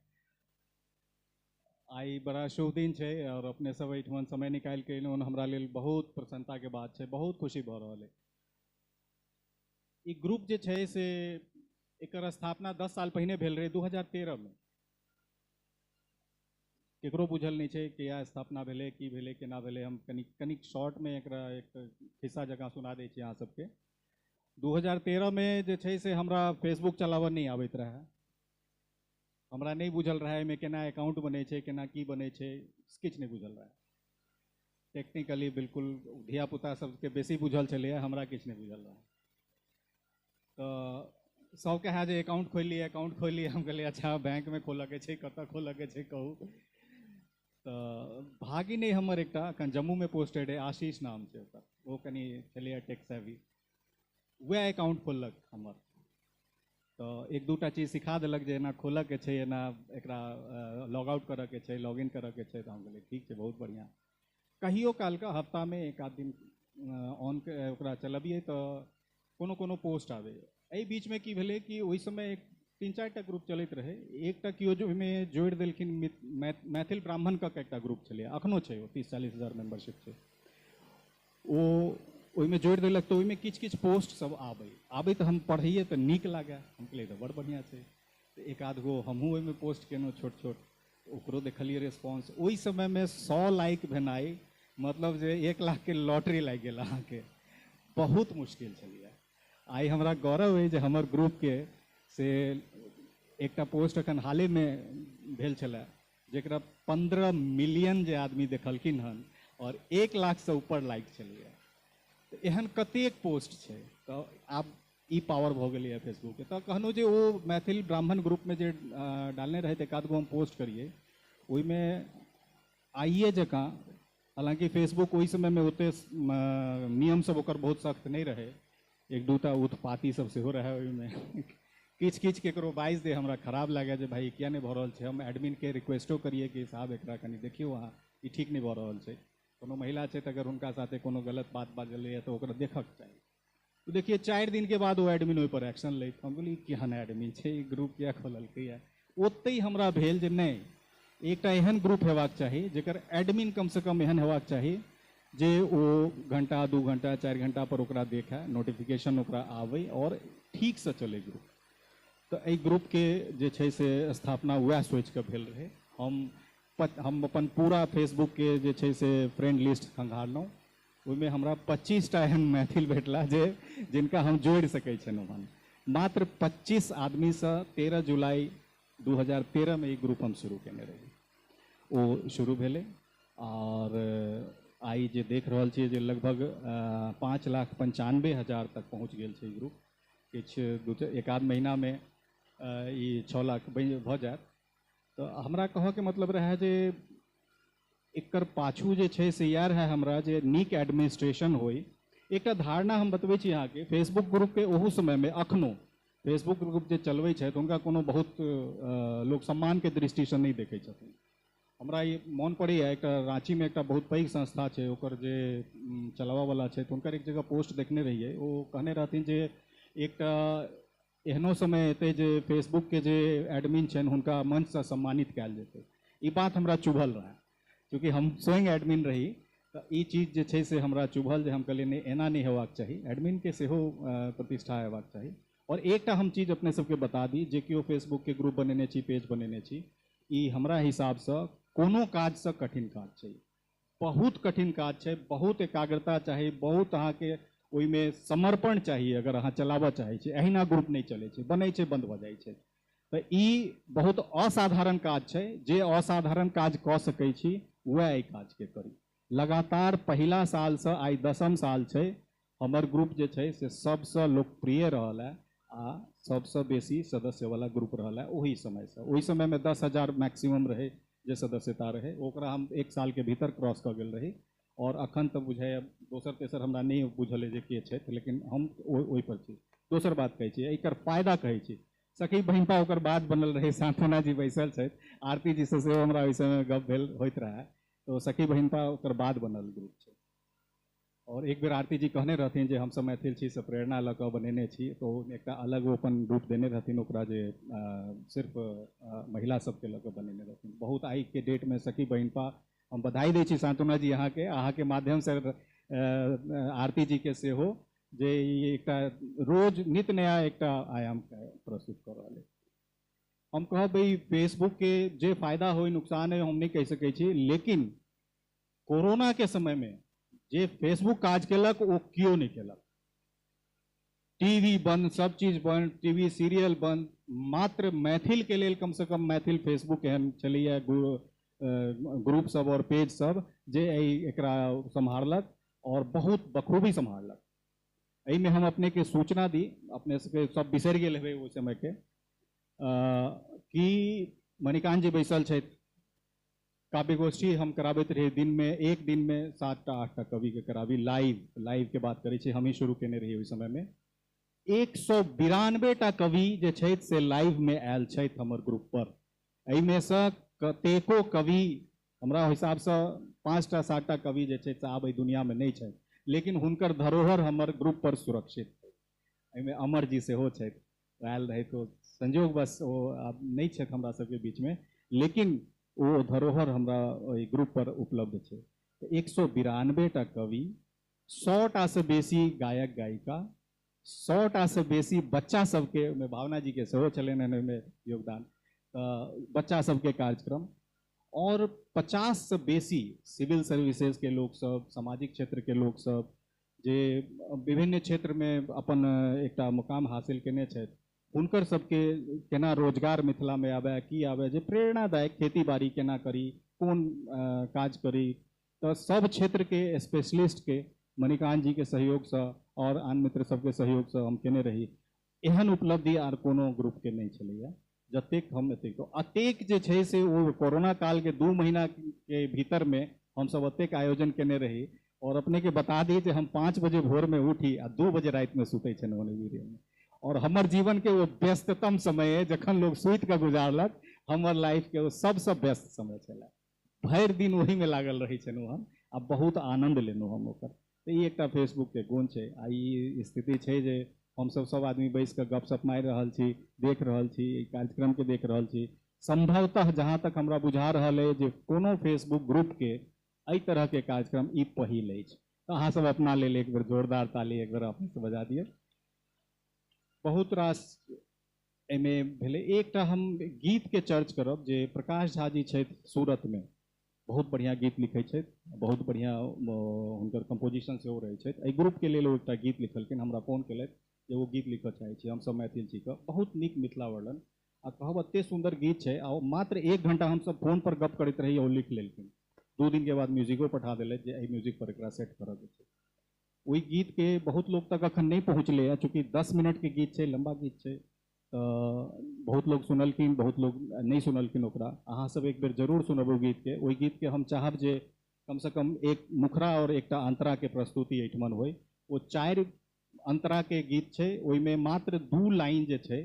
आई बड़ा शुभ दिन छै और अपने सब एहिठमन समय निकालि के एलहुँ, हमरा लेल बहुत प्रसन्नता के बात छै, बहुत खुशी भऽ रहल है। ई ग्रुप जे छै से एकर स्थापना 10 साल पहिने भेल रहै, 2013 में। केकरो बुझल नहीं छै कि यह स्थापना भेलै, की भेलै, केना भेलै। हम कनिक शॉर्ट में एकरा एक खिस्सा जकाँ सुना दै छी अहाँ सबके। 2013 में जे छै से हमरा फेसबुक चलाबऽ नहीं आबैत रहै, हमरा नहीं बुझल रहै एहिमे केना अकाउंट बनै छै, केना की बनै छै, किछु नहीं बुझल रहै। टेक्निकली बिल्कुल धियापुता सबके बेसी बुझल छलैए, हमरा किछु नहीं बुझल रहै। तऽ सब कहै जे अकाउंट खोलि लिअ, अकाउंट खोलि लिअ। हम कहलियै अच्छा बैंकमे खोलऽके छै, कतऽ खोलऽके छै कहू। तऽ भागी नहि हमर एकटा एखन जम्मूमे पोस्टेड है, आशीष नाम छै ओकर, ओ कनि छलैए टेक सेवी, वएह अकाउंट खोललक हमर। तऽ एक दूटा चीज सिखा देलक जे एना खोलऽके छै, एना एकरा लॉग आउट करऽके छै, लॉग इन करऽके छै। तऽ हम कहलियै ठीक छै, बहुत बढ़िआँ। कहियो कालके हफ्तामे एक आध दिन ऑन ओकरा चलबियै तऽ कोनो कोनो पोस्ट आबै। एहि बीचमे की भेलै कि ओहि समय 3-4 टा ग्रुप चलैत रहै, एकटा केओ ओहिमे जोड़ि देलखिन मैथिल ब्राह्मण कऽ के एकटा ग्रुप छलै, अखनो छै ओ, 30-40 हजार मेम्बरशिप छै। ओ ओहिमे जोड़ि देलक तऽ ओहिमे किछु किछु पोस्ट सब आबै तऽ हम पढ़ैए तऽ नीक लागै, हम कहलियै तऽ बड़ बढ़िआँ छै। तऽ एक आध गो हमहूँ ओहिमे पोस्ट केलहुँ छोट छोट, ओकरो देखलियै रिस्पॉन्स। ओहि समयमे 100 लाइक भेनाइ मतलब जे 1 लाखके लॉटरी लागि गेल अहाँके, बहुत मुश्किल छलैए। आइ हमरा गौरव अइ जे हमर ग्रुपके से एकटा पोस्ट एखन हालेमे भेल छलै जकरा 15 मिलियन जे आदमी देखलखिन हन और 1 लाखसँ ऊपर लाइक छलैए। तऽ एहन कतेक पोस्ट छै। तऽ आब ई पावर भऽ गेलैए फेसबुकके। तऽ कहलहुँ जे ओ मैथिल ब्राह्मण ग्रुपमे जे डालने रहै एक आध गो हम पोस्ट करियै, ओहिमे आइए जकाँ, हालाँकि फेसबुक ओहि समयमे ओते नियम सब ओकर बहुत सख्त नहि रहै, एक दूटा उत्पाती सब सेहो रहै ओहिमे, किछु किछु केकरो बाजि दे हमरा खराब लागै जे भाइ किया नहि भऽ रहल छै। हम एडमिनके रिक्वेस्टो करियै कि साहब एकरा कनि देखियौ अहाँ, ई ठीक नहि भऽ रहल छै। कोनो महिला छै तऽ अगर हुनका साथे कोनो गलत बात बाजलैए तऽ ओकरा देखऽके चाही। तो देखिए 4 दिन के बाद ओ एडमिन ओहिपर एक्शन लैत। हम कहलियै केहन एडमिन छै, ई ग्रुप किया खोललकैए। ओतहि हमरा भेल जे नहि, एकटा एहन ग्रुप हेबाक चाही जकर एडमिन कमसँ कम एहन हेबाक चाही जे ओ घंटा 2 घंटा 4 घंटा पर ओकरा देखै, नोटिफिकेशन ओकरा आबै और ठीकसँ चलै ग्रुप। तऽ एहि ग्रुपके जे छै से स्थापना वएह सोचिकऽ भेल रहै। हम अपन पूरा फेसबुकके जे छै से फ्रेंड लिस्ट खंगारलहुँ, ओहिमे हमरा 25टा एहन मैथिल भेटला जे जिनका हम जोड़ि सकै छलहुँ हन। मात्र 25 आदमीसँ 13 जुलाई 2013 में ई ग्रुप हम शुरू केने रही। ओ शुरू भेलै और आइ जे देख रहल छियै जे लगभग 5,95,000 तक पहुँच गेल छै ई ग्रुप। किछु 1-1.5 महीनामे ई 6 लाख भऽ जायत। तऽ हमरा कहऽके मतलब रहै जे एकर पाछू जे छै से इएह रहै हमरा जे नीक एडमिनिस्ट्रेशन होइ। एकटा धारणा हम बतबै छी अहाँके, फेसबुक ग्रुपके ओहू समयमे अखनो फेसबुक ग्रुप जे चलबै छथि हुनका कोनो बहुत लोक सम्मानके दृष्टिसँ नहि देखै छथिन। हमरा ई मोन पड़ैए एकटा राँचीमे एकटा बहुत पैघ संस्था छै, ओकर जे चलाबऽवला छै हुनकर एक जगह पोस्ट देखने रहियै, ओ कहने रहथिन जे एकटा एहनो समय एतै जे फेसबुकके जे एडमिन छनि हुनका मंचसँ सम्मानित कयल जेतै। ई बात हमरा चुभल रहै, चूँकि हम स्वयं एडमिन रही तऽ ई चीज जे छै से हमरा चुभल जे हम कहलियै नहि, एना नहि हेबाक चाही, एडमिनके सेहो प्रतिष्ठा हेबाक चाही। और एकटा हम चीज अपने सबके बता दी, जे केओ फेसबुकके ग्रुप बनेने छी, पेज बनेने छी, ई हमरा हिसाबसँ कोनो काजसँ कठिन काज छै, बहुत कठिन काज छै, बहुत एकाग्रता चाही, बहुत अहाँके ओहिमे समर्पण चाही अगर अहाँ चलाबऽ चाहै छी। एहिना ग्रुप नहि चलै छै, बनै छै बन्द भऽ जाइ छै। तऽ ई बहुत असाधारण काज छै, जे असाधारण काज कऽ सकै छी वएह एहि काजके करी। लगातार पहिला सालसँ आइ 10म साल छै, हमर ग्रुप जे छै से सबसँ लोकप्रिय रहल है आ सबसँ बेसी सदस्यवला ग्रुप रहल है ओहि समयसँ। ओहि समयमे 10,000 मैक्सिमम रहै जे सदस्यता रहै, ओकरा हम 1 सालके भीतर क्रॉस कऽ गेल रही। और अखन तऽ बुझाइए दोसर तेसर हमरा नहि बुझल अइ जे के छथि, लेकिन हम ओहिपर छी। दोसर बात कहै छी, एकर फायदा कहै छी, सखी बहिनपा ओकर बाद बनल रहै, सांत्वना जी बैसल छथि, आरती जीसँ सेहो हमरा ओहि समयमे गप भेल होइत रहए, तऽ सखी बहिनपा ओकर बाद बनल ग्रुप छै। और एक बेर आरती जी कहने रहथिन जे हमसब मैथिल छी से प्रेरणा लऽ कऽ बनेने छी, तऽ एकटा अलग ओ अपन रूप देने रहथिन ओकरा जे सिर्फ महिला सबके लऽ कऽ बनेने रहथिन। बहुत आइके डेटमे सखी बहिनपा हम बधाई दै छी सांत्वना जी अहाँके, अहाँके माध्यमसँ आरती जीके सेहो, जे ई एकटा रोज नित नया एकटा आयाम प्रस्तुत कऽ रहल अइ। हम कहब ई फेसबुकके जे फायदा होइ नुकसान होइ हम नहि कहि सकै छी, लेकिन कोरोनाके समयमे जे फेसबुक काज केलक ओ केओ नहि केलक। टीवी बंद, सब चीज बंद, टीवी सीरियल बंद, मात्र मैथिल के लेल कमसँ कम मैथिल फेसबुक एहन छलैए ग्रुप सब और पेज सब जे एहि एकरा सम्हारलक और बहुत बखूबी सम्हारलक। एहिमे हम अपनेके सूचना दी, अपने सबके सब बिसरि गेल हेबै ओहि समयके, कि मणिकांत जी बैसल छथि, काव्य गोष्ठी हम कराबैत रही दिनमे, एक दिनमे 7टा 8टा कविके कराबी, लाइव के बात करै छी, हमही शुरू केने रही ओहि समयमे। 192टा कवि जे छथि से लाइवमे आयल छथि हमर ग्रुप पर। एहिमेसँ कतेको कवि हमरा हिसाबसँ 5टा 7टा कवि जे छै से आब एहि दुनियामे नहि छथि, लेकिन हुनकर धरोहर हमर ग्रुप पर सुरक्षित। एहिमे अमर जी सेहो छथि, आयल रहथि, ओ संजोगवश ओ आब नहि छथि हमरा सबके बीचमे, लेकिन ओ धरोहर हमरा ओहि ग्रुप पर उपलब्ध छै। तऽ 192टा कवि, 100टा से बेसी गायक गायिका, 100टा से बेसी बच्चा सबके, ओहिमे भावना जीके सेहो छलनि हन ओहिमे योगदान, तऽ बच्चा सबके कार्यक्रम, और 50 से बेसी सिविल सर्विसेज के लोक सब, सामाजिक क्षेत्र के लोक सब जे विभिन्न क्षेत्रमे अपन एकटा मुकाम हासिल केने छथि, हुनकर सबके केना रोजगार मिथिलामे आबै, की आबै, जे प्रेरणादायक खेती बाड़ी केना करी, कोन काज करी, तऽ सब क्षेत्रके स्पेशलिस्टके मणिकांत जीके सहयोगसँ और आन मित्र सबके सहयोगसँ हम केने रही। एहन उपलब्धि आर कोनो ग्रुपके नहि छलैए। जतेक हम एतेक तो अतेक जे छै से ओ कोरोना कालके 2 महीनाके भीतरमे हमसब ओतेक आयोजन केने रही। और अपने के बता दी जे हम 5 बजे भोर में उठी आ 2 बजे रातिमे सुतै छलहुँ वीडियोमे। और हमर जीवन के वो व्यस्ततम समय है जखन लोग सुति कऽ गुजारलक, हमर लाइफ के वो सबसँ व्यस्त समय छलै। भरि दिन ओहीमे लागल रहै छलहुँ हम आ बहुत आनन्द लेलहुँ हम ओकर। तऽ ई एकटा फेसबुकके गुण छै। आ ई स्थिति छै जे हमसब सब आदमी बैस कऽ गपशप मारि रहल छी, देख रहल छी, एहि कार्यक्रमके देख रहल छी। संभवतः जहाँ तक हमरा बुझा रहल अइ जे कोनो फेसबुक ग्रुपके एहि तरहके कार्यक्रम ई पहिल अछि। तऽ अहाँ सब अपना लेल एक बेर जोरदार ताली एक बेर अपनेसँ बजा दियौ। बहुत रास एहिमे भेलै। एकटा हम गीतके चर्च करब जे प्रकाश झा जी छथि सूरतमे, बहुत बढ़िआँ गीत लिखै छथि, बहुत बढ़िआँ हुनकर कम्पोजिशन सेहो रहै छथि। एहि ग्रुपके लेल ओ एकटा गीत लिखलखिन, हमरा फोन केलथि जे ओ गीत लिखऽ चाहै छी, हमसब मैथिल छी कऽ। बहुत नीक मिथिला वर्णन आ कहब एतेक सुन्दर गीत छै। आ मात्र 1 घंटा हमसब फोनपर गप करैत रही, ओ लिख लेलखिन। 2 दिन के बाद म्यूजिको पठा देलथि जे एहि म्यूजिक पर एकरा सेट करऽ के छै। ओहि गीतके बहुत लोग तक अखन नहि पहुँचलै हँ, चूँकि 10 मिनटके गीत छै, लम्बा गीत छै, तऽ बहुत लोग सुनलखिन, बहुत लोग नहि सुनलखिन ओकरा। अहाँ सब एक बेर जरूर सुनब ओहि गीतके। ओहि गीतके हम चाहब जे कमसँ कम एक मुखड़ा और एकटा अंतराके प्रस्तुति एहिठमन होइ। ओ 4 अंतराके गीत छै, ओहिमे मात्र 2 लाइन जे छै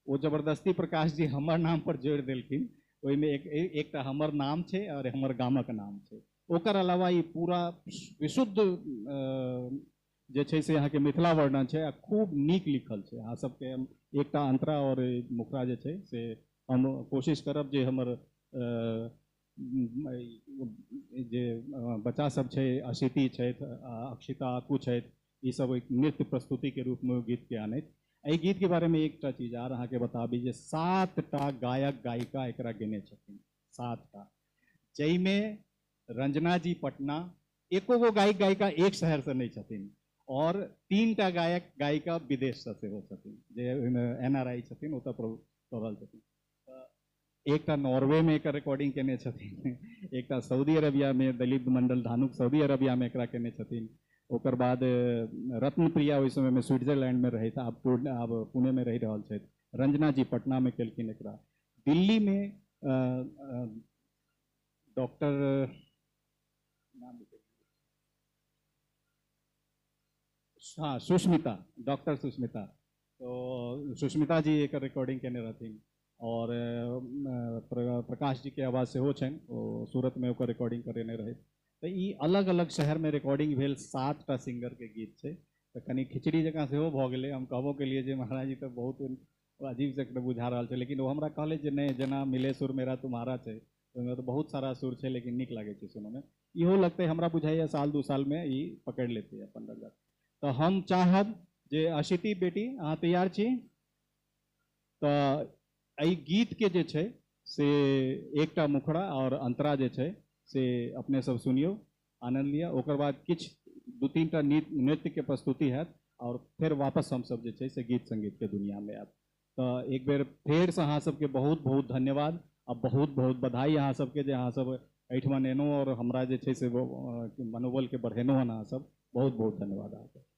ओ जबरदस्ती प्रकाश जी हमर नाम पर जोड़ि देलखिन। ओहिमे एकटा हमर नाम छै और हमर गामक नाम छै। ओकर अलावा ई पूरा विशुद्ध जे छै से अहाँके मिथिला वर्णन छै आ खूब नीक लिखल छै। अहाँ सबके हम एकटा अंतरा और मुखड़ा जे छै से हम कोशिश करब जे हमर जे बच्चा सब छै, अशिति छथि, अक्षिता अकू छथि, ई सब एक नृत्य प्रस्तुतिके रूपमे ओ गीतके आनैत। एहि गीतके बारेमे एकटा चीज आर अहाँके बताबी जे 7टा गायक गायिका एकरा गेने छथिन, 7टा, जाहिमे रंजना जी पटना, एको गो गायक गायिका एक शहरसँ नहि छथिन, और 3टा गायक गायिका विदेशसँ सेहो छथिन, जे ओहिमे NRI छथिन, ओतऽ रहल छथिन। एकटा नॉर्वेमे एकर रिकॉर्डिंग केने छथिन, एकटा सऊदी अरबियामे दलीप मंडल धानुक सऊदी अरबियामे एकरा केने छथिन। ओकर बाद रत्नप्रिया ओहि समयमे स्विट्जरलैंडमे रहैत, आब पुणेमे रहि रहल छथि। रंजना जी पटनामे केलखिन एकरा। दिल्लीमे डॉक्टर हाँ सुष्मिता, डॉक्टर सुष्मिता, तो सुष्मिता जी एकर रिकॉर्डिंग केने रहथिन। और प्रकाश जी के आवाज सेहो छनि, ओ सूरतमे ओकर रिकॉर्डिंग करेने रहै। तऽ ई अलग अलग शहरमे रिकॉर्डिंग भेल 7टा सिंगरके गीत छै। तऽ कनि खिचड़ी जकाँ सेहो भऽ गेलै। हम कहबो केलियै जे महाराज जी तऽ बहुत अजीब से बुझा रहल छै, लेकिन ओ हमरा कहलै जे नहि, जेना मिले सुर मेरा तुम्हारा छै ओहिमे तऽ बहुत सारा सुर छै, लेकिन नीक लागै छै सुनऽमे। इहो लगतै हमरा बुझाइए साल 2 सालमे ई पकड़ि लेतै अपन रंगत। तऽ हम चाहब जे अशिति बेटी अहाँ तैयार छी तऽ एहि गीतके जे छै से एकटा मुखड़ा और अंतरा जे छै से अपने सब सुनियौ, आनंद लिअ। ओकर बाद किछु 2-3टा नृत्यके प्रस्तुति हैत और फेर वापस हमसब जे छै से गीत संगीतके दुनियामे आयब। तऽ एक बेर फेरसँ अहाँ सबके बहुत बहुत धन्यवाद आ बहुत बहुत बधाई अहाँ सबके जे अहाँ सब एहिठमन एलहुँ और हमरा जे छै से मनोबलके बढ़ेलहुँ हन अहाँ सब। बहुत बहुत धन्यवाद अहाँके।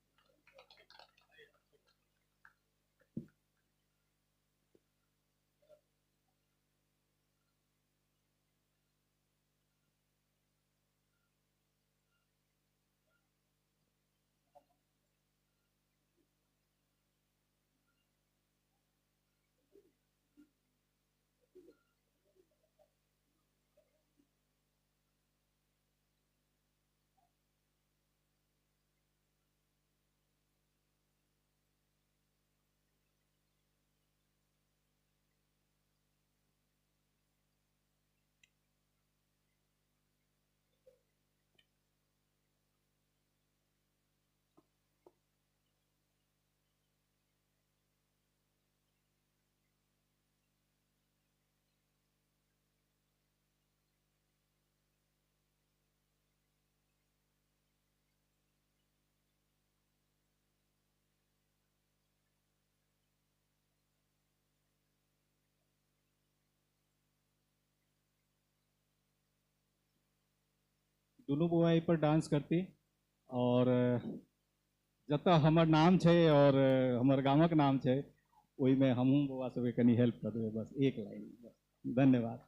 दुनू बौआ एहि पर डांस करती और जतऽ हमर नाम छै और हमर गामक नाम छै ओहिमे हमहूँ बौआ सबके कनि हेल्प कऽ देबै, बस एक लाइन, बस। धन्यवाद।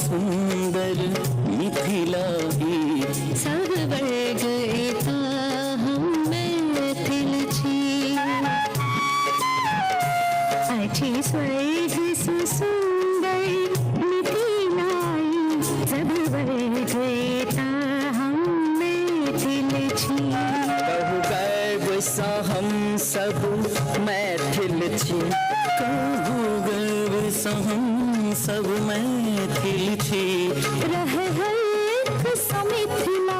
सुंदर मिथिला सब वर्ग एता हम मैथिल छी। अछि स्वर्ग सुंदर मिथिलाई सब वर्ग एता हम मैथिल छी। कहु गर्व सँ हम सब मैथिल छी, कहु गर्व सँ हम सब मैथिल छी। रहे एक मिथिला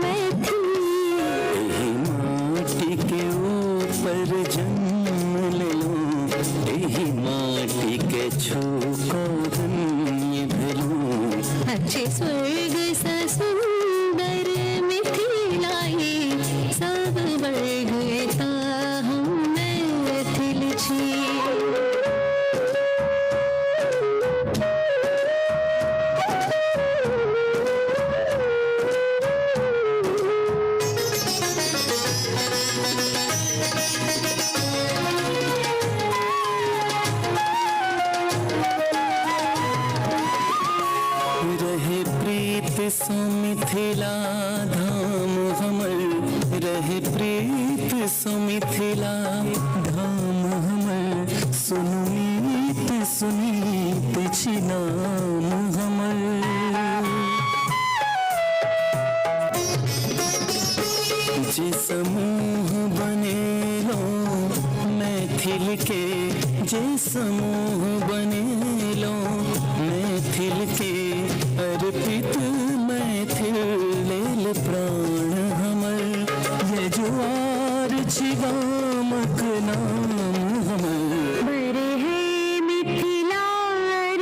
मैथिली, एहि माटी के ऊपर जन्म लेलहुँ, एहि माटी के छू कऽ धन्य भेलहुँ। अच्छे स्वर्ग सँ सुंदर मिथिलाई सब वर्ग एता हम मैथिल छी। रहे प्रीत सो मिथिला धाम हमर, रहे प्रीत सो मिथिला धाम हमर। सुनु मीत सुनीत छी नाम हमर। जे समूह बनेलो मैथिल के, जे समूह बनेलो मैथिल के, अर्पित मैथिल लेल प्राण हमर। यजुआर छी गामक नाम हमर। बड़े है मिथिलार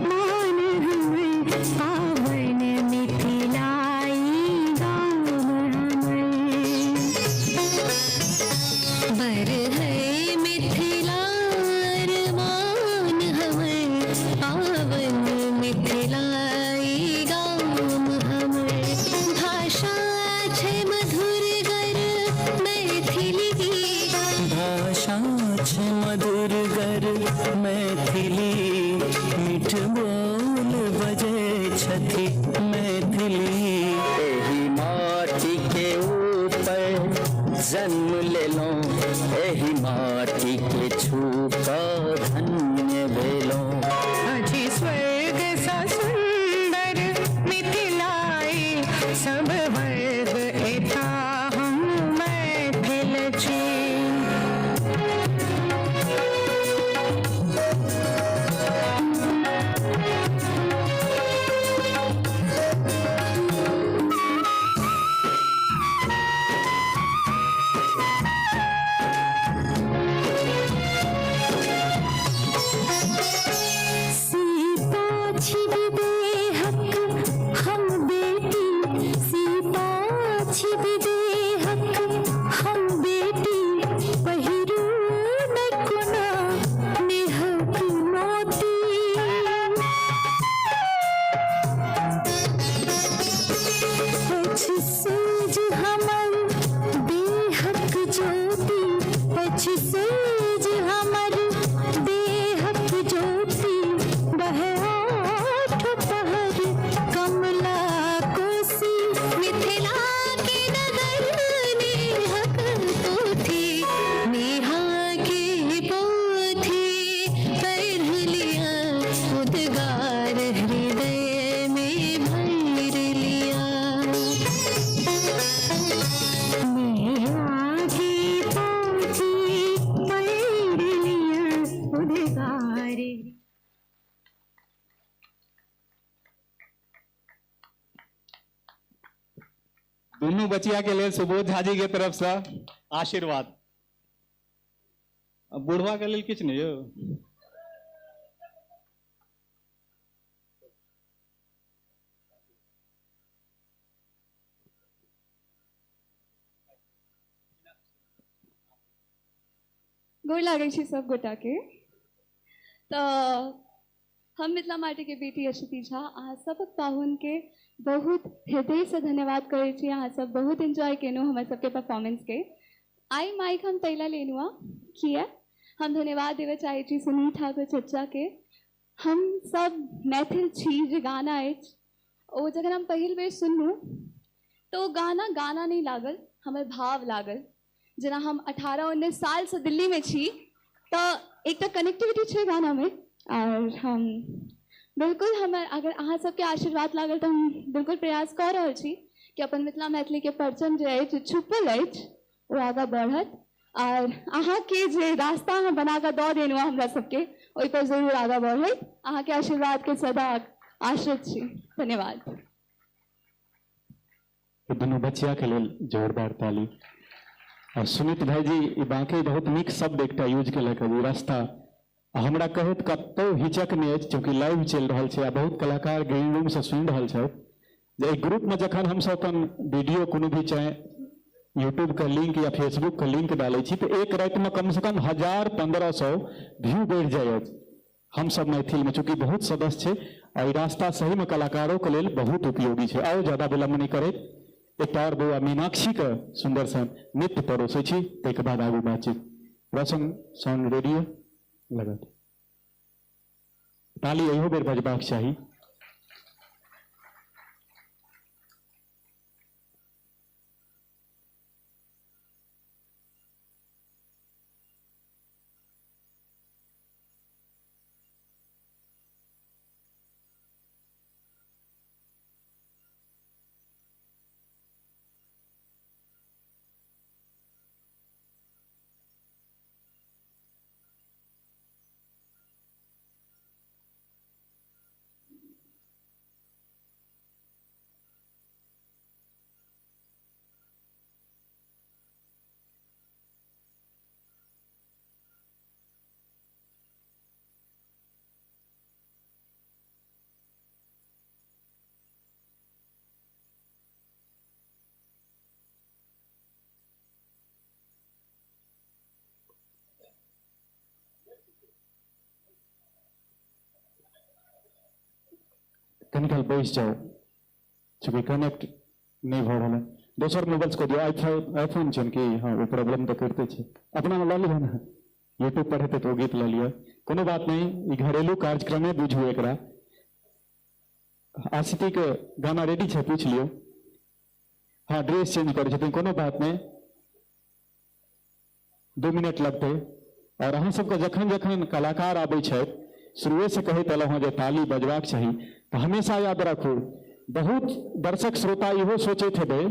मान हमर, पावन मिथिलाई गाम हमर। बर है मिथिलार मान हमर, पावन मिथिलाई गाम हमर। भाषा छै मधुर गर मैथिली, भाषा छै मधुर गर मैथिली, मीठ बोल बजै छथि मैथिली। एहि माटी के ऊपर जन्म लेलहुँ, एहि माटी के छू कऽ धन्य भेलहुँ। अछि स्वर्ग सँ सुंदर मिथिलाई सब वर्ग एता हम मैथिल छी। सीता छी विदेहक हम बेटी, सीता दुनू बचिया के लेल सुबोध झा जी के तरफ से आशीर्वाद। बुढ़वा के लेल किछु नहीं यौ। गोर लागै छी सब गोटा के। तऽ हम मिथिला माटी के बेटी अश्वती झा अहाँ सबक पाहुन के बहुत हृदय से धन्यवाद करै छी। अहाँ सब बहुत एंजॉय केलहुँ हमर सबके परफॉर्मेंस के। आई माइक हम तैला लेलहुँ किया हम धन्यवाद देवे चाहै छी सुनील ठाकुर चचा के। हम सब मैथिल छी जे गाना अछि ओ जखन हम पहिल बेर सुनलहुँ तऽ ओ गाना गाना नहि लागल, हमर भाव लागल। जेना हम 18-19 सालसँ दिल्लीमे छी तऽ एकटा कनेक्टिविटी छै गानामे। और हम बिल्कुल हमर अगर अहाँ सबके आशीर्वाद लागल तऽ हम बिल्कुल प्रयास कऽ रहल छी कि अपन मिथिला मैथिलीके परचम जे अछि छुपल अछि ओ आगाँ बढ़त। और अहाँके जे रास्ता अहाँ बना कऽ दऽ देलहुँ हमरा सबके ओहिपर जरूर आगाँ बढ़त। अहाँके आशीर्वादके सदा आश्रित छी। धन्यवाद। दुनू बचिया के लेल जोरदार ताली। और सुमित भाईजी ई बाकी बहुत नीक शब्द एकटा यूज केलक ई रास्ता। हमरा कहैत कतौ हिचक नहि अछि चूँकि लाइव चलि रहल छै आ बहुत कलाकार ग्रीन रूम से सुनि रहल छथि जे एहि ग्रुप में जखन हमसब अपन वीडियो कोनो भी चाहे यूट्यूब के लिंक या फेसबुक के लिंक डालै छी तऽ एक राति में कम से कम 1000-1500 व्यू बढ़ि जाइ अछि। हमसब मैथिल में चूँकि बहुत सदस्य छै आ ई रास्ता सही में कलाकारों के लेल बहुत उपयोगी छै। आओ ज्यादा विलम्ब नहि करैत एकटा और बौआ मीनाक्षी के सुंदर सन नृत्य परोसै छी, ताहिके बाद आगू बातचीत। रोशन साउंड रेडियो लगत ताली इहो बेर बजबाक चाही। कनिकाल बैस जाओ चूँकि कनेक्ट नहीं भऽ रहल है। दोसर मोबाइल से कऽ दियौ, आईफोन छनि कि? हाँ ओ प्रॉब्लम तऽ करिते छै। अपना में लऽ लिअ ने, यूट्यूब पर हेतै तऽ ओ गीत लऽ लिअ, कोनो बात नहीं। ई घरेलू कार्यक्रमे बुझू एकरा। आशिती के गाना रेडी छै, पूछि लियौ। हाँ ड्रेस चेंज करै छथिन, कोनो बात नहीं, 2 मिनट लगतै। और अहाँ सबके जखन जखन कलाकार आबै छथि शुरुए से कहैत एलहुँ हँ जे ताली बजबाक चाही, तऽ हमेशा याद राखू बहुत दर्शक श्रोता इहो सोचैत हेबै,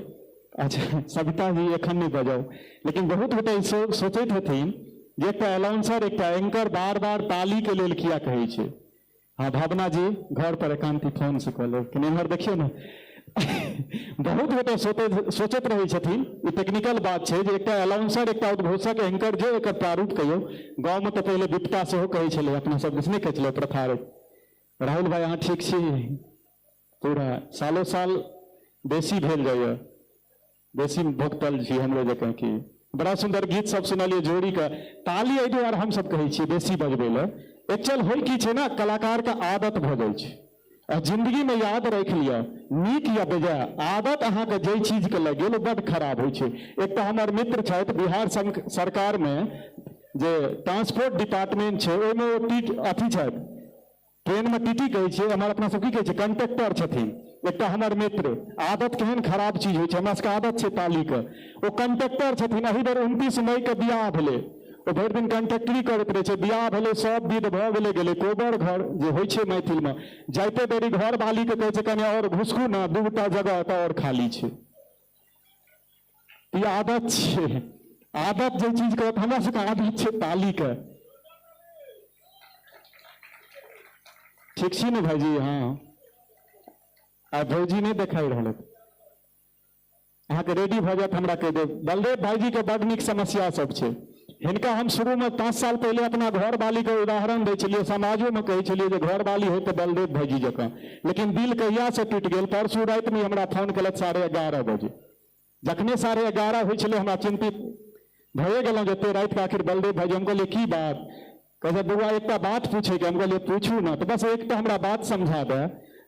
अच्छा सविता जी एखन नहि बजाउ, लेकिन बहुत गोटे सोचैत हेथिन जे एकटा अनाउंसर एकटा एंकर बार बार ताली के लेल किया कहै छै। हाँ भावना जी घर पर एकांती फोन से कऽ लेब, कनि एम्हर देखियौ ने। बहुत गोटे सोचैत रहै छथिन, ई टेक्निकल बात छै जे एकटा अनाउंसर एकटा उद्घोषक एंकर जे एकर प्रारूप कहियौ, गाँवमे तऽ पहिले विपता सेहो कहै छलै, अपना सब दिस नहि कहै छलै प्रथा। राहुल भाई अहाँ ठीक छी? पूरा सालो साल बेसी भेल जाइए, बेसी भुगतल छी हमरो जकाँ। की बड़ा सुन्दर गीत सब सुनलियै जोड़ी के। ताली एहि दुआरे हमसब कहै छियै बेसी बजबै लए, एक्चुअल होइ की छै ने कलाकार के आदत भऽ जाइ छै। आ जिंदगी में याद राखि लिअ, नीक या बेजाय आदत अहाँके जाहि चीजके लागि गेल ओ बड्ड खराब होइ छै। एकटा हमर मित्र छथि बिहार सरकार में जे ट्रांसपोर्ट डिपार्टमेंट छै ओहिमे ओ अथी छथि, ट्रेन में टीटी कहै छियै, हमर अपना सब की कहै छै कंडक्टर छथिन। एकटा हमर मित्र, आदत केहन खराब चीज होइ छै, हमरा सबके आदत छै तालीके, ओ कंडक्टर छथिन। एहि बेर 29 मई के बियाह भेलै, ओ भरि दिन कंडक्टरी करैत रहै छै। बियाह भेलै, सब विध भऽ गेलै, गेलै कोबर घर जे होइ छै मैथिलमे, जाइते देरी घरवालीके कहै छै कनि आओर घुसकू ने, 2टा जगह एतऽ आओर खाली छै। ई आदत छै, आदत जे चीजके हमरा सबके आदत छै तालीके। ठीक छी ने भाईजी? हाँ आ भौजी नहीं देखाई रहल। अहाँके रेडी भऽ जायत हमरा कहि देब। बलदेव भाईजी के बड नीक समस्या सब छै। हिनका हम शुरूमे 5 साल पहिले अपना घरवालीके उदाहरण दै छलियै, समाजोमे कहै छलियै जे घरवाली होइ तऽ बलदेव भाईजी जकाँ, लेकिन दिल कहियासँ टूटि गेल, परसू रातिमे हमरा फोन केलक 11:30 बजे। जखने 11:30 होइ छलै हमरा चिन्तित भए गेलहुँ जे एते रातिके आखिर बलदेव भाईजी। हम कहलियै की बात? कहै बौआ एकटा बात पूछैके। हम कहलियै पूछू ने। तऽ बस एकटा हमरा बात समझा दे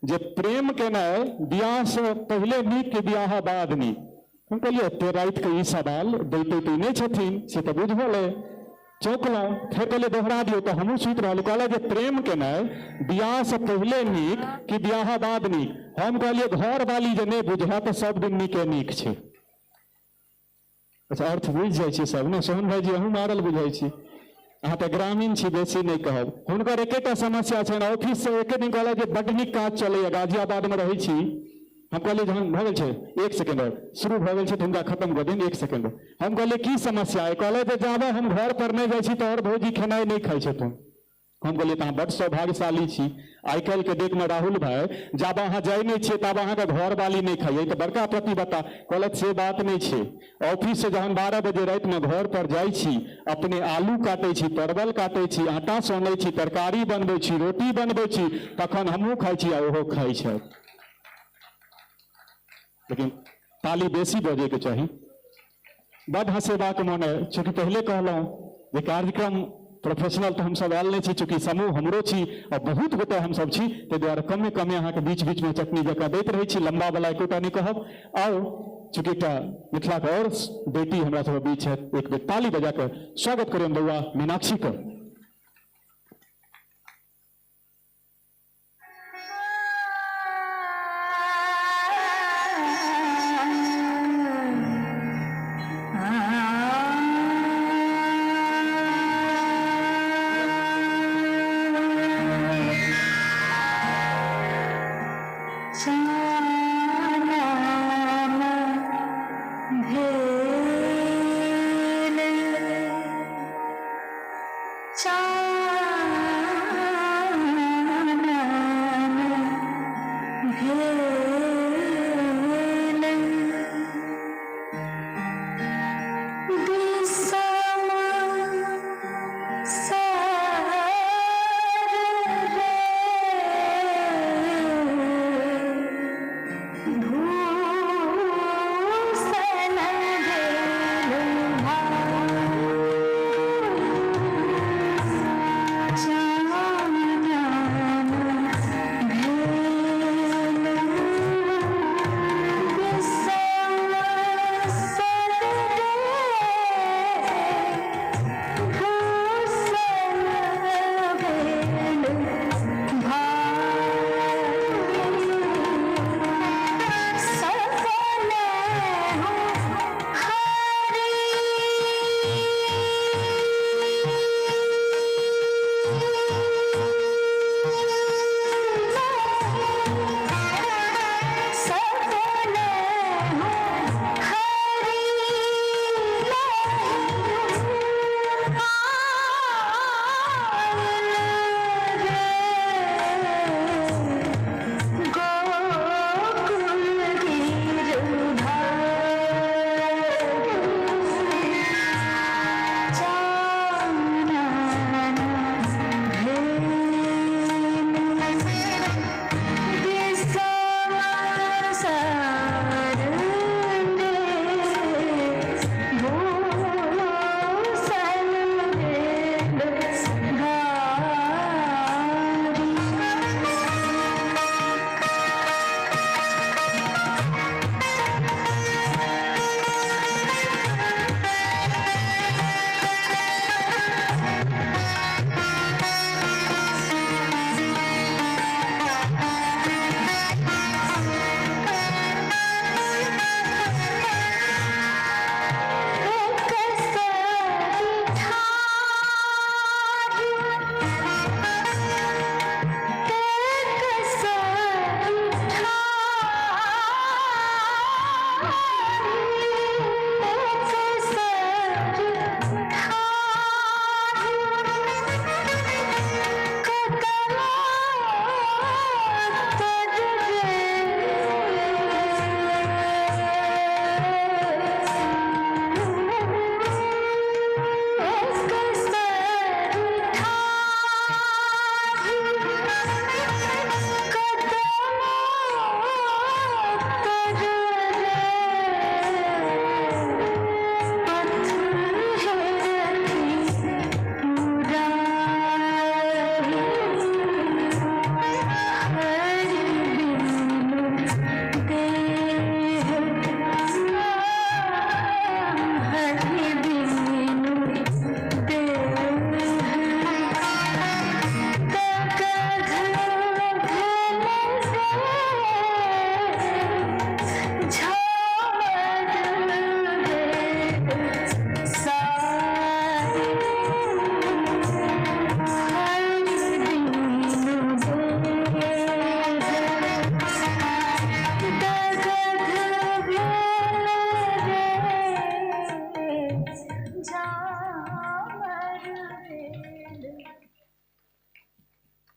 जे प्रेम केनाइ बियाहसँ पहिले नीक कि बियाह बाद नीक? हम कहलियै एते रातिके ई सवाल दैते तऽ नहि छथिन से तऽ बुझल अइ। चौंकलहुँ, फेर कहलियै दोहरा दियौ, तऽ हमहूँ सुति रहल। कहलक जे प्रेम केनाइ बियाहसँ पहिले नीक कि बियाह बाद नीक? हम कहलियै घरवाली जे नहि बुझए तऽ सब दिन नीके नीक छै। अच्छा अर्थ बुझि जाइ छी सब ने? सोहन भाईजी अहूँ मारल बुझै छी, अहाँ तऽ ग्रामीण छी, बेसी नहि कहब। हुनकर एकेटा समस्या छनि, ऑफिससँ एके दिन कहलक जे बड्ड नीक काज चलैए, गाजियाबादमे रहै छी। हम कहलियै जहन भऽ गेल छै 1 सेकेंड आओर शुरू भऽ गेल छै तऽ हुनका खत्म कऽ दियौन 1 सेकेंड। हम कहलियै की समस्या अइ? कहलथि जे जाबे हम घर पर नहि जाइ छी तऽ आओर भौजी खेनाइ नहि खाइ छथुन। हम कहलियै तऽ अहाँ बड्ड सौभाग्यशाली छी, आइ काल्हिके डेटमे राहुल भाई जाबे अहाँ जाइ नहि छियै ताबे अहाँके घरवाली नहि खाइए, तऽ बड़का प्रतिबद्धता। कहलथि से बात नहि छै, ऑफिससँ जहन 12 बजे रातिमे घर पर जाइ छी, अपने आलू काटै छी, परवल काटै छी, आटा सनै छी, तरकारी बनबै छी, रोटी बनबै छी, तखन हमहूँ खाइ छी आ ओहो खाइ छथि। लेकिन ताली बेसी बजैके चाही। बड हँसेबाक मोन अइ, चूँकि पहिले कहलहुँ जे कार्यक्रम प्रोफेशनल तऽ हमसब आयल नहि छी, चूँकि समूह हमरो छी आ बहुत गोटे हमसब छी, ताहि दुआरे कमे कमे अहाँके बीच बीचमे चटनी जकाँ दैत रहै छी, लम्बा वाला एकोटा नहि कहब। आउ चूँकि एकटा मिथिलाके आओर बेटी हमरा सबके बीच छथि, एक बेर ताली बजा कऽ स्वागत करियौन बौआ मीनाक्षीके।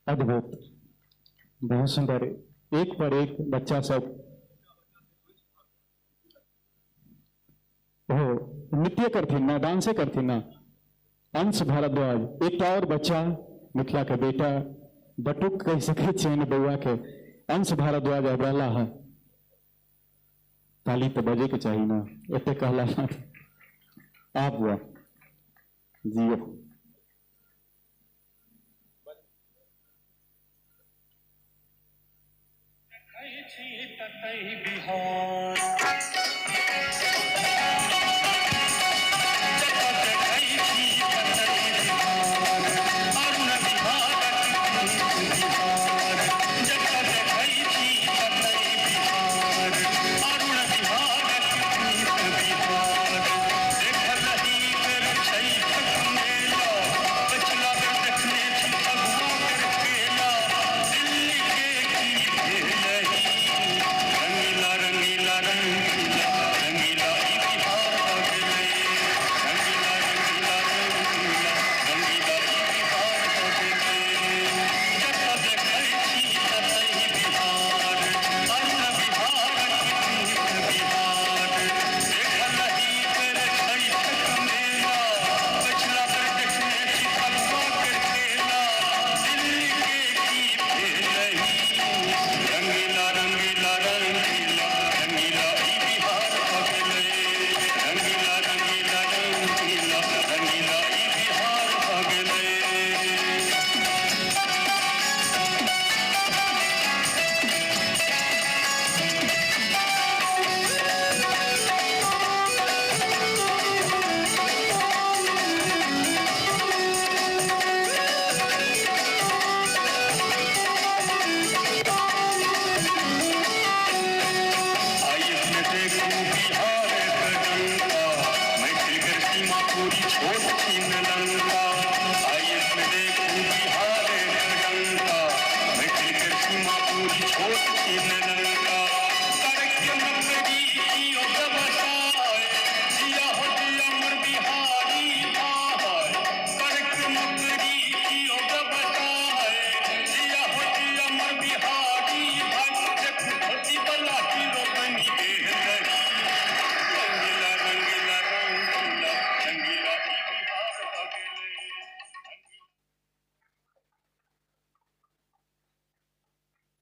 अद्भुत, बहुत सुंदर। एक पर एक बच्चा सब ओ नृत्य करथिन ना, डांसे करथिन ना। अंश भारद्वाज एक और बच्चा, मिथिला के बेटा, बटुक कह सकै छियनि बौआ के। अंश भारद्वाज आबि रहला है। ताली तो बजे के चाही ना, एते कहला आप बुआ जियो।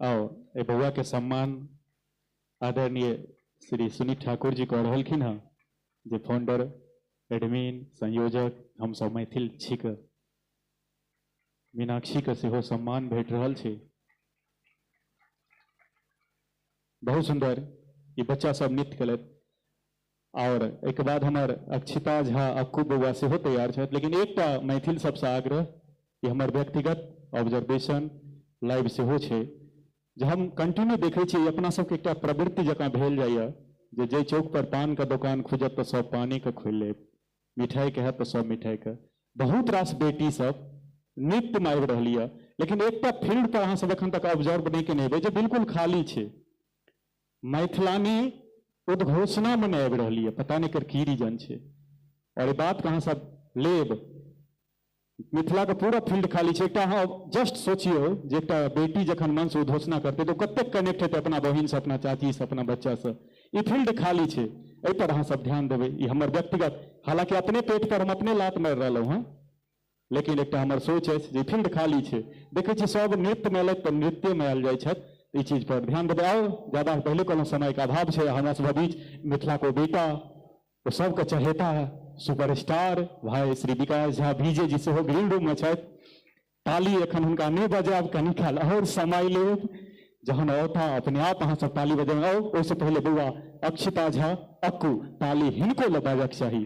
आओ ए बउआ के सम्मान आदरणीय श्री सुनीत ठाकुर जी कऽ रहलखिन हँ, जे फाउंडर, एडमिन, संयोजक हम सब मैथिल छी के मीनाक्षी के सेहो सम्मान भेट रहल छै। बहुत सुंदर ई बच्चा सब नृत्य केलथि। और एक बाद हमर अक्षिता झा अक्कू बउआ सेहो तैयार छथि। लेकिन एकटा मैथिल सबसँ आग्रह, ई हमर व्यक्तिगत ऑब्जर्वेशन लाइव सेहो छै, जे हम कंटिन्यू देखै छियै अपना सबके एकटा प्रवृत्ति जकाँ भेल जाइए जे जाहि चौक पर पान के दोकान खुजत तऽ सब पाने के खोलि लेब, मिठाई के हैत तऽ सब मिठाई के। बहुत रास बेटी सब नृत्यमे आबि रहली यऽ, लेकिन एकटा फील्ड पर अहाँ सब एखन तक ऑब्जर्व नहि केने हेबै जे बिल्कुल खाली छै। मैथिलानी उद्घोषणामे नहि आबि रहली यऽ, पता नहि एकर की रीजन छै। और ई बात के अहाँ सब लेब, मिथिला के पूरा फील्ड खाली छै। एकटा अहाँ जस्ट सोचियौ जे एकटा बेटी जखन मन से उद्घोषणा करतै तऽ ओ कतेक कनेक्ट हेतै अपना बहिन से, अपना चाची से, अपना बच्चा से। ई फील्ड खाली छै, एहि पर अहाँ सब ध्यान देबै। ई हमर व्यक्तिगत, हालांकि अपने पेट पर हम अपने लात मारि रहलहुँ हँ, लेकिन एकटा हमर सोच अछि जे फील्ड खाली छै। देखै छी सब नृत्यमे एलथि तऽ नृत्यमे आयल जाइ छथि, ई चीज पर ध्यान देबै। आओ ज्यादा पहिले कहलहुँ समयके अभाव छै। हमरा सभक बीच मिथिला को बेटा, ओ सबके चहेता सुपरस्टार भाई श्री विकास झा बीजे जी सेहो ग्रीन रूम में छथि। ताली एखन हुनका नहि बजायब, कनी काल और समय लेब, जहन औता अपने आप अहाँ सब ताली बजायब। आओ ओहिसँ पहिले बौआ अक्षिता झा अक्कू, ताली हिनको लए बाजक चाही।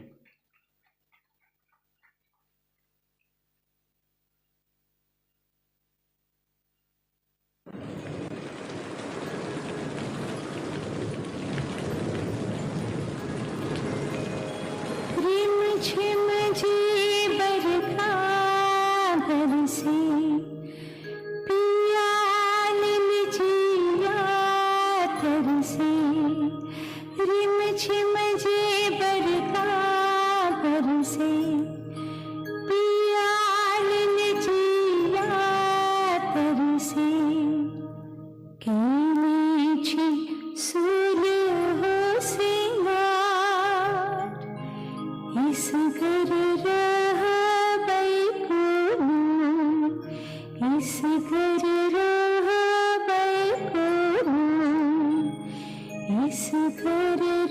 झिम जी बरखा बरसे, पिया जिया तरसे। रिम झिम जी बरखा बरसे, पिया जिया तरसे।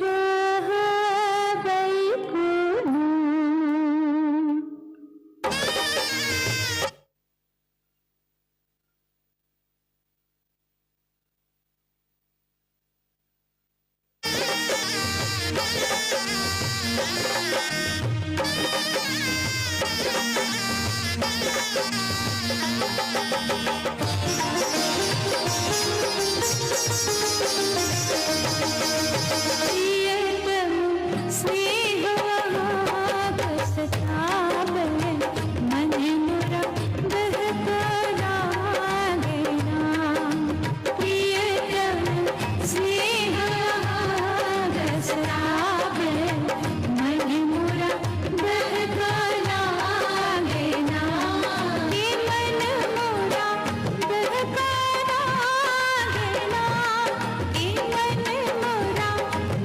रहबै कोना। प्रियतम स्नेह अहाँक सताबै, मन मोरा बहका लागैना। प्रियतम स्नेह अहाँक सताबै, मन मोरा बहका लागैना। के मन मोरा बहका लागैना, के मन मोरा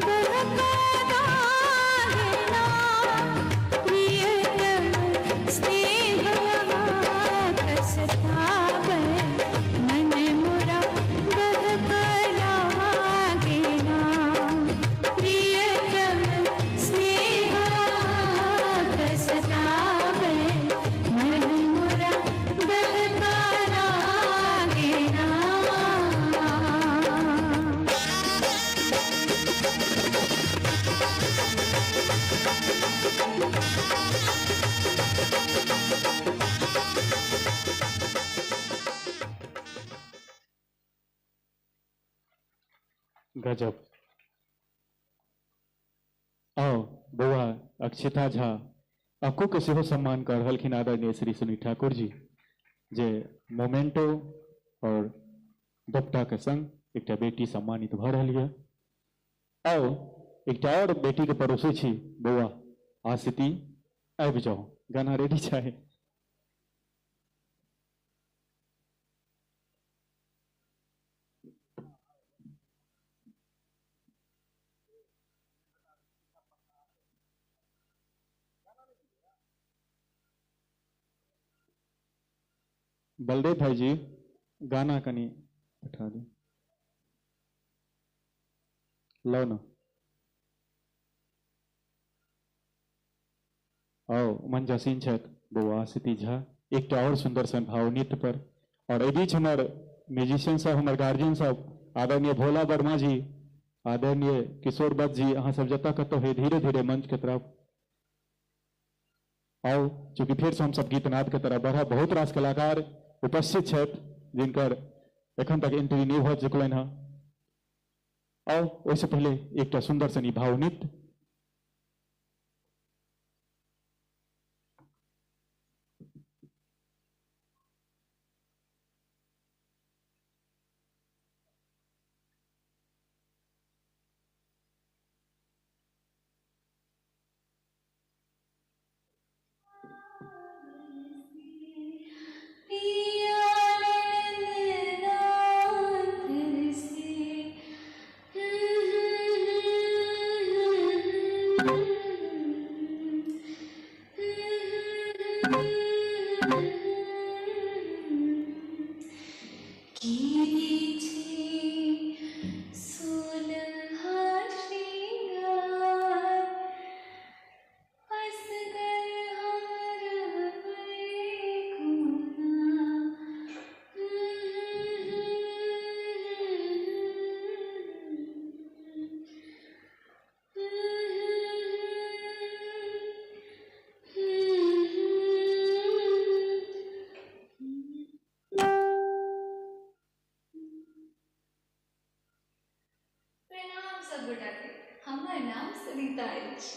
बहका लागैना। प्रियतम स्नेह अहाँक सताबै, मन मोरा बहका लागैना। प्रियतम स्नेह अहाँक सताबै, मन मोरा बहका लागैना। गजब। आओ बौआ अक्षिता झा अक्कू के सेहो सम्मान कर रहलखिन आदरणीय श्री सुनील ठाकुर जी, जे मोमेंटो और दोपटा के संग एकटा बेटी सम्मानित भऽ रहल यऽ। आओ एकटा और बेटी के परोसै छी, बौआ आशिति आबि जाउ, गाना रेडी छै। बलदेव भाई जी गाना कनी पठा दी लो ना। आओ मंचासीन छथि बौआ आशिति झा एकटा और सुंदर सन भाव नृत्य पर। और एहि बीच हमर म्यूजिशियन सब, हमर गार्जियन सब, आदरणीय भोला वर्मा जी, आदरणीय किशोर दत्त जी, अहाँ सब जतऽ कतौ है धीरे धीरे मंच के तरफ आओ, चूँकि फिर से हम सब गीतनाद के तरफ बढ़ब। बहुत रास कलाकार उपस्थित छथि जिनकर एखन तक एंट्री नहीं भऽ चुकलनि हँ। आओ ओहिसँ पहिले एकटा सुंदर सन ई भाव नृत्य। प्रणाम सब गोटा के, हमर नाम सरिता अछि।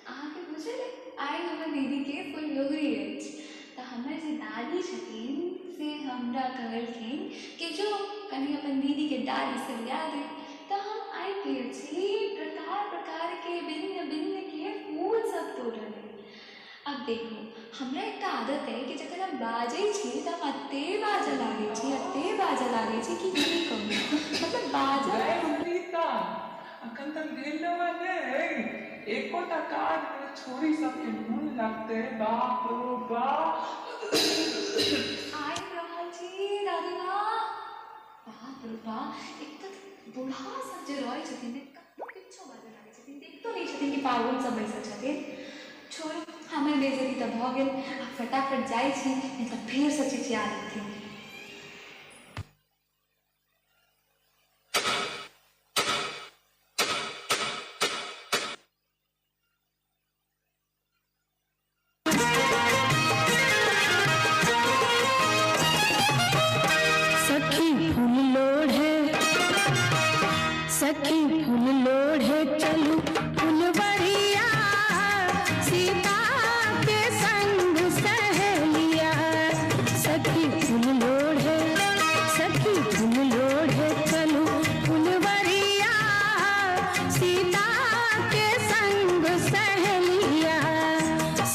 अहाँके बुझल अइ आइ हमर दीदीके फुललोढ़ी अछि, तऽ हमर जे दादी छथिन से हमरा कहलखिन कि जो कनि अपन दीदीके डाली सरिया दे। तऽ हम आइ गेल छी प्रकार प्रकारके भिन्न भिन्न के फूल सब तोड़ऽ लेल। आब देखू हमरा एकटा आदत अइ कि जखन हम बाजै छी तऽ हम एते बाजऽ लागै छी, एते बाजऽ लागै छी कि की कहू, मतलब बाजऽ। सरिता अखन तक भेलौ नहि, एकोटा काज मे छोरी सबके मोन लगतै, बाप रो बाप। आबि रहल छी दादी माँ। बाप रो बाप, एक तऽ बूढ़ा सब जे रहै छथिन ने, कतौ किछो बाजऽ लागै। छथिन कि पाहुन सब बैसल छथिन। छोड़ू, हमर बेइज्जती तऽ भऽ गेल। आब फटाफट जाइ छी, नहि तऽ फेरसँ चिचिया लगथिन। सखी फूल लोढ़े, सखी फूल लोढ़े चलू फुलवरिया, सीता के संग सहेलिया। सखी फूल लोढ़े, सखी फूल लोढ़े चलू फुलवरिया, सीता के संग सहेलिया।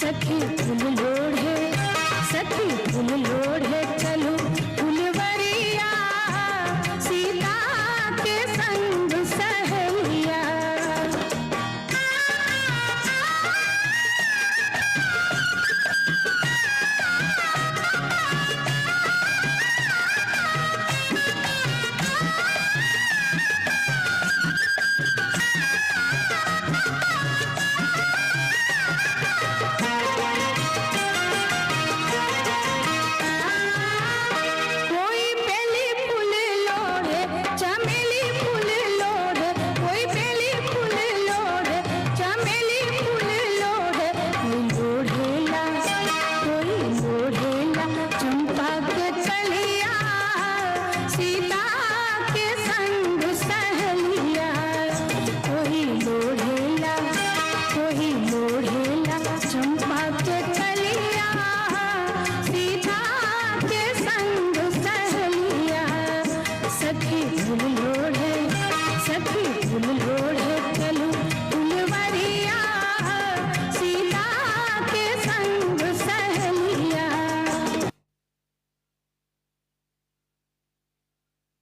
सखी फूल लोढ़े, सखी फूल लोढ़े चलू फुलवरिया, सीता के संग सहेलिया। कोई बेली फूल लोढ़े चमेली फूल लोढ़े, कोई बेली फूल लोढ़े चमेली फूल लोढ़े, कोई लोढ़ेला, कोई लोढ़ेला चंपा के कलिया, सीता के संग सहेलिया। कोई लोढ़ेला, कोई लोढ़ेला चंपा के कलिया, सीता के संग सहेलिया। सखी फूल लोढ़े, सखी फूल लोढ़े चलू फुलवरिया, सीता के संग सहेलिया।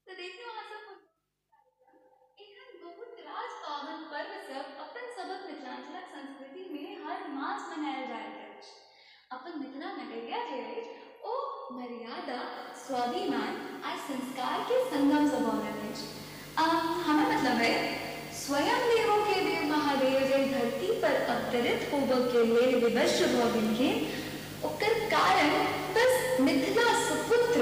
तऽ देखियौ अहाँ सब, एहन बहुत रास पावन पर्व सब अपन सभक मिथिलाञ्चलक संस्कृतिमे हर मास मनायल जाइत अछि। अपन मिथिला नगरिया जे अछि ओ मर्यादा, स्वाभिमान आ संस्कारके संगमसँ बनल अछि। हमर मतलब अइ स्वयं देवो के देव महादेव जे धरती पर अवतरित होबऽके लेल विवश भऽ गेलखिन, ओकर कारण बस मिथिला सुपुत्र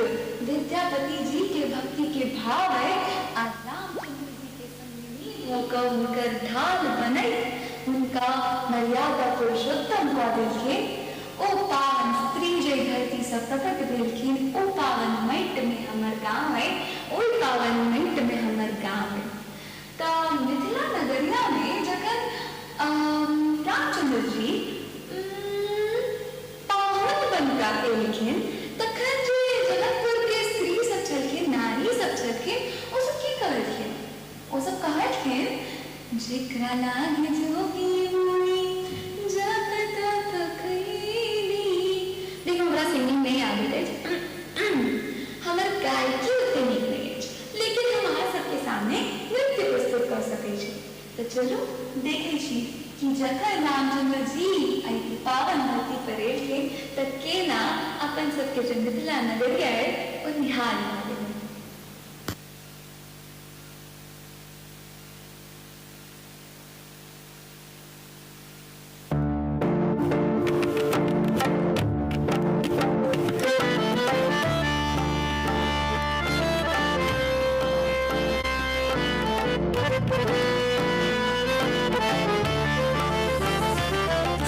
विद्यापति जी के भक्ति के भाव अइ आ रामचंद्र जी के संग लीन भऽ कऽ हुनकर ढाल बनैत हुनका मर्यादा पुरुषोत्तम कऽ देलखिन। ओ पावन स्त्री जे धरतीसँ प्रकट भेलखिन, ओ पावन माटिमे हमर गाम अइ, ओहि पावन माटिमे हमर गाम अइ। तऽ मिथिला नगरियामे जखन रामचंद्र जी पाहुन बनि कऽ एलखिन, तखन जे जनकपुरके स्त्री सब छलखिन, नारी सब छलखिन, ओ सब की कहलखिन? ओ सब कहलखिन, जेकरा लागे जोगी मुनि जप तप कैली। देखियौ, हमरा सिंगिंग नहि आबैत अछि, हमर गायकी ओते नीक नहि अछि, लेकिन हम अहाँ सबके सामने नृत्य प्रस्तुत कऽ सकै छी। तऽ चलू देखै छी कि जखन रामचंद्र जी एहि पावन धरती पर एलखिन तऽ केना अपन सबके जे मिथिला नगरिया अइ ओ निहाल भऽ गेलै।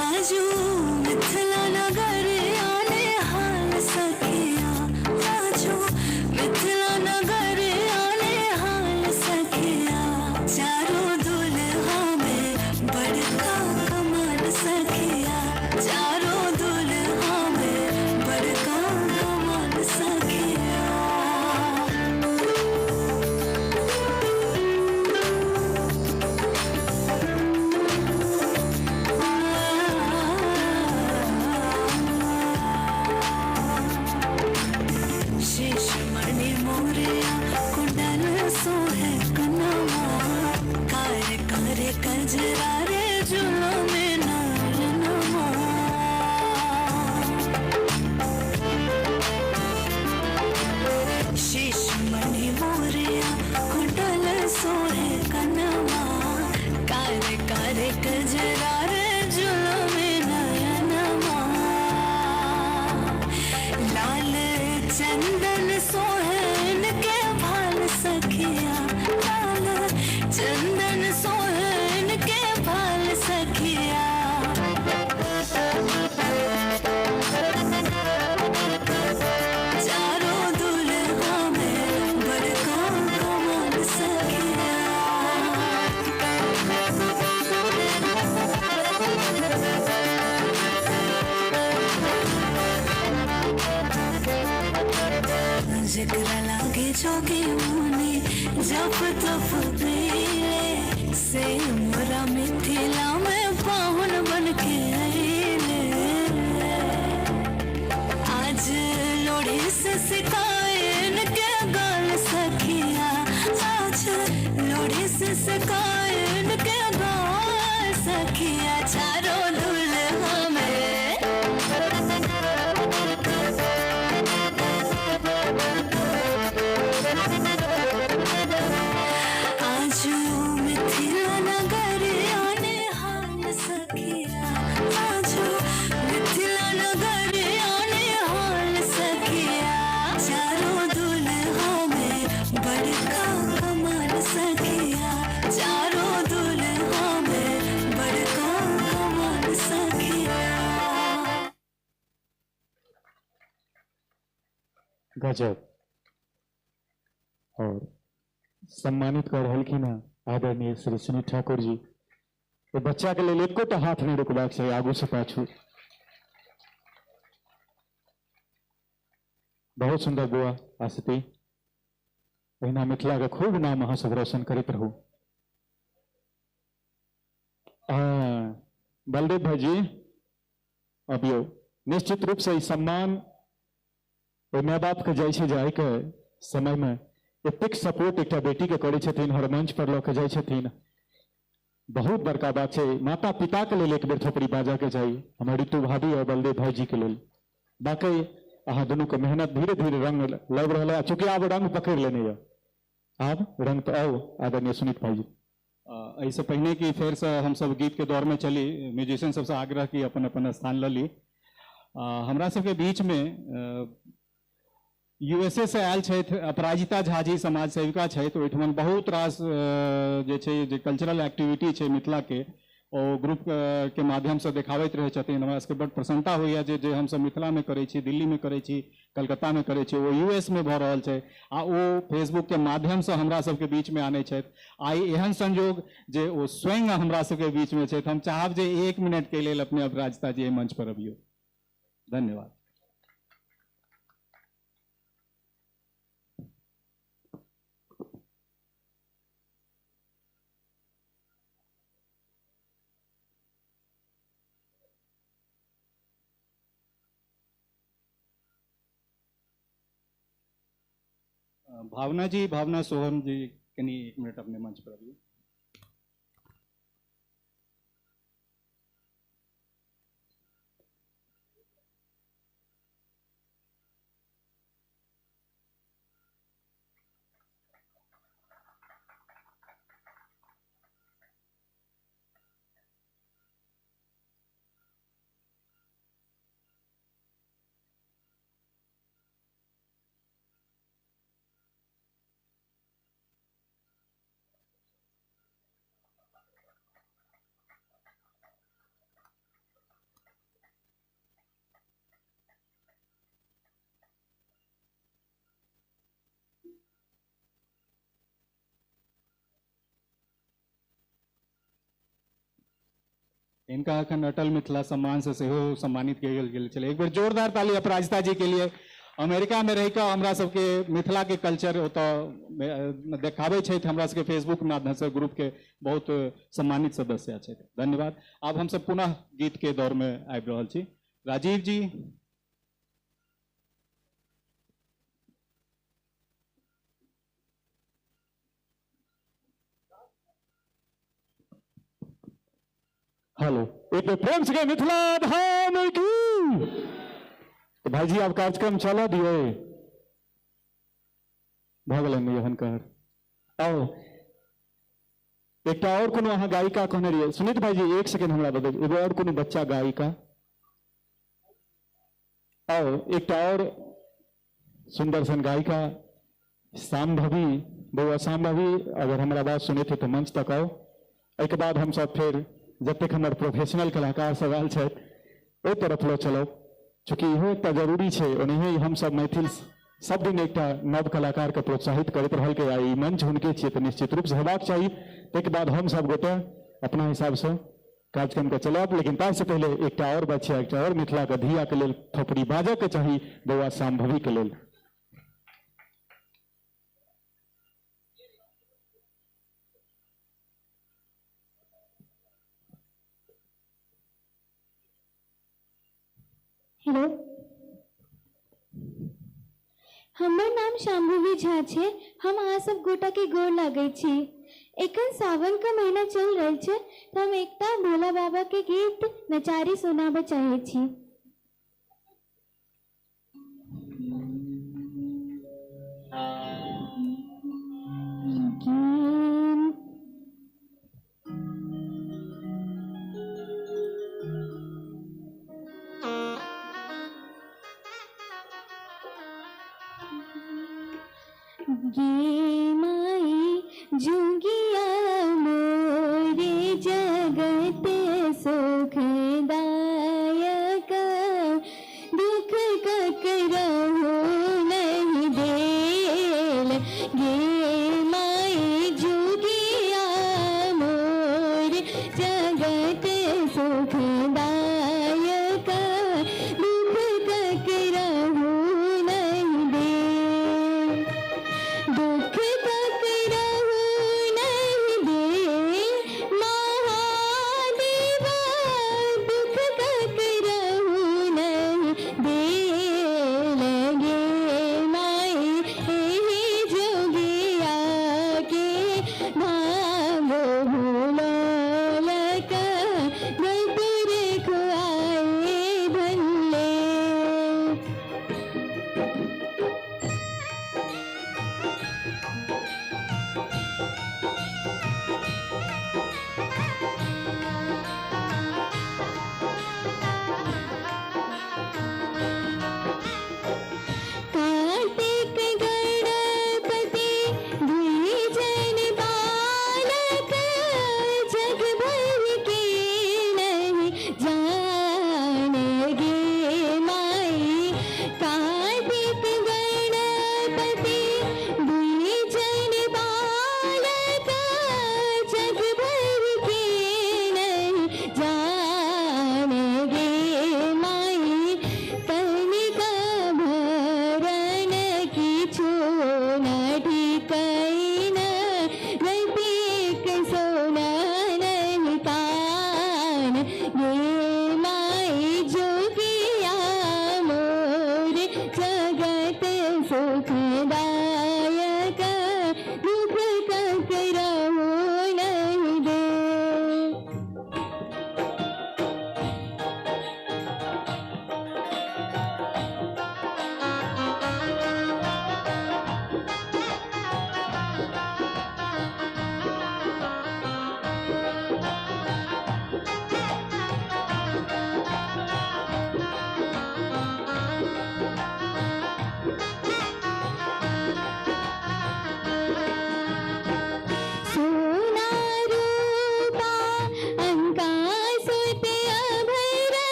आजू मिथिला नगर आने हाल सखिया, आजू मिथिला नगर आने हाल सखिया, चारों दुल्हा में बड़का कमाल सखिया, चारों दुल्हा में बड़का कमाल सखिया। शेष मणि मोरिया कुंडल सोहे कनवा, कार कार कजरा रे झूलो में नरमा। शेष मणि मोरिया कुंडल सोहे कनवा, कार कार रे कजरा रे जुलमे नयनमा, लाल चंदन सोहन के भाल सखिया, लाल चंदन सोहन के भाल सखिया। चारों दुल्हा में बड़का कमाल सखिया। जकरा लागे जोगी मुनि जप तप कैले, से मोरा मिथिला में पाहुन बन के आइले। आज लोढ़ी से सिकायन के गाल सखिया, आज लोढ़ी से सिकायन के गाल सखिया। चारों दुल्हा में आज मिथिला नगर आने हाल सखिया, आज मिथिला नगर आने हाल सखिया। चारों दुल्हा में बड़का कमाल सखिया, चारों दुल्हा में बड़का कमाल सखिया। गजब। और सम्मानित कर रहलखिन हँ आदरणीय श्री सुनील ठाकुर जी। ओ बच्चा के लेल एकोटा हाथ नहीं रुकबाक चाही आगू से पाछू। बहुत सुंदर बुआ आशुति, एहिना मिथिला के खूब नाम अहाँ सब रोशन करैत रहू। बलदेव भाईजी अबियो, निश्चित रूप से ई सम्मान ओहि माय बाप के जाइ छै जे आइ के समय में एतेक सपोर्ट एकटा बेटी के करै छथिन, हर मंच पर लऽ के जाइ छथिन, बहुत बड़का बात छै। माता पिता के लेल एक बेर थोपड़ी बाजा के चाही हमर ऋतु भाभी और बलदेव भाईजी के लेल। बाकी अहाँ दुनू के मेहनत धीरे धीरे रंग लाबि रहल है, चूंकि आब रंग पकड़ लेने यऽ, आब रंग तऽ आउ आदरणीय सुनीत भाईजी। एहिसँ पहिने कि फेरसँ हमसब गीतके दौरमे चली, म्यूजिशियन सबसँ आग्रह कि अपन अपन स्थान लऽ ली। हमरा सबके बीचमे यूएसए से आयल छथि अपराजिता झाजी, समाज सेविका छथि। ओहिठमन बहुत रास जे छै जे कल्चरल एक्टिविटी छै मिथिलाके, ओ ग्रुप के माध्यमसँ देखाबैत रहै छथिन। हमरा सबके बड प्रसन्नता होइए जे जे हमसब मिथिलामे करै छी, दिल्लीमे करै छी, कलकत्तामे करै छी, ओ यूएसमे भऽ रहल छै आ ओ फेसबुकके माध्यमसँ हमरा सबके बीचमे आनै छथि। आइ एहन संयोग जे ओ स्वयं हमरा सबके बीचमे छथि। हम चाहब जे 1 मिनटके लेल अपने अपराजिता जी एहि मंच पर अबियौ। धन्यवाद। भावना जी, भावना सोहन जी कनी 1 मिनट अपने मंच पर अबियौ। इनका अखन अटल मिथिला सम्मान से सेहो सम्मानित कयल गेल छलै। एक बेर जोरदार ताली अपराजिता जी के लिए। अमेरिका में रहि कऽ हमरा सबके मिथिला के कल्चर ओतऽ देखाबै छथि, हमरा सबके फेसबुक माध्यम से ग्रुप के बहुत सम्मानित सदस्य छथि। धन्यवाद। आब हमसब पुनः गीत के दौर में आबि रहल छी। राजीव जी। हेलो, एक बेर प्रेम से मिथिला धाम की। तो भाईजी आप कार्यक्रम चला दिए भऽ गेलनि हुनकर। आओ एकटा और कोनो अहाँ गायिका कहने रहियै सुनीत भाईजी, एक सेकेंड हमरा बदल, एगो और कोनो बच्चा गायिका आओ, एकटा और सुंदर सन गायिका शाम्भवी, बौआ शाम्भवी अगर हमरा बात सुनैत हो तो मंच तक आओ। एहिके बाद हम सब फेर जतेक हमर प्रोफेशनल कलाकार सब आयल छथि ओहि तरफ लऽ चलब, चूँकि इहो एकटा जरूरी छै। ओनाहिए हम सब मैथिल सब दिन एकटा नव कलाकार के प्रोत्साहित करैत रहल के आ ई मंच हुनके छियै तऽ निश्चित रूप से हेबाक चाही। ताहिके बाद हम सब गोटे अपना हिसाब से कार्यक्रम के चलायब, लेकिन ताहिसँ पहिले एकटा और बच्चा, एकटा और मिथिला के धिया के लेल थोपड़ी बाजऽ के चाही बौआ शाम्भवी के लेल। हेलो, हमर नाम शाम्भवी झा छै, हम अहाँ सब गोटा के गोर लागै छी। एखन सावन के महीना चल रहल छै तऽ हम एकटा भोला बाबा के गीत नचारी सुनाबऽ चाहै छी। गे माई जुगिया मोरे जगत सुखदायक, दुख ककरहु नहीं देल। गे माई जुगिया मोरे जगत सुखदायक, दुख ककरहु नहीं देल। दुख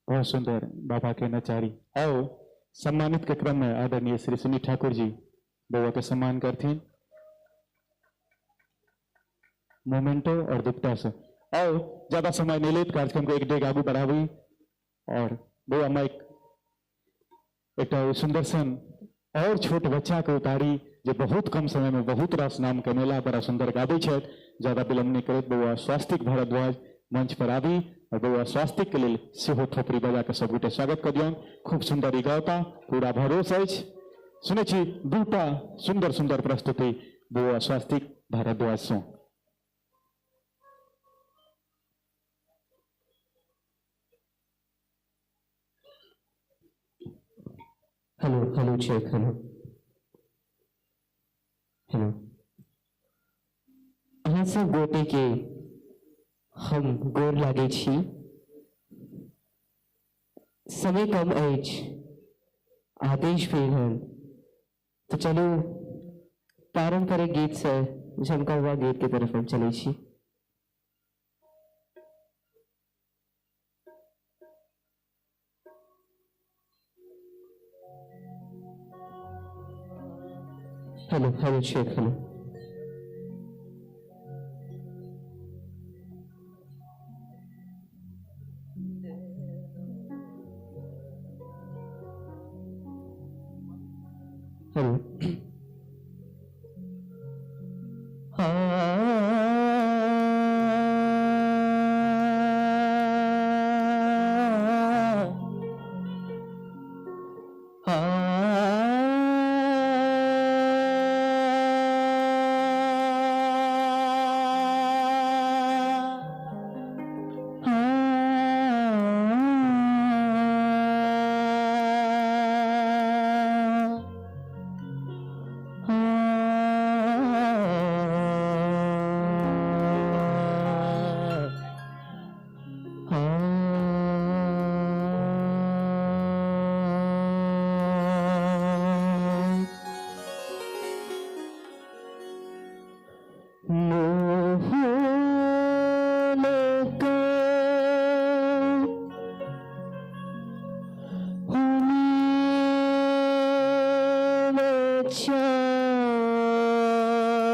बहुत सुंदर बाबा के नचारी। आओ सम्मानित के क्रम में आदरणीय श्री सुनील ठाकुर जी बउआ के सम्मान करथिन मोमेंटो और दुपट्टा से। आओ ज्यादा समय नहीं लेत कार्यक्रम को एक डेग आगू बढ़ाबी और बउआ माइक एक सुंदर सन और छोट बच्चा के उतारी जे बहुत कम समय में बहुत रास नाम कमेला, बड़ा सुंदर गाबै छथि। ज्यादा विलम्ब नहीं करैत बउआ स्वास्तिक भारद्वाज मंच पर आबी और बउआ स्वास्तिक के लेल सेहो थोपड़ी बजा के सब गोटे स्वागत कर दियौन। खूब सुंदर ई गावता, पूरा भरोस अछि। सुनै छी दूटा सुंदर सुंदर प्रस्तुति बउआ स्वास्तिक भारद्वाज सँ। Hello hello check hello hello. अहाँ सब गोटे के हम गोर लागै छी। समय कम अछि, आदेश भेल हन, तो चलू पारंपरिक गीत से झमकौआ गीत के तरफ हम चलै छी। Hello hello check hello. Hello.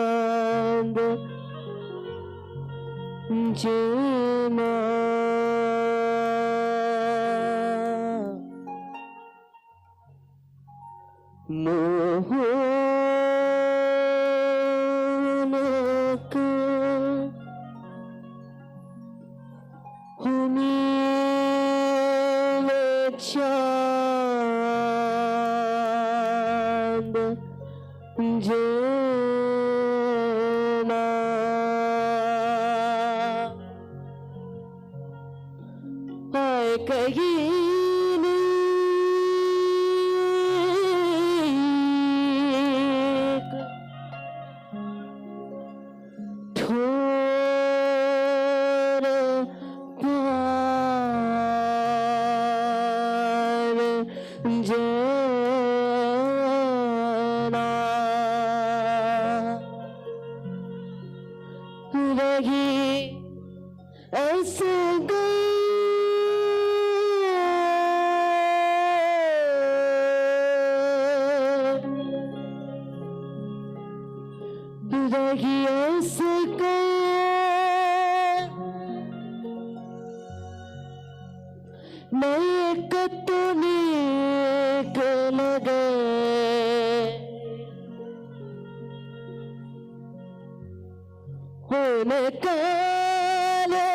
चांद जेना मोहन के चांद जेना आए कहीं ठोर पार जेना रही ऐसे रही ऐसे मैं कतनीक लगे होने काले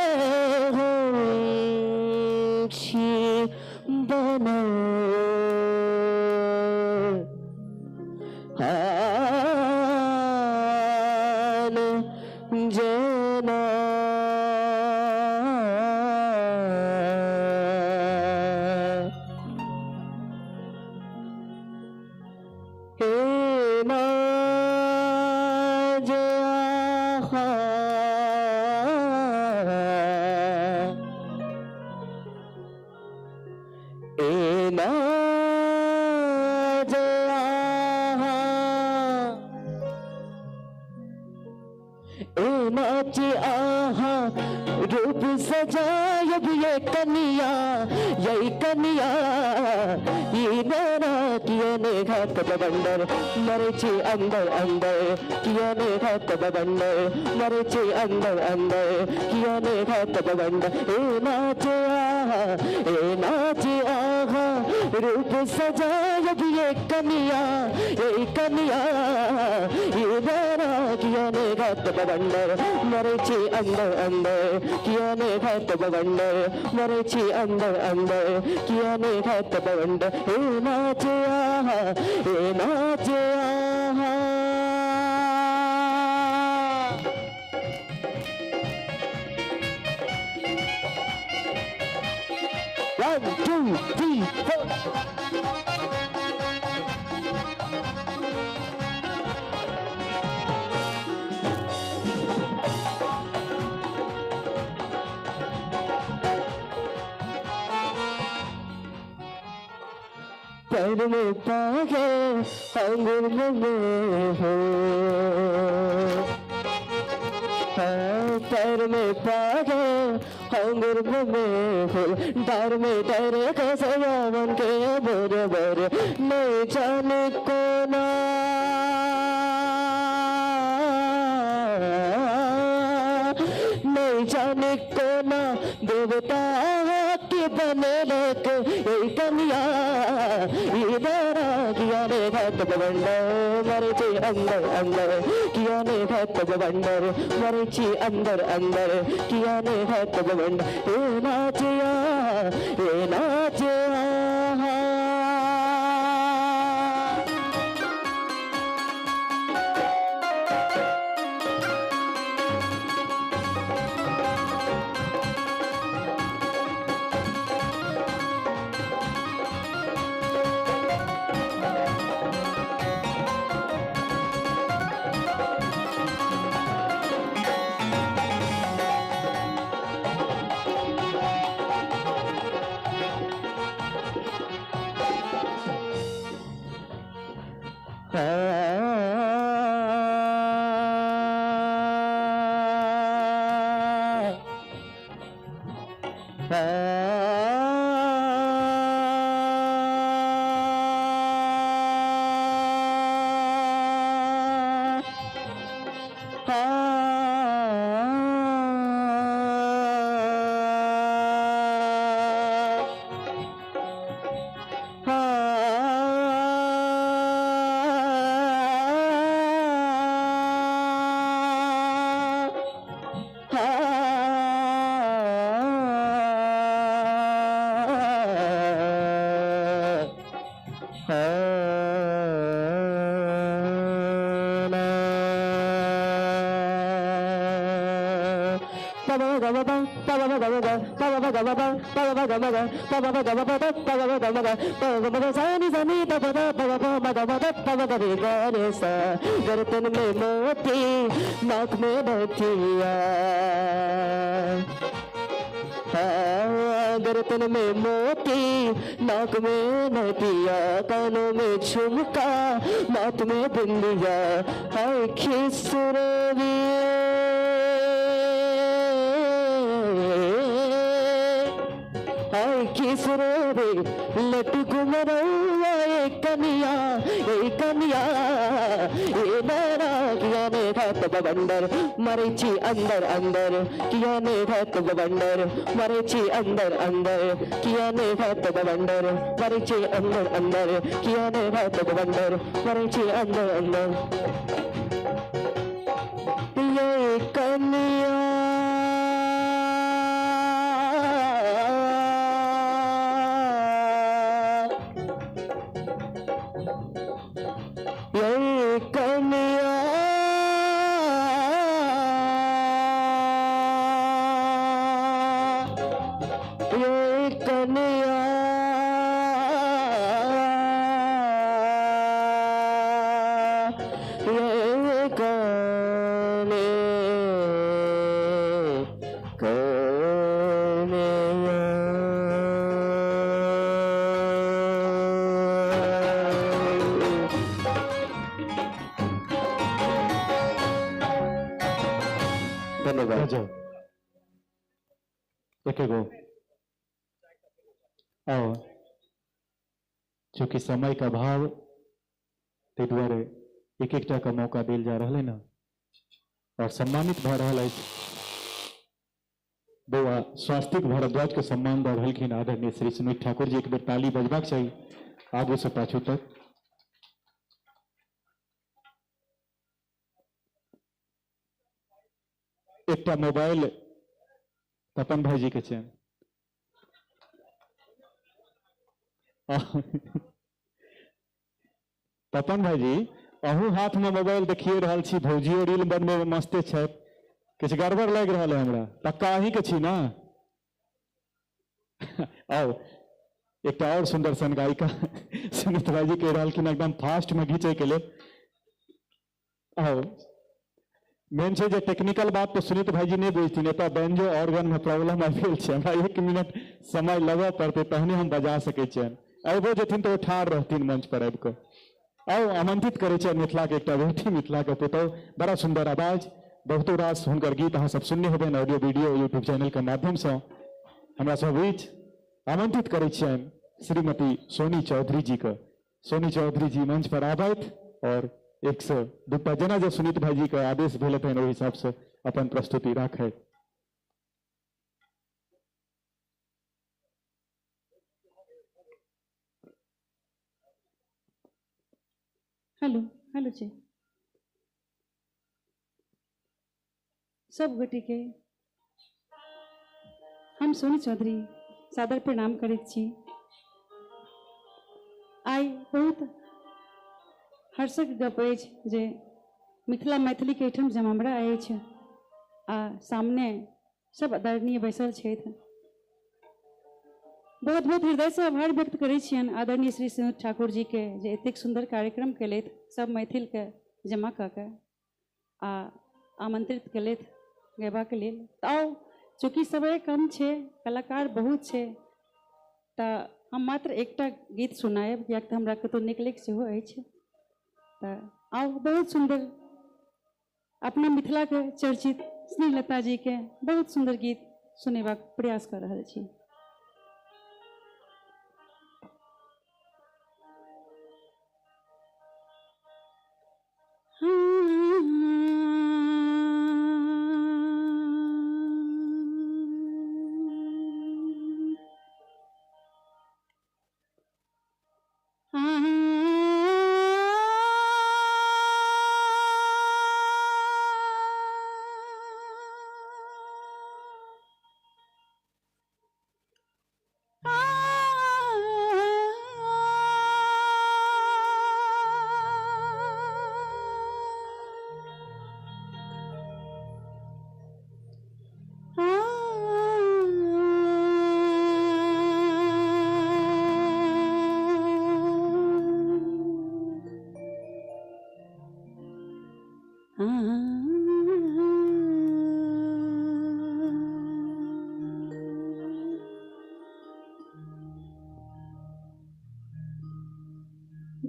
छी बना हान जेना हे नाज आहा ए नाज आहा ए नाच आहा रूप सजायब ये कनिया यही कनिया ई नैना किया ने घात बबंडर मरे छी अंदर अंदर किया ने घात बबंडर मरे छी अंदर अंदर किया ने घात बबंडर ए नाच आहा ए नाच आहा रूप सजायब ये कनिया ये कनिया ई नैना किया ने घात बबंडर मरे छी अंदर अंदर किया ने घात बबंडर मरे छी अंदर अंदर किया ने घात बबंडर ए नाच आहा ए नाच आहा। One, two, three, four. पैर में पागे अंगुर में हो पैर में पागे अंगुर में हो डर में डर कसयावन के बोर बोर नहीं जाने कोना नहीं जाने कोना देवता के बने लेक कनिया किया ने घात बवंडर मरे छी अंदर अंदर किया ने घात बवंडर मरे छी अंदर अंदर किया ने घात बवंडर ए नाच ए नाच आहा। गर्दन में मोती नाक में नथिया गर्दन में मोती नाक में नथिया कानों में झुमका माथ में बिंदिया हाय खिसुरवी किसरे लटकू मरौआ ए कनिया ए नारा किया ने घात बवंडर मरे छी अंदर अंदर किया ने घात बवंडर मरे छी अंदर अंदर किया ने घात बवंडर मरे छी अंदर अंदर किया ने घात बवंडर मरे छी अंदर अंदर ये कनिया एक गो आओ, चूँकि समय का अभाव ताहि दुआरे एक एकटा का मौका देल जा रहा है ना और सम्मानित भऽ रहल अछि बौआ स्वास्तिक भारद्वाज के सम्मान दऽ रहलखिन आदरणीय श्री सुमित ठाकुर जी। एक बेर ताली बजबाक चाही आगू से पाछू तक। एकटा मोबाइल तपन भाई जी के छनि। तपन भाई जी अहूँ हाथ में मोबाइल देखिए रहल छी, भौजियो रील बनबे में मस्ते छथि, किछु गड़बड़ लागि रहल है हमरा, पक्का अहीं के छी ना? आओ एकटा और सुंदर सन गायिका सुमित भाई जी कहि रहलखिन एकदम फास्ट में घीचै के लेल। आओ मेन छै जे टेक्निकल बात तो सुनीत भाईजी नहीं बुझथिन, एतऽ बैंजो ऑर्गन में प्रॉब्लम आबि गेल छै, हमरा 1 मिनट समय लगऽ पड़तै तहने हम बजा सकै छियनि। अबो जेथिन तऽ ओ ठाढ़ रहथिन मंच पर आबि कऽ। आउ आमंत्रित करै छियनि मिथिला के एकटा बेटी, मिथिला के पुतहु, बड़ा सुंदर आवाज, बहुतो रास हुनकर गीत अहाँ सब सुनने हेबनि ऑडियो वीडियो यूट्यूब चैनल के माध्यम से। हमरा सब बीच आमंत्रित करै छियनि श्रीमती सोनी चौधरी जी के। सोनी चौधरी जी मंच पर आबथि और 1 से 2 जेना जे सुनीत भाई जी के आदेश भेल हेतनि ओहि हिसाब से अपन प्रस्तुति राखथि। हेलो हेलो जी सब गोटे के हम सोनी चौधरी सादर प्रणाम करैत छी। आइ बहुत हर्षक गप अछि जे मिथिला मैथिली के एहिठाम जमावड़ा अछि आ सामने सब आदरणीय बैसल छथि। बहुत बहुत हृदय से आभार व्यक्त करै छियनि आदरणीय श्री सुनीत ठाकुर जी के जे एतेक सुंदर कार्यक्रम केलथि, सब मैथिल के जमा कऽ के आ आमंत्रित केलथि गयबाक लेल। तऽ आउ, चूँकि समय कम छै, कलाकार बहुत छै, तऽ हम मात्र एकटा गीत सुनायब कियाक तऽ हमरा कतहु निकलैके सेहो अछि। तऽ आउ, बहुत सुंदर अपना मिथिलाके चर्चित स्नेहलता जी के बहुत सुंदर गीत सुनेबाक प्रयास कऽ रहल छी।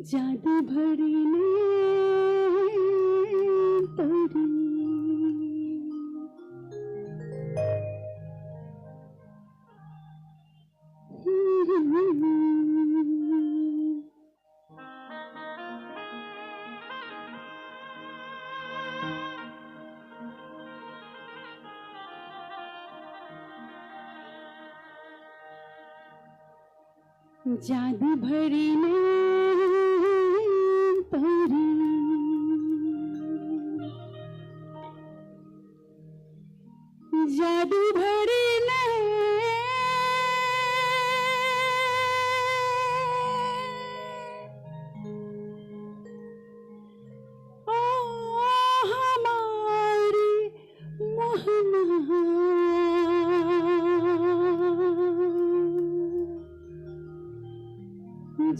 जादू भरी ने तोरी जादू भरी ने तोरी जादू भरी ने ओ हमारी मोहना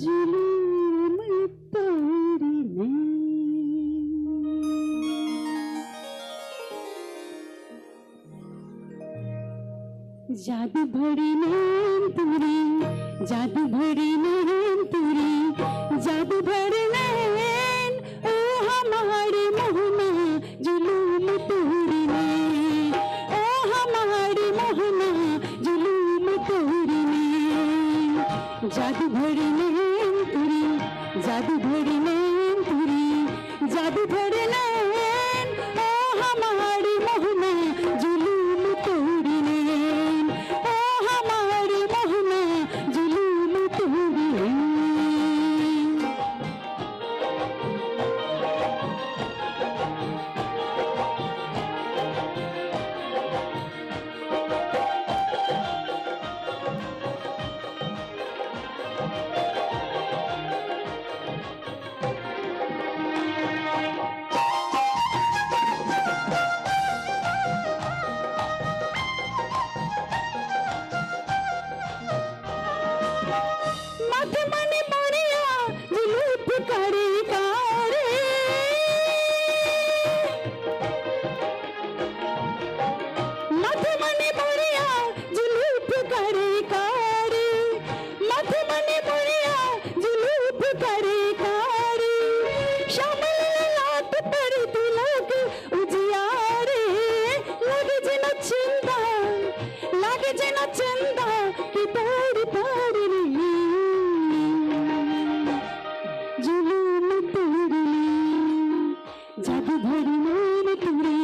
जुलूम तोरी ने जादू भरी नैन तोरी जादू भरी नैन तोरी जादू भरी नैन ओ हमारे मोहना जुलूम तोरी ने ओ हमारे मोहना जुलूम। जादू भरी नैन तुरी, जादू भरी नैन तुरी, जादू भरी नैन, ओ हमारी मोहना जुलूम तोरी नैन, ओ हमारी मोहना जुलूम तोरी नैन। माथे मने मोरिया जुलूप करे कारे, माथे मने मोरिया जुलूप करे कारे, माथे मने मोरिया जुलूप करे कारे, श्यामल लात पर तिलक उजियारे, लागे जेना चंदा, लागे जेना चंदा की तार तार जुलूम तोरी, जादू भरी नैन तुरी,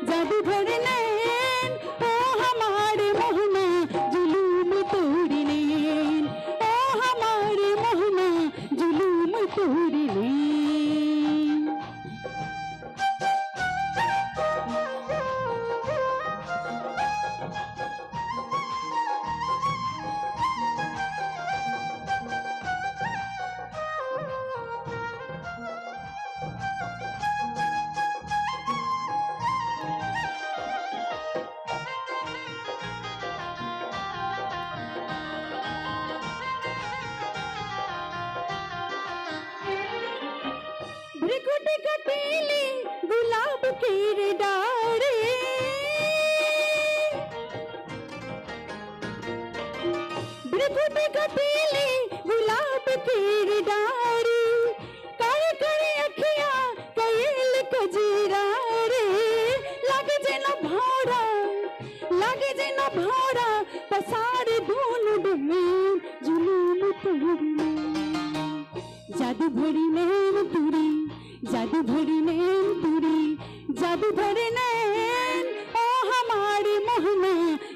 जादू भरी नैन, ओ हमारे मोहना जुलूम तोरी नैन, ओ हमारे मोहना जुलूम तोरी नैन। भ्रिकुट कटीली गुलाब केर डारे, भ्रिकुट कटीली गुलाब केर डारे, कारे कारे अखिया कैल कजीरा रे, लागे जेना भौरा, लागे जेना भौरा पसार दूनु डोर जुलूम तोरी, जादू भरी नैन तुरी, जादू भरी नैन तुरी, जादू भरी नैन, ओ हमारे मोहना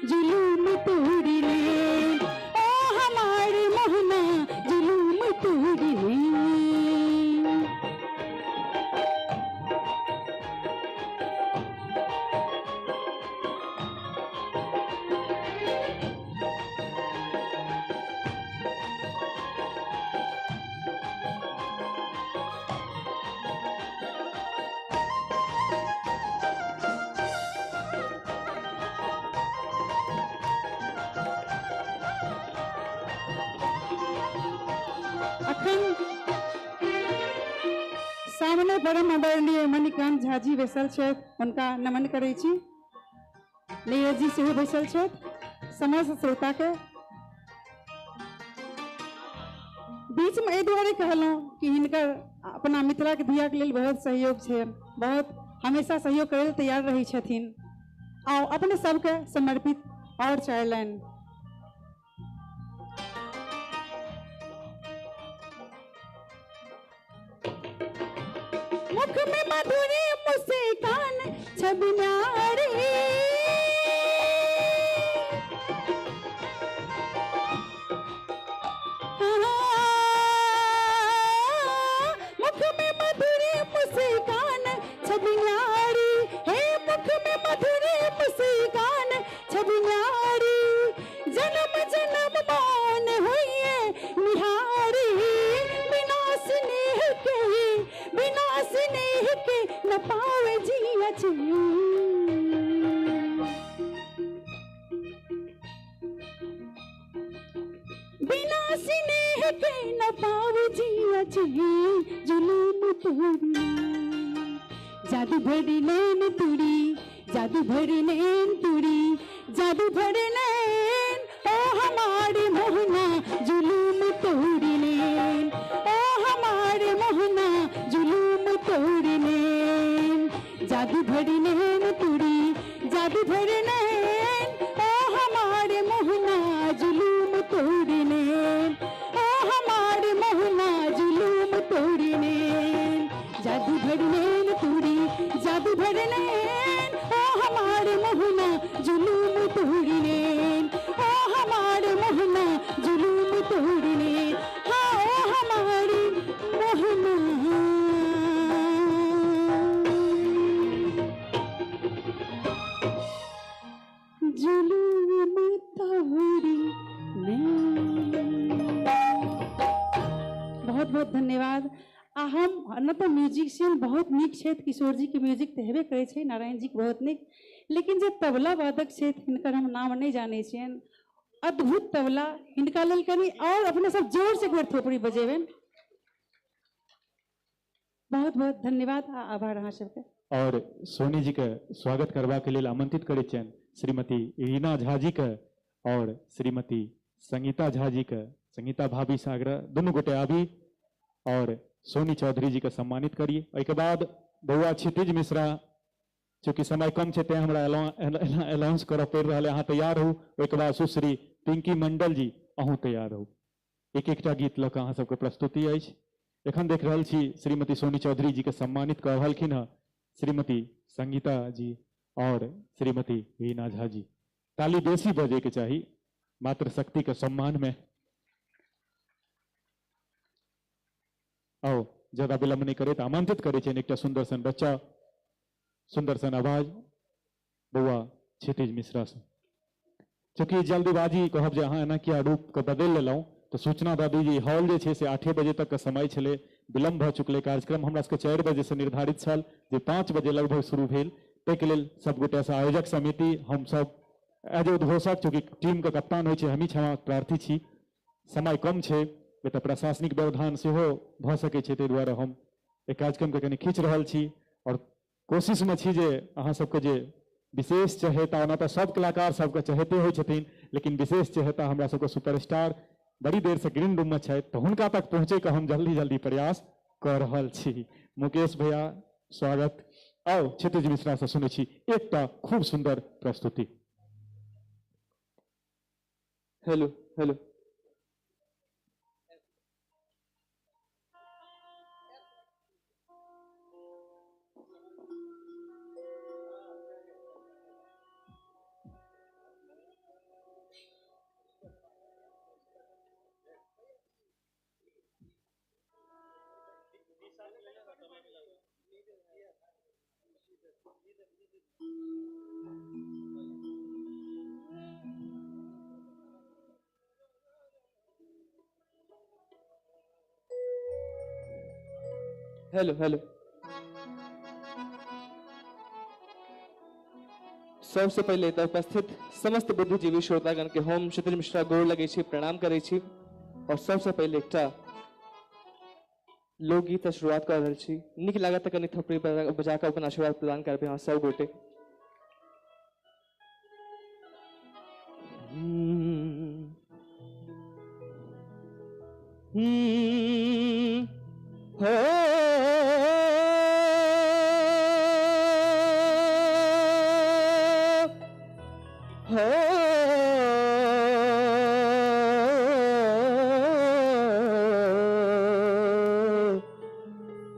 जुलूम तोरी नैन, ओ हमारे मोहना जुलूम तोरी नैन। अखन सामने परम आदरणीय मणिकांत झाजी बैसल छथि, हुनका नमन करै छी। नीरज जी सेहो बैसल छथि। समस्त श्रोता के बीच में एहि दुआरे कहलहुँ कि हिनकर अपना मिथिलाके धियाके लेल बहुत सहयोग छै, बहुत हमेशा सहयोग करै लेल तैयार रहै छथिन। आउ अपने सबके समर्पित और 4 लाइन। मुख में मधुरे मुस्कान छवि न्यारी, मुख में मधुरे मुस्कान छवि न्यारी, हे मुख में मधुरे मुस्कान छवि न्यारी, जन्म जन्म मान हुई निहारी, बिना स्नेह के, बिना स्नेह के न पावे जिया चैन, बिना स्नेह के न पावे जिया चैन, जुलूम तोरी, जादू भरी नैन तुरी, जादू भरी नैन तुरी, जादू भरी नैन, ओ हमारे मोहना जुलूम तोरी नैन, ओ हमारे मोहना जुलूम तोरी नैन, जादू भरी नैन तुरी, जादू भरी नैन, ओ हमारे मोहना जुलूम तोरी नैन, तोड़ने, ओ हमार मोहना जुलूम तोड़ने, हाँ ओ हमारी मोहना जुलूम तोड़ने। बहुत बहुत धन्यवाद। आ हम न तऽ म्यूजिशियन बहुत नीक छथि, किशोर जी के म्यूजिक तऽ हेबे करै छै, नारायण जी के बहुत नीक, लेकिन जे तबला वादक छथि हिनकर हम नाम नहि जानै छियनि, अद्भुत तबला, हिनका लेल कनि और अपने सब जोर से एक बेर थोपड़ी बजेबनि। बहुत बहुत धन्यवाद आ आभार अहाँ सबके। और सोनी जी के स्वागत करबाक लेल आमंत्रित करै छियनि श्रीमती रीना झा जी के और श्रीमती संगीता झा जी के। संगीता भाभी से आग्रह दुनू गोटे आबी और सोनी चौधरी जी के सम्मानित करिए। एहिके बाद बौआ क्षितिज मिश्रा, चूँकि समय कम छै तें हमरा अनाउंस करऽ पड़ि रहल है, अहाँ तैयार हो। ओहिके बाद सुश्री पिंकी मंडल जी अहूँ तैयार हो। एक एकटा गीत लऽ कऽ अहाँ सबके प्रस्तुति अछि। एखन देख रहल छी श्रीमती सोनी चौधरी जी के सम्मानित कऽ रहलखिन हँ श्रीमती संगीता जी और श्रीमती रीना झा जी। ताली बेसी बजेके चाही मातृ शक्ति के सम्मान में। आओ ज्यादा विलंब नहीं करे आमंत्रित करे छियनि एकटा सुंदर सन बच्चा, सुंदर सन आवाज बौआ क्षितिज मिश्रा से। चूँकि जल्दीबाजी कहब जे अहाँ एना किया रूप के बदलि लेलहुँ, तो सूचना दऽ दी जे हॉल जे छै से 8 बजे तक के समय छलै, विलम्ब भऽ चुकलै। कार्यक्रम हमरा सबके 4 बजे से निर्धारित छल जे 5 बजे लगभग शुरू भेल। ताहिके लेल सब गोटेसँ आयोजक समिति, हमसब एज उद्घोषक, चूँकि टीमके कप्तान होइ छै हमही क्षमा प्रार्थी छी, समय कम छै, एतऽ प्रशासनिक व्यवधान सेहो भऽ सकै छै, ताहि दुआरे हम एहि कार्यक्रमके कनि खींच रहल छी और कोशिशमे छी जे अहाँ सबके जे विशेष चहेता, ओना तऽ सब कलाकार सबके चहेते होइ छथिन, लेकिन विशेष चहेता हमरा सबके सुपरस्टार बड़ी देर से ग्रीन रूममे छथि, तऽ हुनका तक पहुँचैके हम जल्दी जल्दी प्रयास कऽ रहल छी। मुकेश भैया स्वागत। आउ क्षितिज मिश्रा से सुनै छी एकटा खूब सुन्दर प्रस्तुति। Hello hello, hello hello. सबसे पहले तऽ उपस्थित समस्त बुद्धिजीवी श्रोतागण के हम क्षितिज मिश्रा गोर लगै छी, प्रणाम करै छी और सबसे पहले एकटा लोकगीत से शुरुआत कर रहल छी। नीक लागत तऽ कनि थपड़ी बजा कऽ अपन आशीर्वाद प्रदान करबै अहाँ सब गोटे। हो हो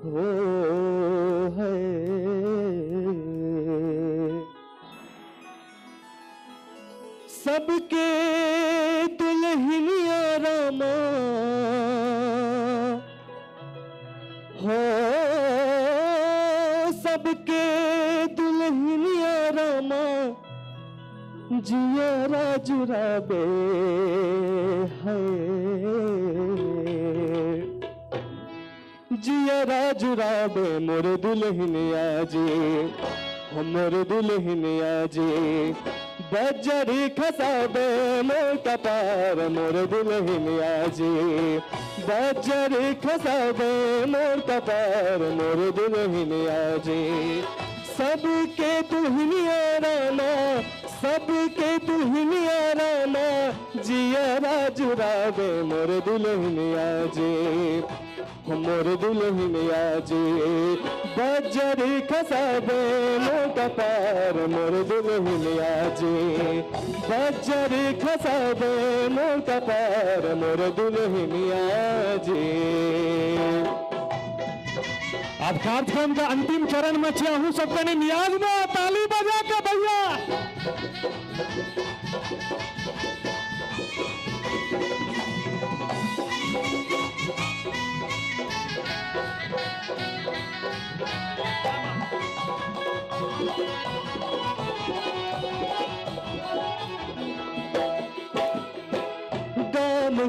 हो है सबके दुल्हनिया रामा हो, सबके दुल्हनिया रामा जिया जुराबे है, जिया जुराबे मोर दुल्हनिया जी, मोर दुल्हनिया जी, बजरी खसाबे मोर कपार मोर दुल्हनिया जी, बजरी खसाबे मोर कपार मोर दुल्हनिया जी। सबके दुल्हनिया रामा, सबके दुल्हनिया रामा, जिया जुराबे मोर दुल्हनिया जी, मोर दुल्हनिया जी, बजरी खसाबे मोर कपार मोर दुल्हनिया जी, बजरी खसाबे मोर कपार मोर दुल्हनिया जी। अब कार्यक्रम का अंतिम चरण में छी, अहूँ सब कनि नियाज में ताली बजा के भैया। गाम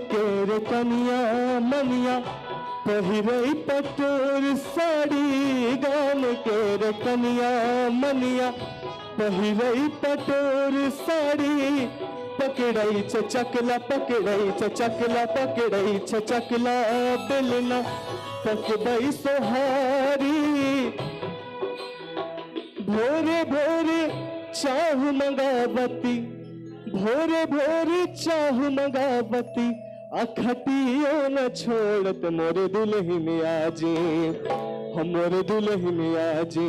केर कनिया मनिया पहिरै पटोर साड़ी, गाम केर कनिया मनिया पहिरै पटोर साड़ी, पकड़ै छै चकला पकड़ै छै चकला पकड़ै छै चकला बेलना पकबै सोहारी। भोरे भोरे चाह मंगावती, भोरे भोरे चाह मंगावती, अखटियो न छोड़त मोरे दुल्हनिया जी, हम मोरे दुल्हनिया जी,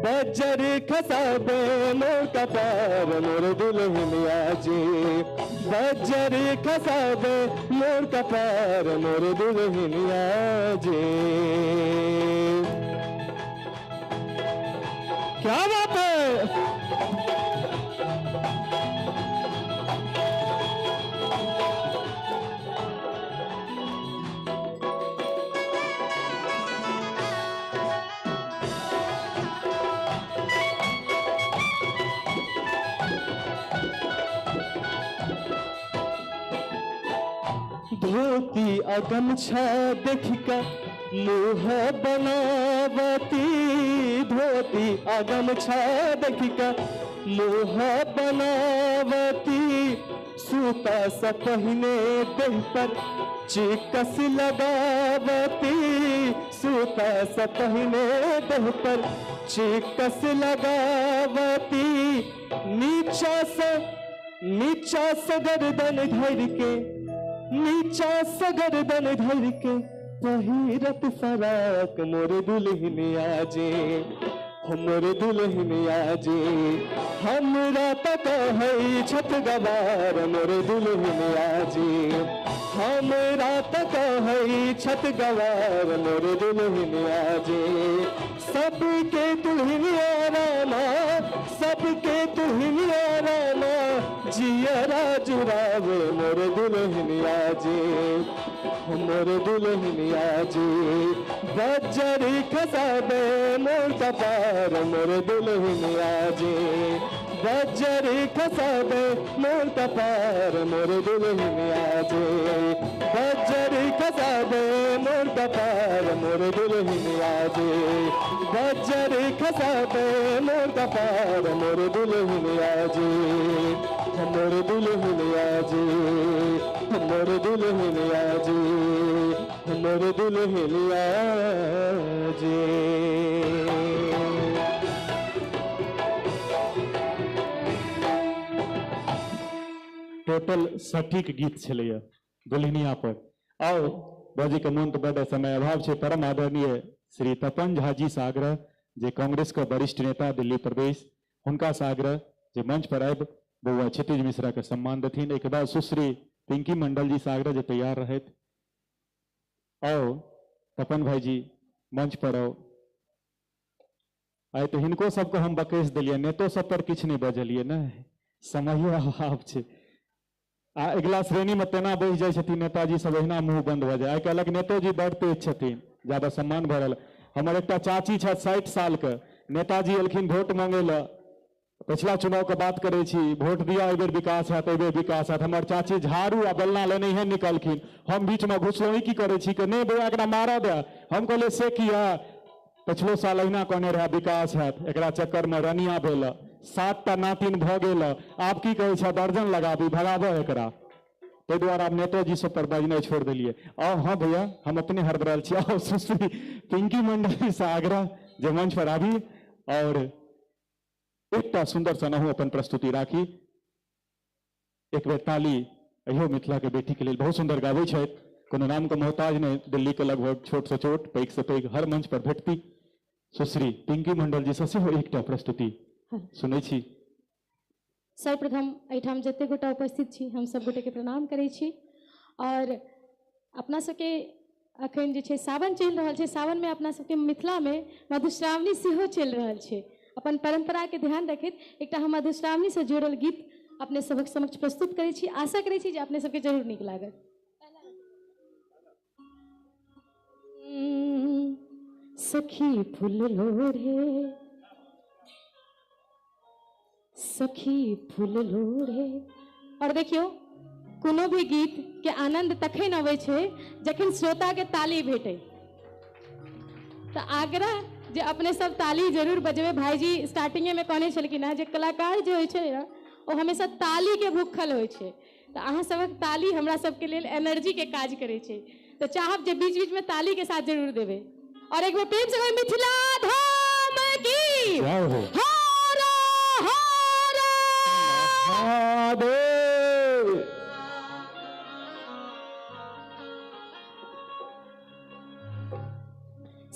बजर खसाबे मोर कपार मोरे दुल्हनिया जी, बजर खसाबे मोर कपार मोरे दुल्हनिया जी। क्या बात है। धोती आ गमछा देखिका मुँह बनावती, धोती आ गमछा देखिका मुँह बनावती, सूता सा पहिने देह पर चिकस लगावती, सूता सा पहिने देह पर चिकस लगावती, नीचा से गर्दन धर के, नीचा से गर्दन धर के पहिरत फराक मोरे दुल्हनिया जे, मोरे दुल्हनिया जे, हमरा त कहै छत गवार मोरे दुल्हनिया जे, हमरा त कहै छत गवार मोरे दुल्हनिया जे, सबके दुल्हनिया रामा, सबके दुल्हनिया रामा, जियरा जुरावे मोरे दुल्हनिया जे, मोरे दुल्हनिया जे, बजर खसाबे मोर कपार मोरे दुल्हनिया जे, बजर खसाबे मोर कपार मोरे दुल्हनिया जे, बजर खसाबे मोर कपार मोरे दुल्हनिया जे, बजर खसाबे मोर कपार मोरे दुल्हनिया जे, मोरे दुल्हनिया जे, मोरे दुल्हनिया जे, मोरे दुल्हनिया जे। टोटल सटीक गीत छलैया दुल्हनिया पर। आओ बाजी के मोन तो बड़ समय अभाव छै। परम आदरणीय श्री तपन झा जी से आग्रह जे कांग्रेस के वरिष्ठ नेता दिल्ली प्रदेश, हुनका से आग्रह जे मंच पर आबि बौआ क्षितिज मिश्रा के सम्मान देथिन। एक बाद सुश्री पिंकी मंडल जी से आग्रह जे तैयार रहथि। आओ तपन भाई जी मंच पर आओ। आइ तो हिनको सबके हम बकैस देलियै, नेतो सब पर किछु नहि बजलियै ने, समय अभाव छै। आ अगिला श्रेणी में तेना बैस जाइ छथिन नेताजी सब, एहिना मुँह बंद भऽ जाय। आइ काल्हिक नेतोजी बड़ तेज छथिन, ज्यादा सम्मान भरल। हमर एकटा चाची छथि 60 साल के, नेताजी एलखिन वोट मांगे लए, पिछला चुनाव के बात करै छी, वोट दिया एहि बेर विकास हैत, एहि बेर विकास हैत। हमर चाची झाड़ू आ बेलना लेने हे निकलखिन, हम बीच में घुसलहुँ, की करै छी के नहि बौआ एकरा मारऽ दे। हम कहलियै से किया, पिछलो साल अहिना कहने रहए विकास हैत, एकरा चक्कर में रनिया भेल, 7टा नातिन भऽ गेल, आब की कहै छै दर्जन लगाबी, भगाबऽ एकरा। ताहि दुआरे आब नेतोजी सब पर बजनाइ छोड़ि देलियै। आओ हाँ भैया, हम अपने हड़बड़ायल छी। आओ सुश्री पिंकी मंडल से आग्रह जे मंच पर आबी और एकटा सुंदर सन अहूँ अपन प्रस्तुति राखी। एक बेर ताली अहियो मिथिला के बेटी के लेल। बहुत सुंदर गाबै छथि, कोनो नाम के मोहताज नहि, दिल्ली के लगभग छोट से छोट पैघ से पैघ हर मंच पर भेटती। सुश्री पिंकी मंडल जी से सेहो एकटा प्रस्तुति सुनै छी। सर्वप्रथम एहिठाम जतेक गोटा उपस्थित छी हम सब गोटे के प्रणाम करै छी। और अपना सबके अखन जे छै सावन चलि रहल छै, सावनमे अपना सबके मिथिलामे मधुश्रावणी सेहो चलि रहल छै। अपन परम्पराके ध्यान रखैत एकटा हम मधुश्रावणीसँ जुड़ल गीत अपने सभक समक्ष प्रस्तुत करै छी। आशा करै छी जे अपने सबके जरूर नीक लागत। सखी फूल लोढ़े, सखी फूल लोढ़े। और देखियो कोनो भी गीत के आनंद तखन अबै छै जखन श्रोता के ताली भेटे। तो आग्रह जे अपने सब ताली जरूर बजेबै। भाईजी स्टार्टिंगे में कहने छलखिन हेँ जे कलाकार जे होइ छै ने ओ हमेशा ताली के भूखल होइ छै। तो अहाँ सबक ताली हमरा सबके लेल एनर्जी के काज करै छै। तो चाहब जे बीच बीच में ताली के साथ जरूर देबै। और एक बार प्रेम से मिथिला धाम की हर हर महादेव।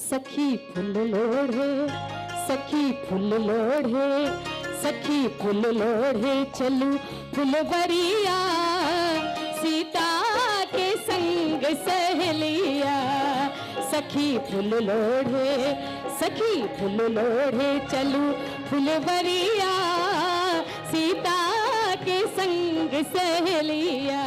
सखी फूल लोढ़े, सखी फूल लोढ़े, सखी फूल लोढ़े चलू फुलवरिया, सीता के संग सहेलिया। सखी फूल लोढ़े, सखी फूल लोढ़े चलू फुलवरिया, सीता के संग सहेलिया।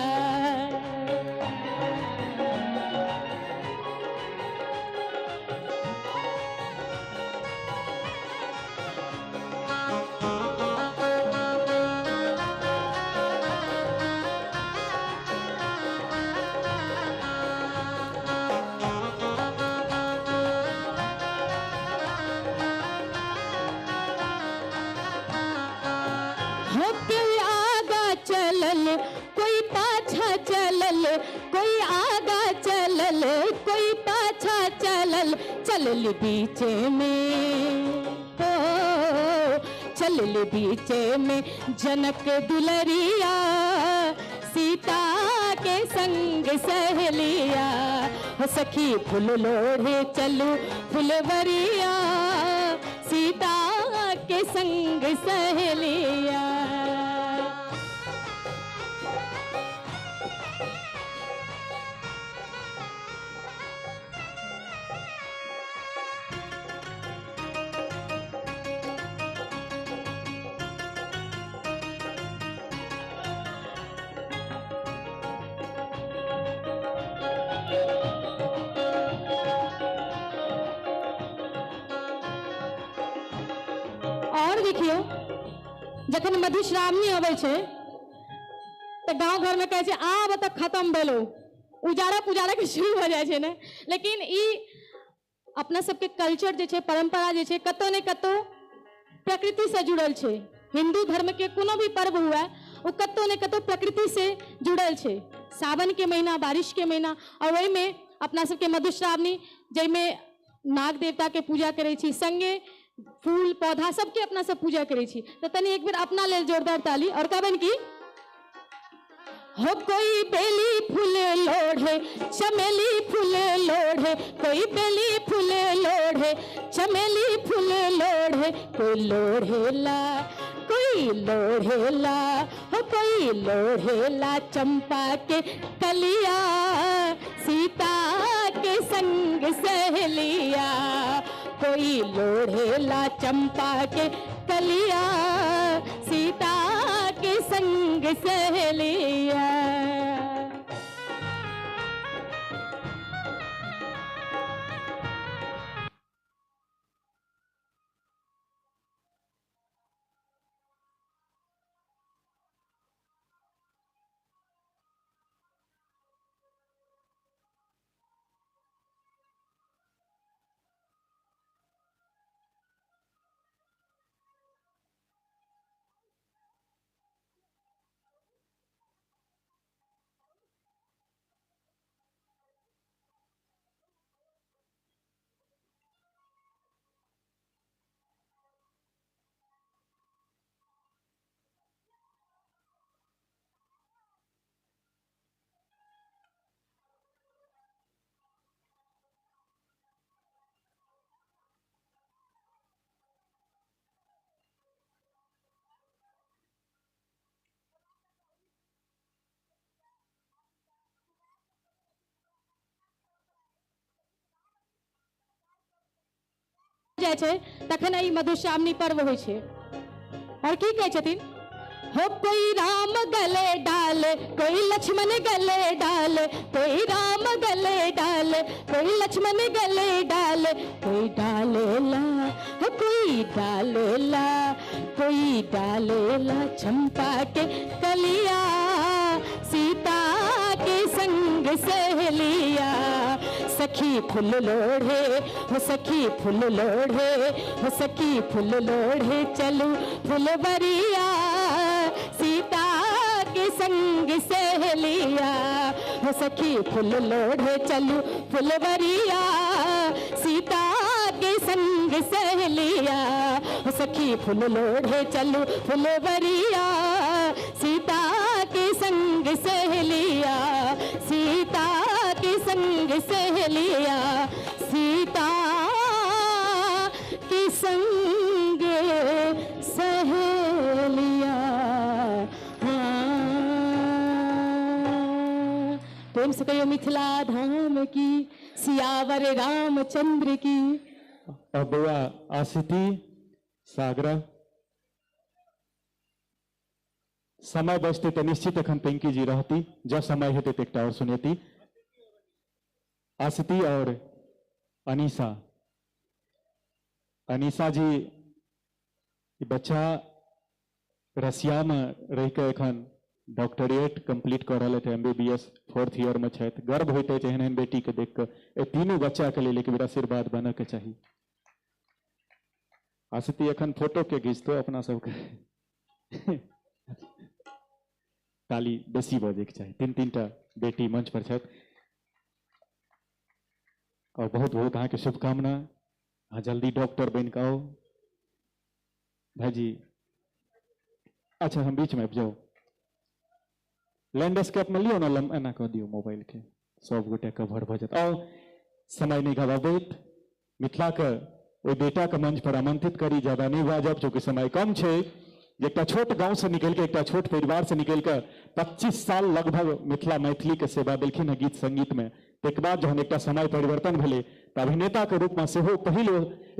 चलल कोई पाछा चलल, कोई आगा चलल कोई पाछा चलल, चलल बीचे में ओ चलल बीचे में जनक दुलरिया, सीता के संग सहेलिया। हो सखी फूल लोढ़े चलू फुलवरिया, सीता के संग सहेलिया। और देखियो जखन मधुश्रावणी अबै छै तऽ गाँव घर में कहै छै आब तऽ खत्म भेलो, उजाड़ा पुजाड़ा के शुरू हो जाइ छै ने। लेकिन ई अपना सबके कल्चर जे छै, परंपरा जे छै, कतौ ने कतौ प्रकृति से जुड़ल छै। हिंदू धर्म के कोनो भी पर्व हुए वो कतौ ने कतौ प्रकृति से जुड़ल छै। सावन के महीना, बारिश के महीना, और ओहिमे अपना सबके मधुश्रावणी जाहिमे नाग देवता के पूजा करै छी, संगे फूल पौधा सबके अपना सब पूजा करै छी। तो तनी एक बेर अपना लेल जोरदार ताली। और कहबनि की हो कोई बेली फूल लोढ़े चमेली फूल लोढ़े, कोई बेली फूल लोढ़े चमेली फूल लोढ़े, कोई लोढ़ेला कोई लोढ़ेला हो कोई लोढ़ेला चंपा के कलिया, सीता के संग सहेलिया। कोई लोढ़ेला चंपा के कलिया, सीता के संग सहेलिया। जाइ छै तखन ई मधुश्रावणी पर्व होइ छै। और की कहै छथिन, हो कोई राम गले डाले कोई लक्ष्मण गले डाले, कोई राम गले डाले कोई लक्ष्मण गले डाले, कोई डालेला हो कोई डालेला, कोई डालेला चंपा के कलिया, सीता के संग सहेलिया, सखी फूल लोढ़े हो सखी फूल लोढ़े हो सखी फूल लोढ़े चलू फुलवरिया, सीता के संग सहेलिया, हो सखी फूल लोढ़े चलू फुलवरिया, सीता के संग सहेलिया, हो सखी फूल लोढ़े चलू फुलवरिया, सीता के संग सहेलिया, सीता के संग सहेलिया, सीता के संग सहेलिया। हाँ, प्रेम से कहियो मिथिला धाम की, सियावर रामचंद्र की। अब बउआ आशिति सागरा, समय बचते तो निश्चित एखन पिंकी जी रहती, जब समय हेतै तऽ एकटा और सुनेती। आशिति और अनीसा, अनीसा जी ई बच्चा रसिया में रहि के एखन डॉक्टरेट कंप्लीट कऽ रहल छथि, MBBS 4th year में छथि। गर्व होइत अछि एहन एहन बेटी के देख कऽ। एहि तीनू बच्चा के लेल एक बेर आशीर्वाद बनऽ के चाही। आशिति एखन फोटो के घिचतो अपना सबके, ताली बेसी बजैके चाही। तीन तीन टा बेटी मंच पर छथि और बहुत बहुत अहाँके शुभकामना, अहाँ जल्दी डॉक्टर बनि कऽ आउ। भाईजी अच्छा हम बीच में आबि जाउ, लैंडस्केप में लियौ ने, एना कऽ दियौ मोबाइल के, सब गोटे कवर भऽ जायत। आउ समय नहि गवाबैत मिथिलाके ओहि बेटाके मंच पर आमंत्रित करी, ज्यादा नहि बाजब चूँकि समय कम छै। एकटा छोट गाँव से निकलि के, एकटा छोट परिवार से निकलि के 25 साल लगभग मिथिला मैथिली के सेवा देलखिन हँ गीत संगीत में। तकर बाद जहन एकटा समय परिवर्तन भेलै तऽ अभिनेता के रूप में सेहो पहिल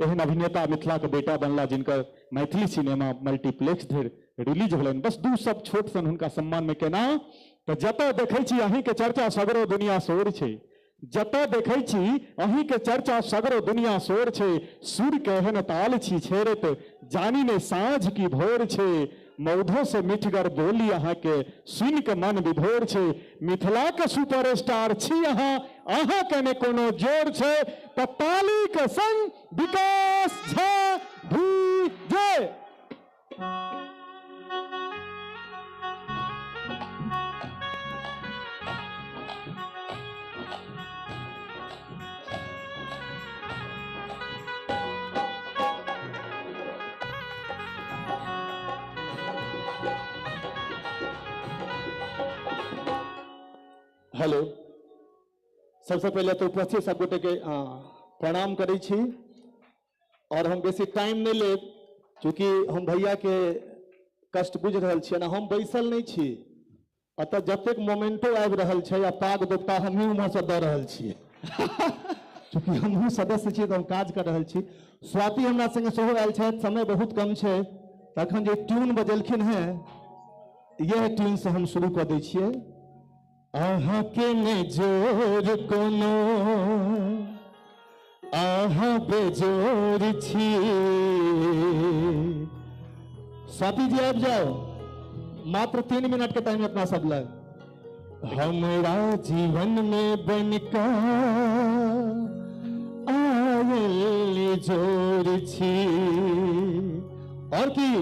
एहन अभिनेता मिथिला के बेटा बनला जिनकर मैथिली सिनेमा मल्टीप्लेक्स धरि रिलीज भेलनि। बस दू शब्द छोट सन हुनका सम्मान में केना, तऽ जतऽ देखै छी अहीं के चर्चा सगरो दुनिया शोर छै, जतऽ देखै छी अहीं के चर्चा सगरो दुनिया शोर छै, सुर के एहन ताल छी छेड़ैत जानी ने साँझ की भोर छै, मौधो से मिठगर बोली अहाँ के सुनि के मन विभोर छै, मिथिला के सुपर स्टार छी अहाँ, अहाँ के ने कोनो जोर छै। तऽ ताली के संग विकास झा भी जय। हेलो, सबसे पहले तो उपस्थित सब गोटे के प्रणाम करै छी और हम बेसी टाइम नहीं लेब चूँकि हम भैया के कष्ट बुझि रहल छी ना, हम बैसल नहीं छी, अतः जतेक मोमेंटो आबि रहल छै आ पाग दोपटा हमही उम्हरसँ दऽ रहल छियै चूँकि हमहूँ सदस्य छी तऽ हम काज कऽ रहल छी। स्वाति हमरा संगे सेहो आयल छथि, समय बहुत कम छै, तखन जे ट्यून बजेलखिन हेँ इएह ट्यूनसँ हम शुरू कऽ दै छियै। अहाँ के ने जोर कोनो, अहाँ बेजोर छी। स्वाति जी आबि जाओ, मात्र 3 मिनट के टाइम अपना सब लग। हमरा जीवन में बनका आयल जोर छी, और की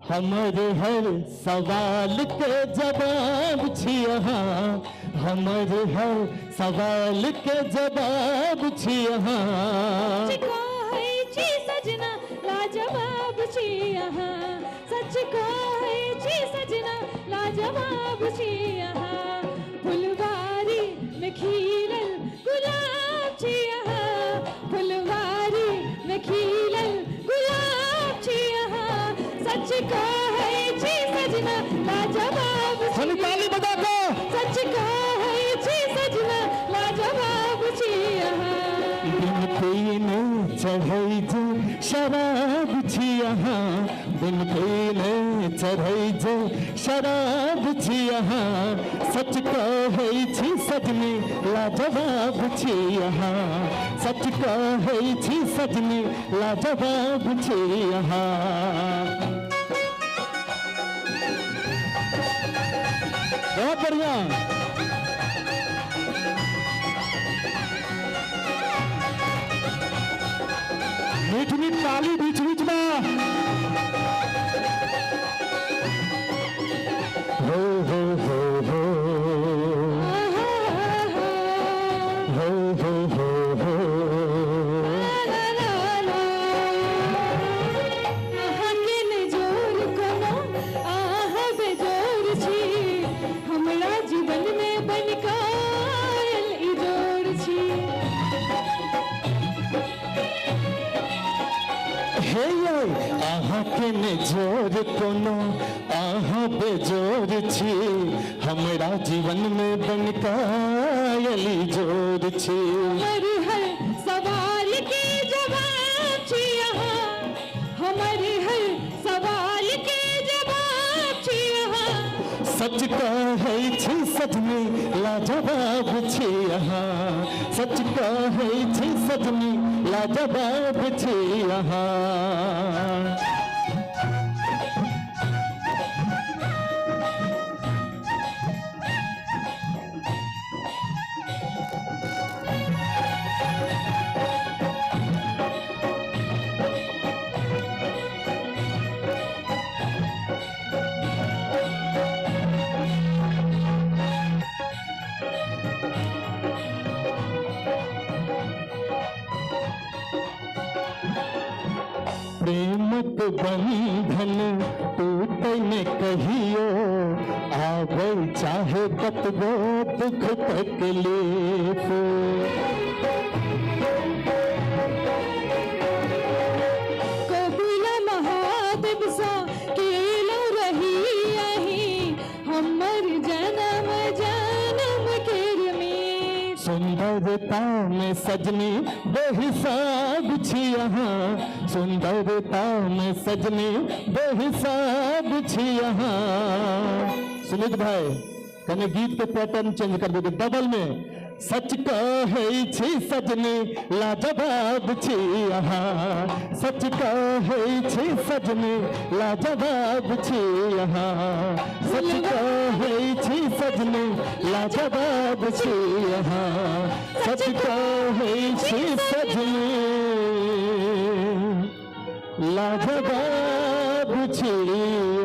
हमर हर सवाल के जवाब छी अहाँ, हमर हर सवाल के जवाब छी अहाँ। सच कहै छी सजना लाजवाब छी अहाँ, सच कहै छी सजना लाजवाब छी अहाँ, फुलवारी में खिलल गुलाब छी अहाँ, फुलवारी में खिलल गुलाब छी अहाँ, सच कहै छी सजना लाजवाब छी, ताली बजा के। सच कहै छी सजना लाजवाब छी अहाँ। बिन पीने चढ़ै जे शराब छी अहाँ, बिन पीने चढ़ै जे शराब छी अहाँ, सच कहै छी सजनी लाजवाब छी अहाँ, सच कहै छी सजनी लाजवाब छी अहाँ। बहुत बढ़िया। मीठ मीठ ताली बीच बीच में। हो हो हो हो हो हो हो हो। अहाँके ने जोर कोनो अहाँ बेजोर छी, हमरा जीवन में बनि कऽ आयल ई जोर छी। हे यै अहाँके ने जोर कोनो अहाँ बेजोर छी, हमरा जीवन में बनि कऽ आयल ई जोर छी। हमर हर सवाल के जवाब छी अहाँ, हमर हर सवाल के जवाब छी अहाँ, सच कहै छी सजनी लाजवाब छी अहाँ, सच कहै छी सजनी लाजवाब छी अहाँ। प्रेमक बंधन टूटे न कहियो, आबै चाहे कतबो दुख तकलीफ। कबूला महादेव सा केलो रही अही, हमर जन्म जन्म केर मीत। सुंदरता में सजनी बेहिसाब छी अहाँ, सुंदरता में सजनी बेहिसाब छी अहाँ। सुमित भाई कने गीत के पैटर्न चेंज कर दे डबल में। सच कहै छी सजनी लाजवाब छी अहाँ, सच कहै छी सजनी लाजवाब छी अहाँ, सच कहै छी सजनी लाजवाब छी अहाँ, सच कहै छी सजनी लाजवाब छी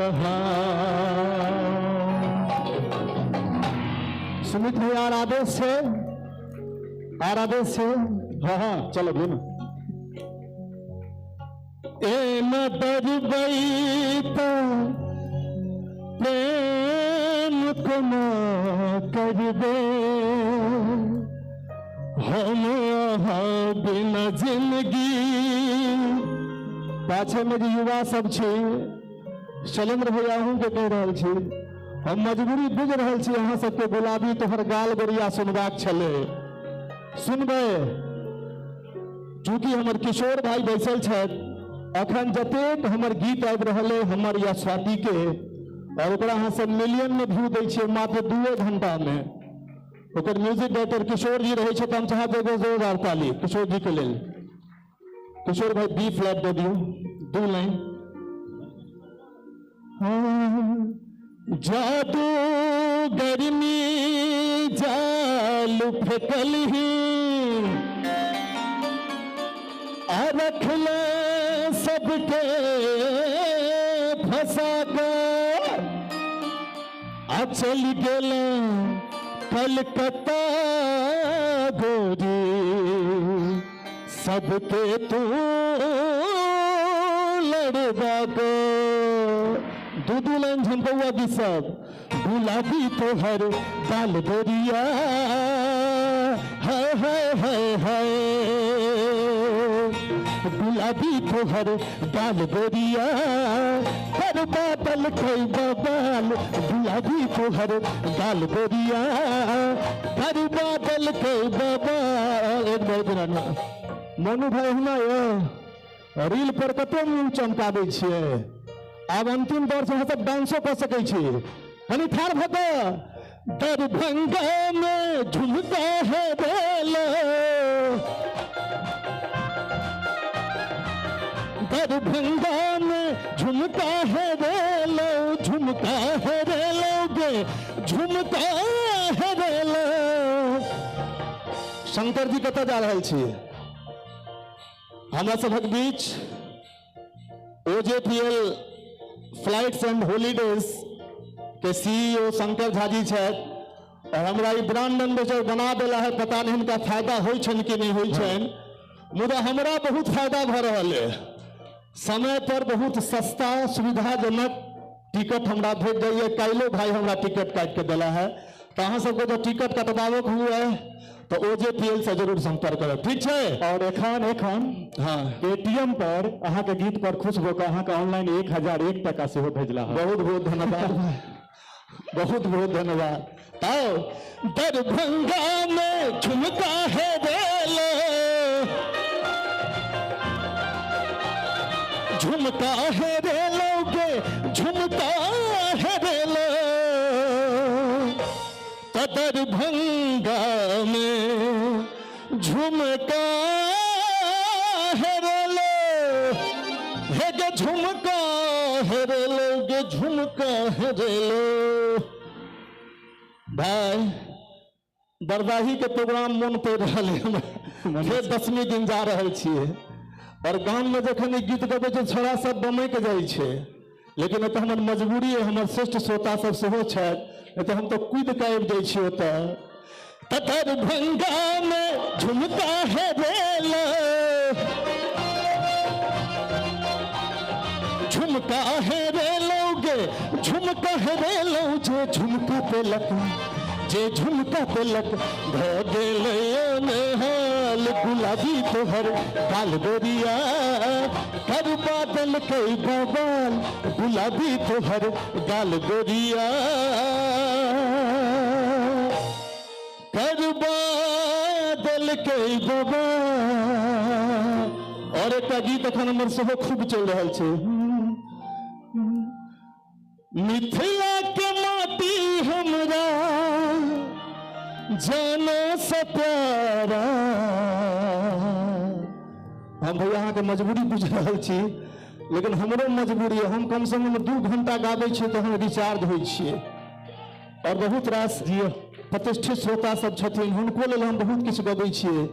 अहाँ। सुमित भैया आर आदेश है, आर आदेश है। हाँ हाँ चलो बोलो। एना डरबै त प्रेम कोना करबे, हम अहाँ बिना जिंदगी। पाछे में जे युवा सब छी, शैलेंद्र भैया अहूँके कहि रहल छी, हम मजबूरी बुझि रहल छी अहाँ सबके गुलाबी तोहर गाल गोरिया सुनबाक छलै, सुनबै। चूँकि हमर किशोर भाई बैसल छथि, अखन जतेक हमर गीत आबि रहल अइ हमर या स्वाति के, और ओकरा अहाँ सब मिलियन में व्यू दै छियै मात्र 2 घंटा में। ओकर म्यूजिक डायरेक्टर किशोर जी रहै छथि, हम चाहब एगो जोरदार ताली किशोर जी के लेल। किशोर भाई बी फ्लैट दऽ दियौ 2 लाइन। हाँ, जादू गर्मी जाल फेकल ही, आ रखले सबके फंसा के, आ चल गेल कलकत्ता गोरी, सबके तू लड़वा गो। दू दू लाइन झमकौआ गीत सब। गुलाबी तोहर बाल गोरिया, हाय हाय हाय हाय, गुलाबी तोहर बाल गोरिया, पर बादल खैबा बाल, गुलाबी तोहर बाल गोरिया, पर बादल खैबा बाल। एक बार पुराना मोनू भाई हुना यो रील पर कते मुँह चमकाबै छियै। आब अंतिम दौर से अहाँ सब डांसो कऽ सकै छी। कनि ठाढ़ भऽ कऽ दरभंगा में झुमका है बेलो, दरभंगा में झुमका है बेलो, झुमका है बेलो गे, झुमका है बेलो। शंकर जी कतऽ जा रहल छी? हमरा सभक बीच ओजेपीएल फ्लाइट्स एंड हॉलीडेज के सीईओ शंकर झा जी छथि और हमरा ई ब्रांड एम्बेसडर बना देला है। पता नहीं हिनका फायदा होइ छनि कि नहीं होइ छनि, मुदा हमरा बहुत फायदा भऽ रहल है। समय पर बहुत सस्ता सुविधाजनक टिकट हमरा भेट जाइए। काल्हिो भाई हमरा टिकट काटि के देला है। तो अहाँ सबके जब टिकट कटबाबक हुए तो ओजेपीएल से जरूर संपर्क करब, ठीक छै? और एखन एखन हाँ एटीएम पर अहाँके गीत पर खुश भऽ कऽ अहाँके ऑनलाइन 1001 टका सेहो भेजला। बहुत बहुत धन्यवाद, बहुत बहुत धन्यवाद। आओ दरभंगा में झुमका है बेलो, झुमका है रेलो गे, झुमका है रेलो। दरभंगा में झुमका है रेलो, हे गे झुमका है रेलो गे, झुमका है रेलो। भाई बरदाही के प्रोग्राम मन पड़ि रहल है हमरा। फेर 10वीं दिन जा रहल छियै और गाम में जखन ई गीत गबै छै छोड़ा सब बमकि जाइ छै, लेकिन एतऽ हमर मजबूरी है, हमर श्रेष्ठ श्रोता सब सेहो छथि, नहीं तऽ हम तऽ कूदि कऽ आबि जाइ छी ओतऽ। दरभंगा में झुमका है रेलो, झुमका है रेलो गे, झुमका है रेलो, जे झुमका पेलक, जे झुमका पेलक भऽ गेलै नेहाल। गुलाबी तोहर काल गोरिया कर बादल के बवाल, गुलाबी तोहर गाल गोरिया कर बादल के बवाल। और एकटा गीत एखन हमर सेहो खूब चलि रहल छै। मिथिला के माटी हमरा जानो से प्यारा। हम भैया अहाँके मजबूरी बुझि रहल छी, लेकिन हमरो मजबूरी है। हम कम से कम 2 घंटा गाबै छियै तऽ हम रिचार्ज होइ छियै। और बहुत रास प्रतिष्ठित श्रोता सब छथिन, हुनको लेल हम बहुत किछु गबै छियै।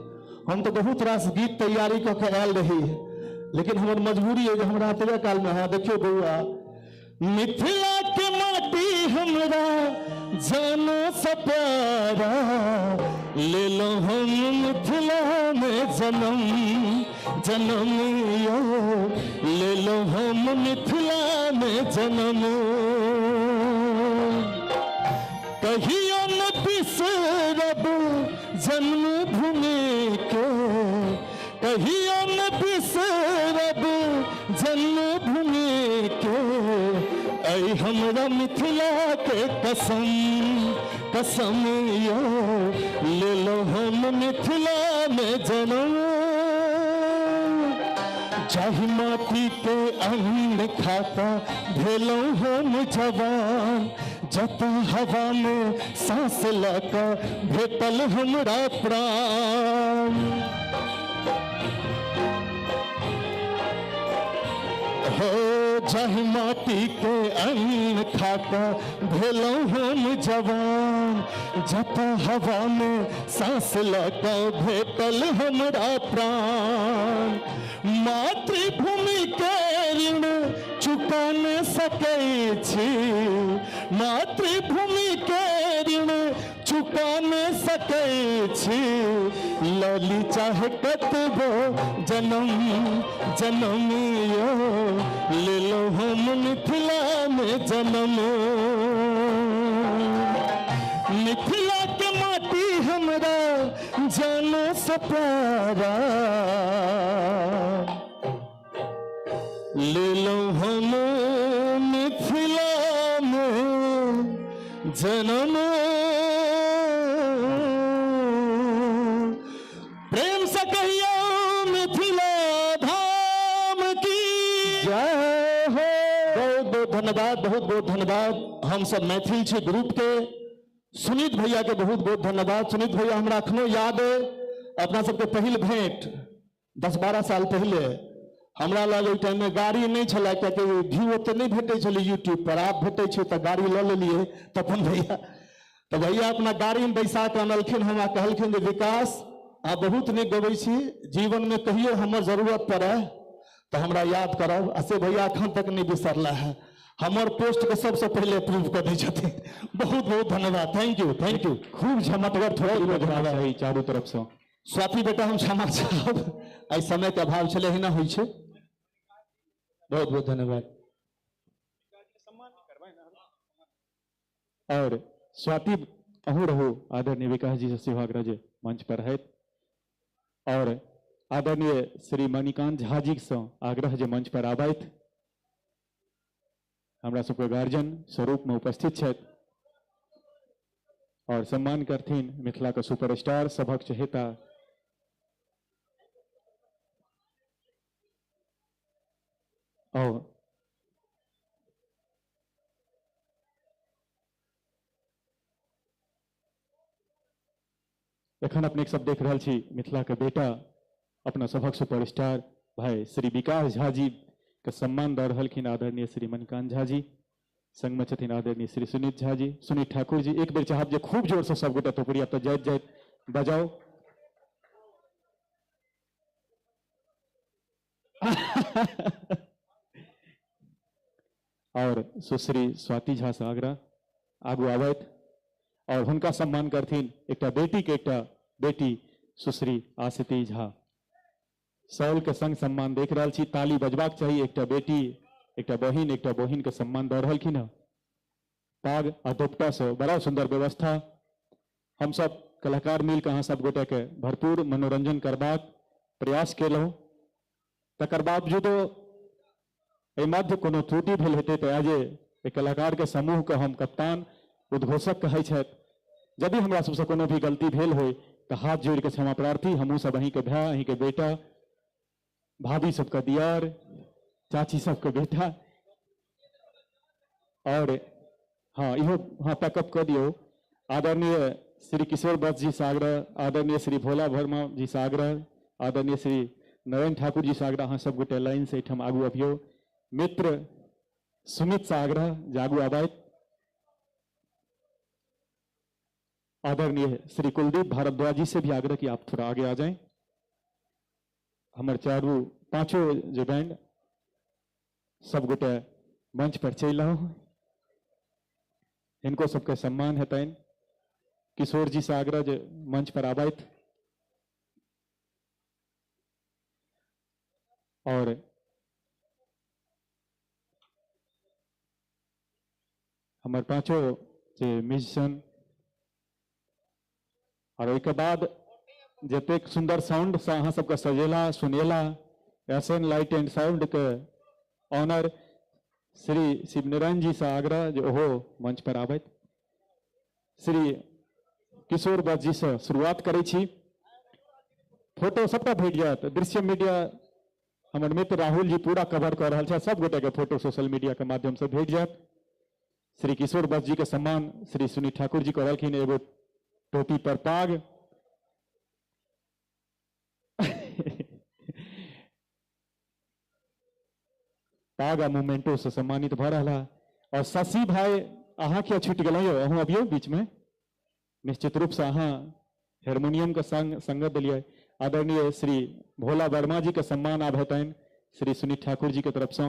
हम तऽ बहुत रास गीत तैयारी कऽ के आयल रही, लेकिन हमर मजबूरी है जे हमरा एतबे कालमे। हाँ देखियौ बौआ, मिथिला के माटी हमरा जानो से प्यारा, ले लो हम मिथिला में जन्म जन्म यो, ले लो हम मिथिला में जन्म। कहियो न बिसरब जन्मभूमि के, कहियो न बिसरब जन्मभूमि के, ऐ हमरा मिथिला के कसम कसम यो, ले लो हम मिथिला में जन्म। जाहि माटी के अन्न खाता भेलहुँ हम जवान, जत हवा में सांस लऽ कऽ भेटल हमरा प्राण। हो जाहि माटी के अन्न खाता भेलहुँ हम जवान, जत हवा में सांस लऽ कऽ भेटल हमरा प्राण। मातृभूमि के ऋण चुका न सकै छी, मातृभूमि के ऋण चुका न सकै छी, लली चाहे कतबो जन्म जन्म यो, ले लो हम मिथिला में जन्म। मिथिला के माटी हमरा जानो से प्यारा, ले लो हम मिथिला में जन्म। प्रेम से कहियो मिथिला धाम धन्यवाद, बहुत बहुत धन्यवाद। हम सब मैथिल छी ग्रुप के सुनीत भैया के बहुत बहुत धन्यवाद। सुनीत भैया हमरा अखनो याद है अपना सबके पहिल भेंट 10-12 साल पहले हमरा लग ओहि टाइम में गाड़ी नहीं छलै, कियाकि व्यू ओते नहीं भेटै छलै यूट्यूब पर, आप भेटै छै तऽ गाड़ी लऽ लेलियै। तपन भैया तऽ भैया अपना गाड़ी में बैसा कऽ अनलखिन, हमरा कहलखिन जे विकास अहाँ बहुत नीक गबै छी, जीवन में कहियो हमर जरूरत पड़े तऽ हमरा याद करब। आ से भैया अखन तक नहीं बिसरला है, हमर पोस्ट के सबसे पहले अप्रूव कर दै छथिन। बहुत बहुत धन्यवाद, thank you, thank you. खूब झमटगर थोड़ी चारू तरफ से। स्वाति बेटा हम क्षमा चाहब, एहि समय के अभाव छलै, एहिना होइ छै। बहुत बहुत धन्यवाद। और स्वाति अहू रहू आदरणीय विकास जी से सेहो आग्रह जे मंच पर रहैत, और आदरणीय श्री मणिकांत झा जी से आग्रह जे मंच पर आबैत, हमरा सबके गार्जियन स्वरूप में उपस्थित छथि और सम्मान करथिन मिथिला के सुपरस्टार सभक चहेता। और एखन अपने सब देख रहल छी मिथिला के बेटा अपना सभक सुपरस्टार भाई श्री विकास झा जी के सम्मान दऽ रहलखिन आदरणीय श्री मणिकांत झा जी, संग में छथिन आदरणीय श्री सुनीत झा जी, सुनीत ठाकुर जी। एक बेर चाहब जे खूब जोर से सबगोटा थोपड़िया पर जाइत जाइत बजाओ। और सुश्री स्वाति झा से आग्रह आगू आबैत और हुनका सम्मान करथिन एकटा बेटी के एकटा बेटी सुश्री आशिति झा। सौल के संग सम्मान देख रहल छी, ताली बजबाक चाही। एकटा बेटी, एकटा बहिन, एकटा बहिन के सम्मान दऽ रहलखिन हँ पाग आ दोपटा से। बड़ा सुंदर व्यवस्था। हम सब कलाकार मिलके अहाँ सब गोटे के भरपूर मनोरंजन करबाक प्रयास केलहुँ। तकर बावजूदो एहि मध्य कोनो त्रुटि भेल हेतै तऽ आज एहि कलाकार के समूह के हम कप्तान उद्घोषक कहै छथि, यदि हमरा सबसँ कोनो भी गलती भेल होय तऽ हाथ जोड़ि के क्षमा प्रार्थी। हमहूँ सब अहीँके भाय, अहीँके बेटा, भाभी सबके दियार, चाची सबके बेटा। और हाँ इहो हाँ पैकअप कऽ दियौ। आदरणीय श्री किशोर बस जी से आग्रह, आदरणीय श्री भोला वर्मा जी से आग्रह, आदरणीय श्री नरेंद्र ठाकुर जी से आग्रह, अहाँ सब गोटे लाइन से एहिठाम आगू अबियौ। मित्र सुमित से आग्रह जे आगू आबैत। आदरणीय श्री कुलदीप भारद्वाज जी से भी आग्रह कि आप थोड़ा आगे आ जाएं। हमर चारू पांचों जे बैंड सब गोटे मंच पर चलि आउ, हिनको सबके सम्मान हेतनि। किशोर जी से आग्रह जे मंच पर आबैत। और हमर पांचों जे म्यूजिशियन और ओहिके बाद जतेक सुंदर साउंड से अहाँ सबके सजेला सुनेला S N light and sound के ऑनर श्री शिवनारायण जी से आग्रह जे ओहो मंच पर आबैत। श्री किशोर बस जी से शुरुआत करै छी। फोटो सबटा भेट जायत। दृश्य मीडिया हमर मित्र राहुल जी पूरा कवर कऽ रहल छथि, सब गोटे के फोटो सोशल मीडिया के माध्यम से भेट जायत। श्री किशोर बस जी के सम्मान श्री सुनील ठाकुर जी कऽ रहलखिन, एगो टोपी पर पाग। पाग आ मोमेंटो से सम्मानित भऽ रहला। और शशि भाई अहाँ किया छूटि गेलहुँ यौ, अहूँ अबियौ बीच में। निश्चित रूप से अहाँ हारमोनियम के संग संगत दिलियै। आदरणीय श्री भोला वर्मा जी के सम्मान आब हेतनि श्री सुनील ठाकुर जी के तरफ से,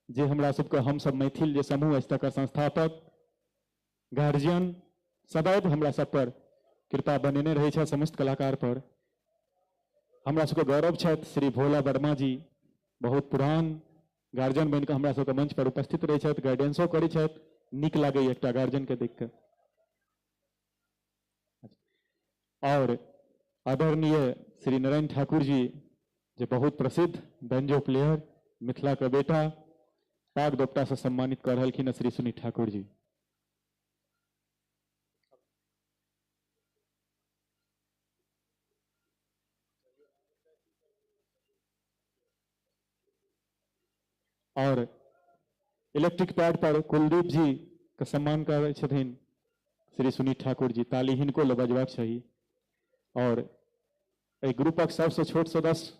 जे हमरा सबके हम सब मैथिल जे समूह अछि तकर संस्थापक गार्जियन सदैव हमरा सब पर कृपा बनेने रहै छथि समस्त कलाकार पर। हमरा सबके गौरव छथि श्री भोला वर्मा जी, बहुत पुरान गार्जियन बनि कऽ हमरा सबके मंच पर उपस्थित रहै छथि, गाइडेंसो करै छथि। नीक लागैए एकटा गार्जियन के देख कऽ। और आदरणीय श्री नारायण ठाकुर जी जे बहुत प्रसिद्ध बैंजो प्लेयर, मिथिला के बेटा, पाग दोपटा से सम्मानित कऽ रहलखिन श्री सुनील ठाकुर जी। और इलेक्ट्रिक पैड पर कुलदीप जी के सम्मान करै छथिन श्री सुनीत ठाकुर जी, ताली हिनको लए बजबाक चाही। और एहि ग्रुपक सबसँ छोट सदस्य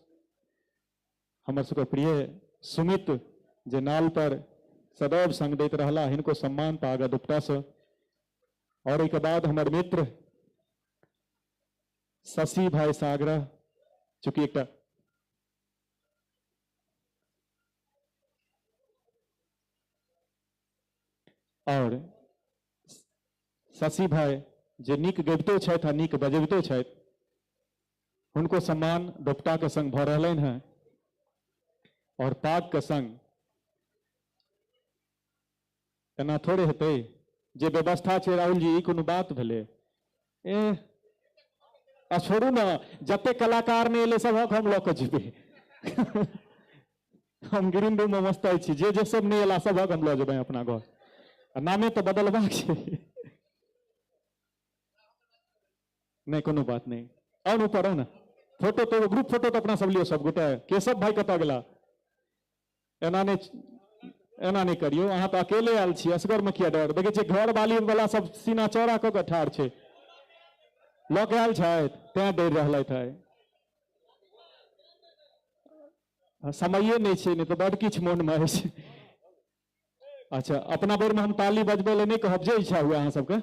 हमर सबके प्रिय सुमित जे नाल पर सदैव संग दैत रहला, हिनको सम्मान पाग दुपट्टासँ। और एहिके बाद हमर मित्र शशि भाई सागरा, चूँकि एकटा और शशि भाई जे नीक गबितो छथि आ नीक बजबितो छथि, हुनको सम्मान दोपटा के संग भऽ रहलनि हेँ और पाग के संग। एना थोड़े हेतै जे व्यवस्था छै राहुल जी, ई कोनो बात भेलै? ए आ छोड़ू ने, जते कलाकार नहि एलै सबहक हम लऽ कऽ जेबै। हम ग्रीन रूम में मस्त छी, जे जे सब नहि एला सबहक हम लऽ जेबै अपना घर। आ नामे तऽ बदलबाक छै। नहि कोनो बात नहि, आउ ने ऊपर आउ ने, फोटो तो ग्रुप फोटो तो अपना सब लियौ सब गोटे। केशव भाई कतऽ गेला? एना नहि करियौ, अहाँ तऽ अकेले आयल छी, असगर में किया डर? देखै छियै घर वाली वाला सब सीना चौड़ा कऽ के ठाढ़ छै, लऽ के आयल छथि तैं डरि रहलथि है। समये नहि छै, नहि तऽ बड किछु मोनमे अछि। अच्छा अपना बेरमे हम ताली बजबै लए नहि कहब, जे इच्छा हुए अहाँ सबके।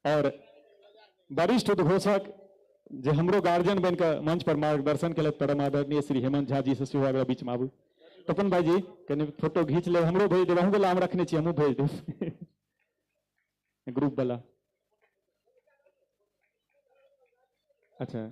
और वरिष्ठ उद्घोषक जे हमरो गार्जियन बनि कऽ मंच पर मार्गदर्शन केलथि परम आदरणीय श्री हेमंत झा जी से सेहो आग्रह बीचमे आबू। तपन भाई जी कनि फोटो घीच लेब, हमरो भेज देब, अहूँ वला हम रखने छी, हमहूँ भेज देब ग्रुप वाला। अच्छा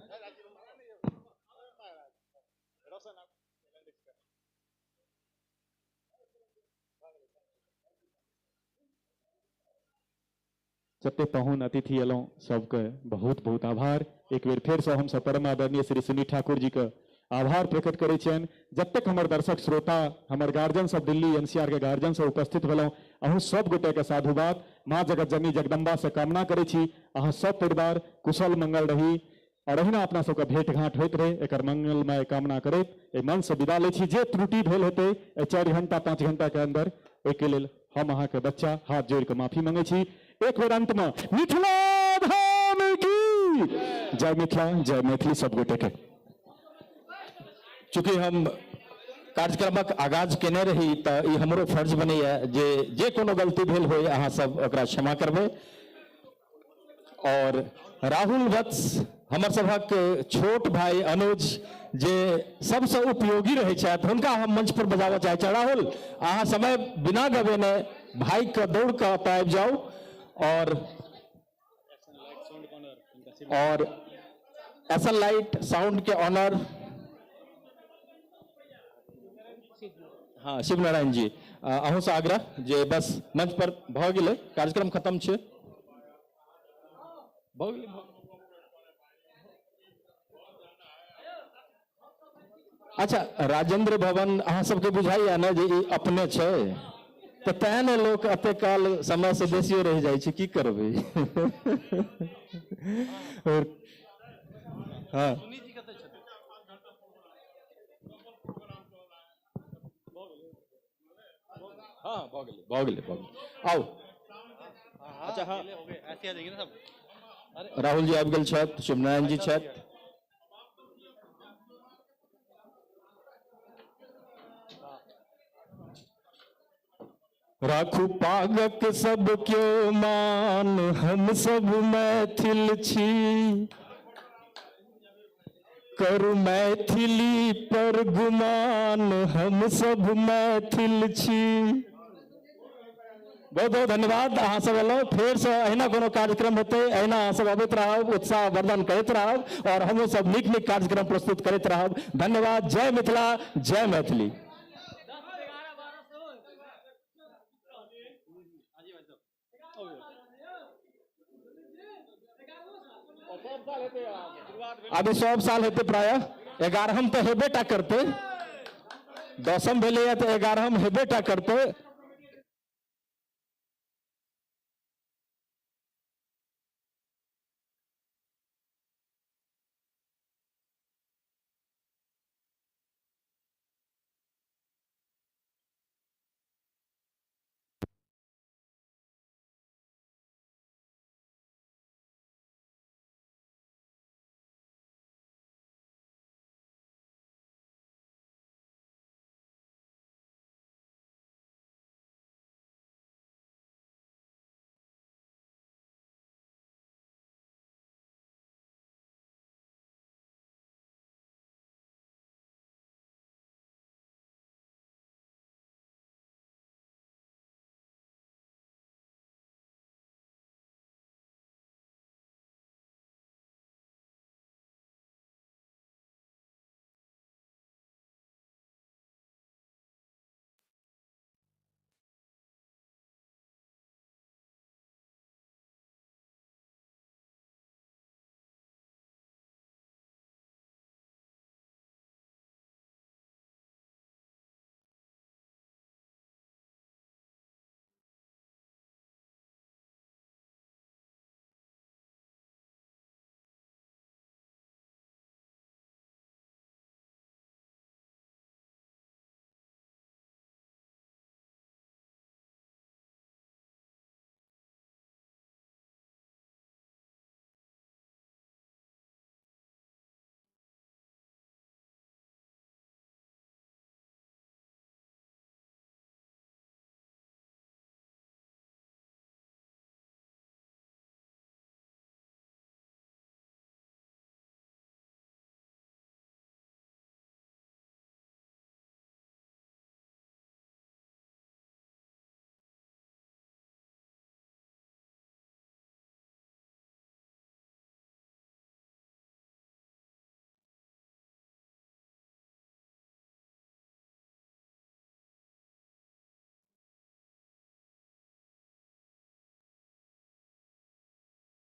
जते पाहुन अतिथि एलहुँ सबके बहुत बहुत आभार। एक बेर फेरसँ हमसब परम आदरणीय श्री सुनीत ठाकुर जी के आभार प्रकट करै छियनि। जतेक हमर दर्शक श्रोता, हमर गार्जियन सब, दिल्ली एनसीआर के गार्जियन सब उपस्थित भेलहुँ, अहूँ सब गोटेके साधुवाद। माँ जगत जननी जगदम्बा से कामना करै छी अहाँ सब परिवार कुशल मंगल रही और अहिना अपना सबके भेंट घाँट होइत रहे, एकर मंगलमय कामना करैत एहि मन से विदा लै छी। जे त्रुटि भेल हेतै एहि 4 घंटा 5 घंटा के अंदर, ओहिके लेल हम अहाँके बच्चा हाथ जोड़ि कऽ माफी मंगै छी। एक बेर अंत में मिथिला धाम की जय, मिथिला जय मैथिली सब गोटे के। चूँकि हम कार्यक्रमक आगाज केने रही तऽ ई हमरो फर्ज बनैया जे जे कोनो गलती भेल होय अहाँ सब ओकरा क्षमा करबै। और राहुल वत्स हमर सभक छोट भाई अनुज जे सबसँ उपयोगी रहै छथि, हुनका हम मंच पर बजाबऽ चाहै छी। राहुल अहाँ समय बिना गबेने भाई के दौड़ कऽ एतऽ आबि जाउ और एसन लाइट साउंड के ऑनर हाँ शिवनारायण जी, अहूँ से आग्रह जे बस मंच पर भऽ गेलै, कार्यक्रम खत्म छै, भऽ गेलै। अच्छा राजेंद्र भवन अहाँ सबके बुझाइया ने जे ई अपने छै, तऽ तें ने लोक एते काल समय से बेसियो रहि जाइ छै, की करबै। और हाँ हाँ भऽ गेलै भऽ गेलै भऽ गेलै। आउ अच्छा हाँ राहुल जी आबि गेल छथि, शिवनारायण जी छथि। राखू पागक सब क्यों मान, हम सब मैथिल छी, करू मैथिली पर गुमान, हम सब मैथिल छी। बहुत बहुत धन्यवाद अहाँ सब एलहुँ। फेर से अहिना कोनो कार्यक्रम हेतै, अहिना अहाँ सब अबैत रहब, उत्साह वर्धन करैत रहब और हमहूँ सब नीक नीक कार्यक्रम प्रस्तुत करैत रहब। धन्यवाद। जय मिथिला, जय मैथिली। अभी 100 साल हेतै प्रायः, 11 तऽ हेबे टा करतै, 10 भेलैया तऽ 11 हेबे टा करतै।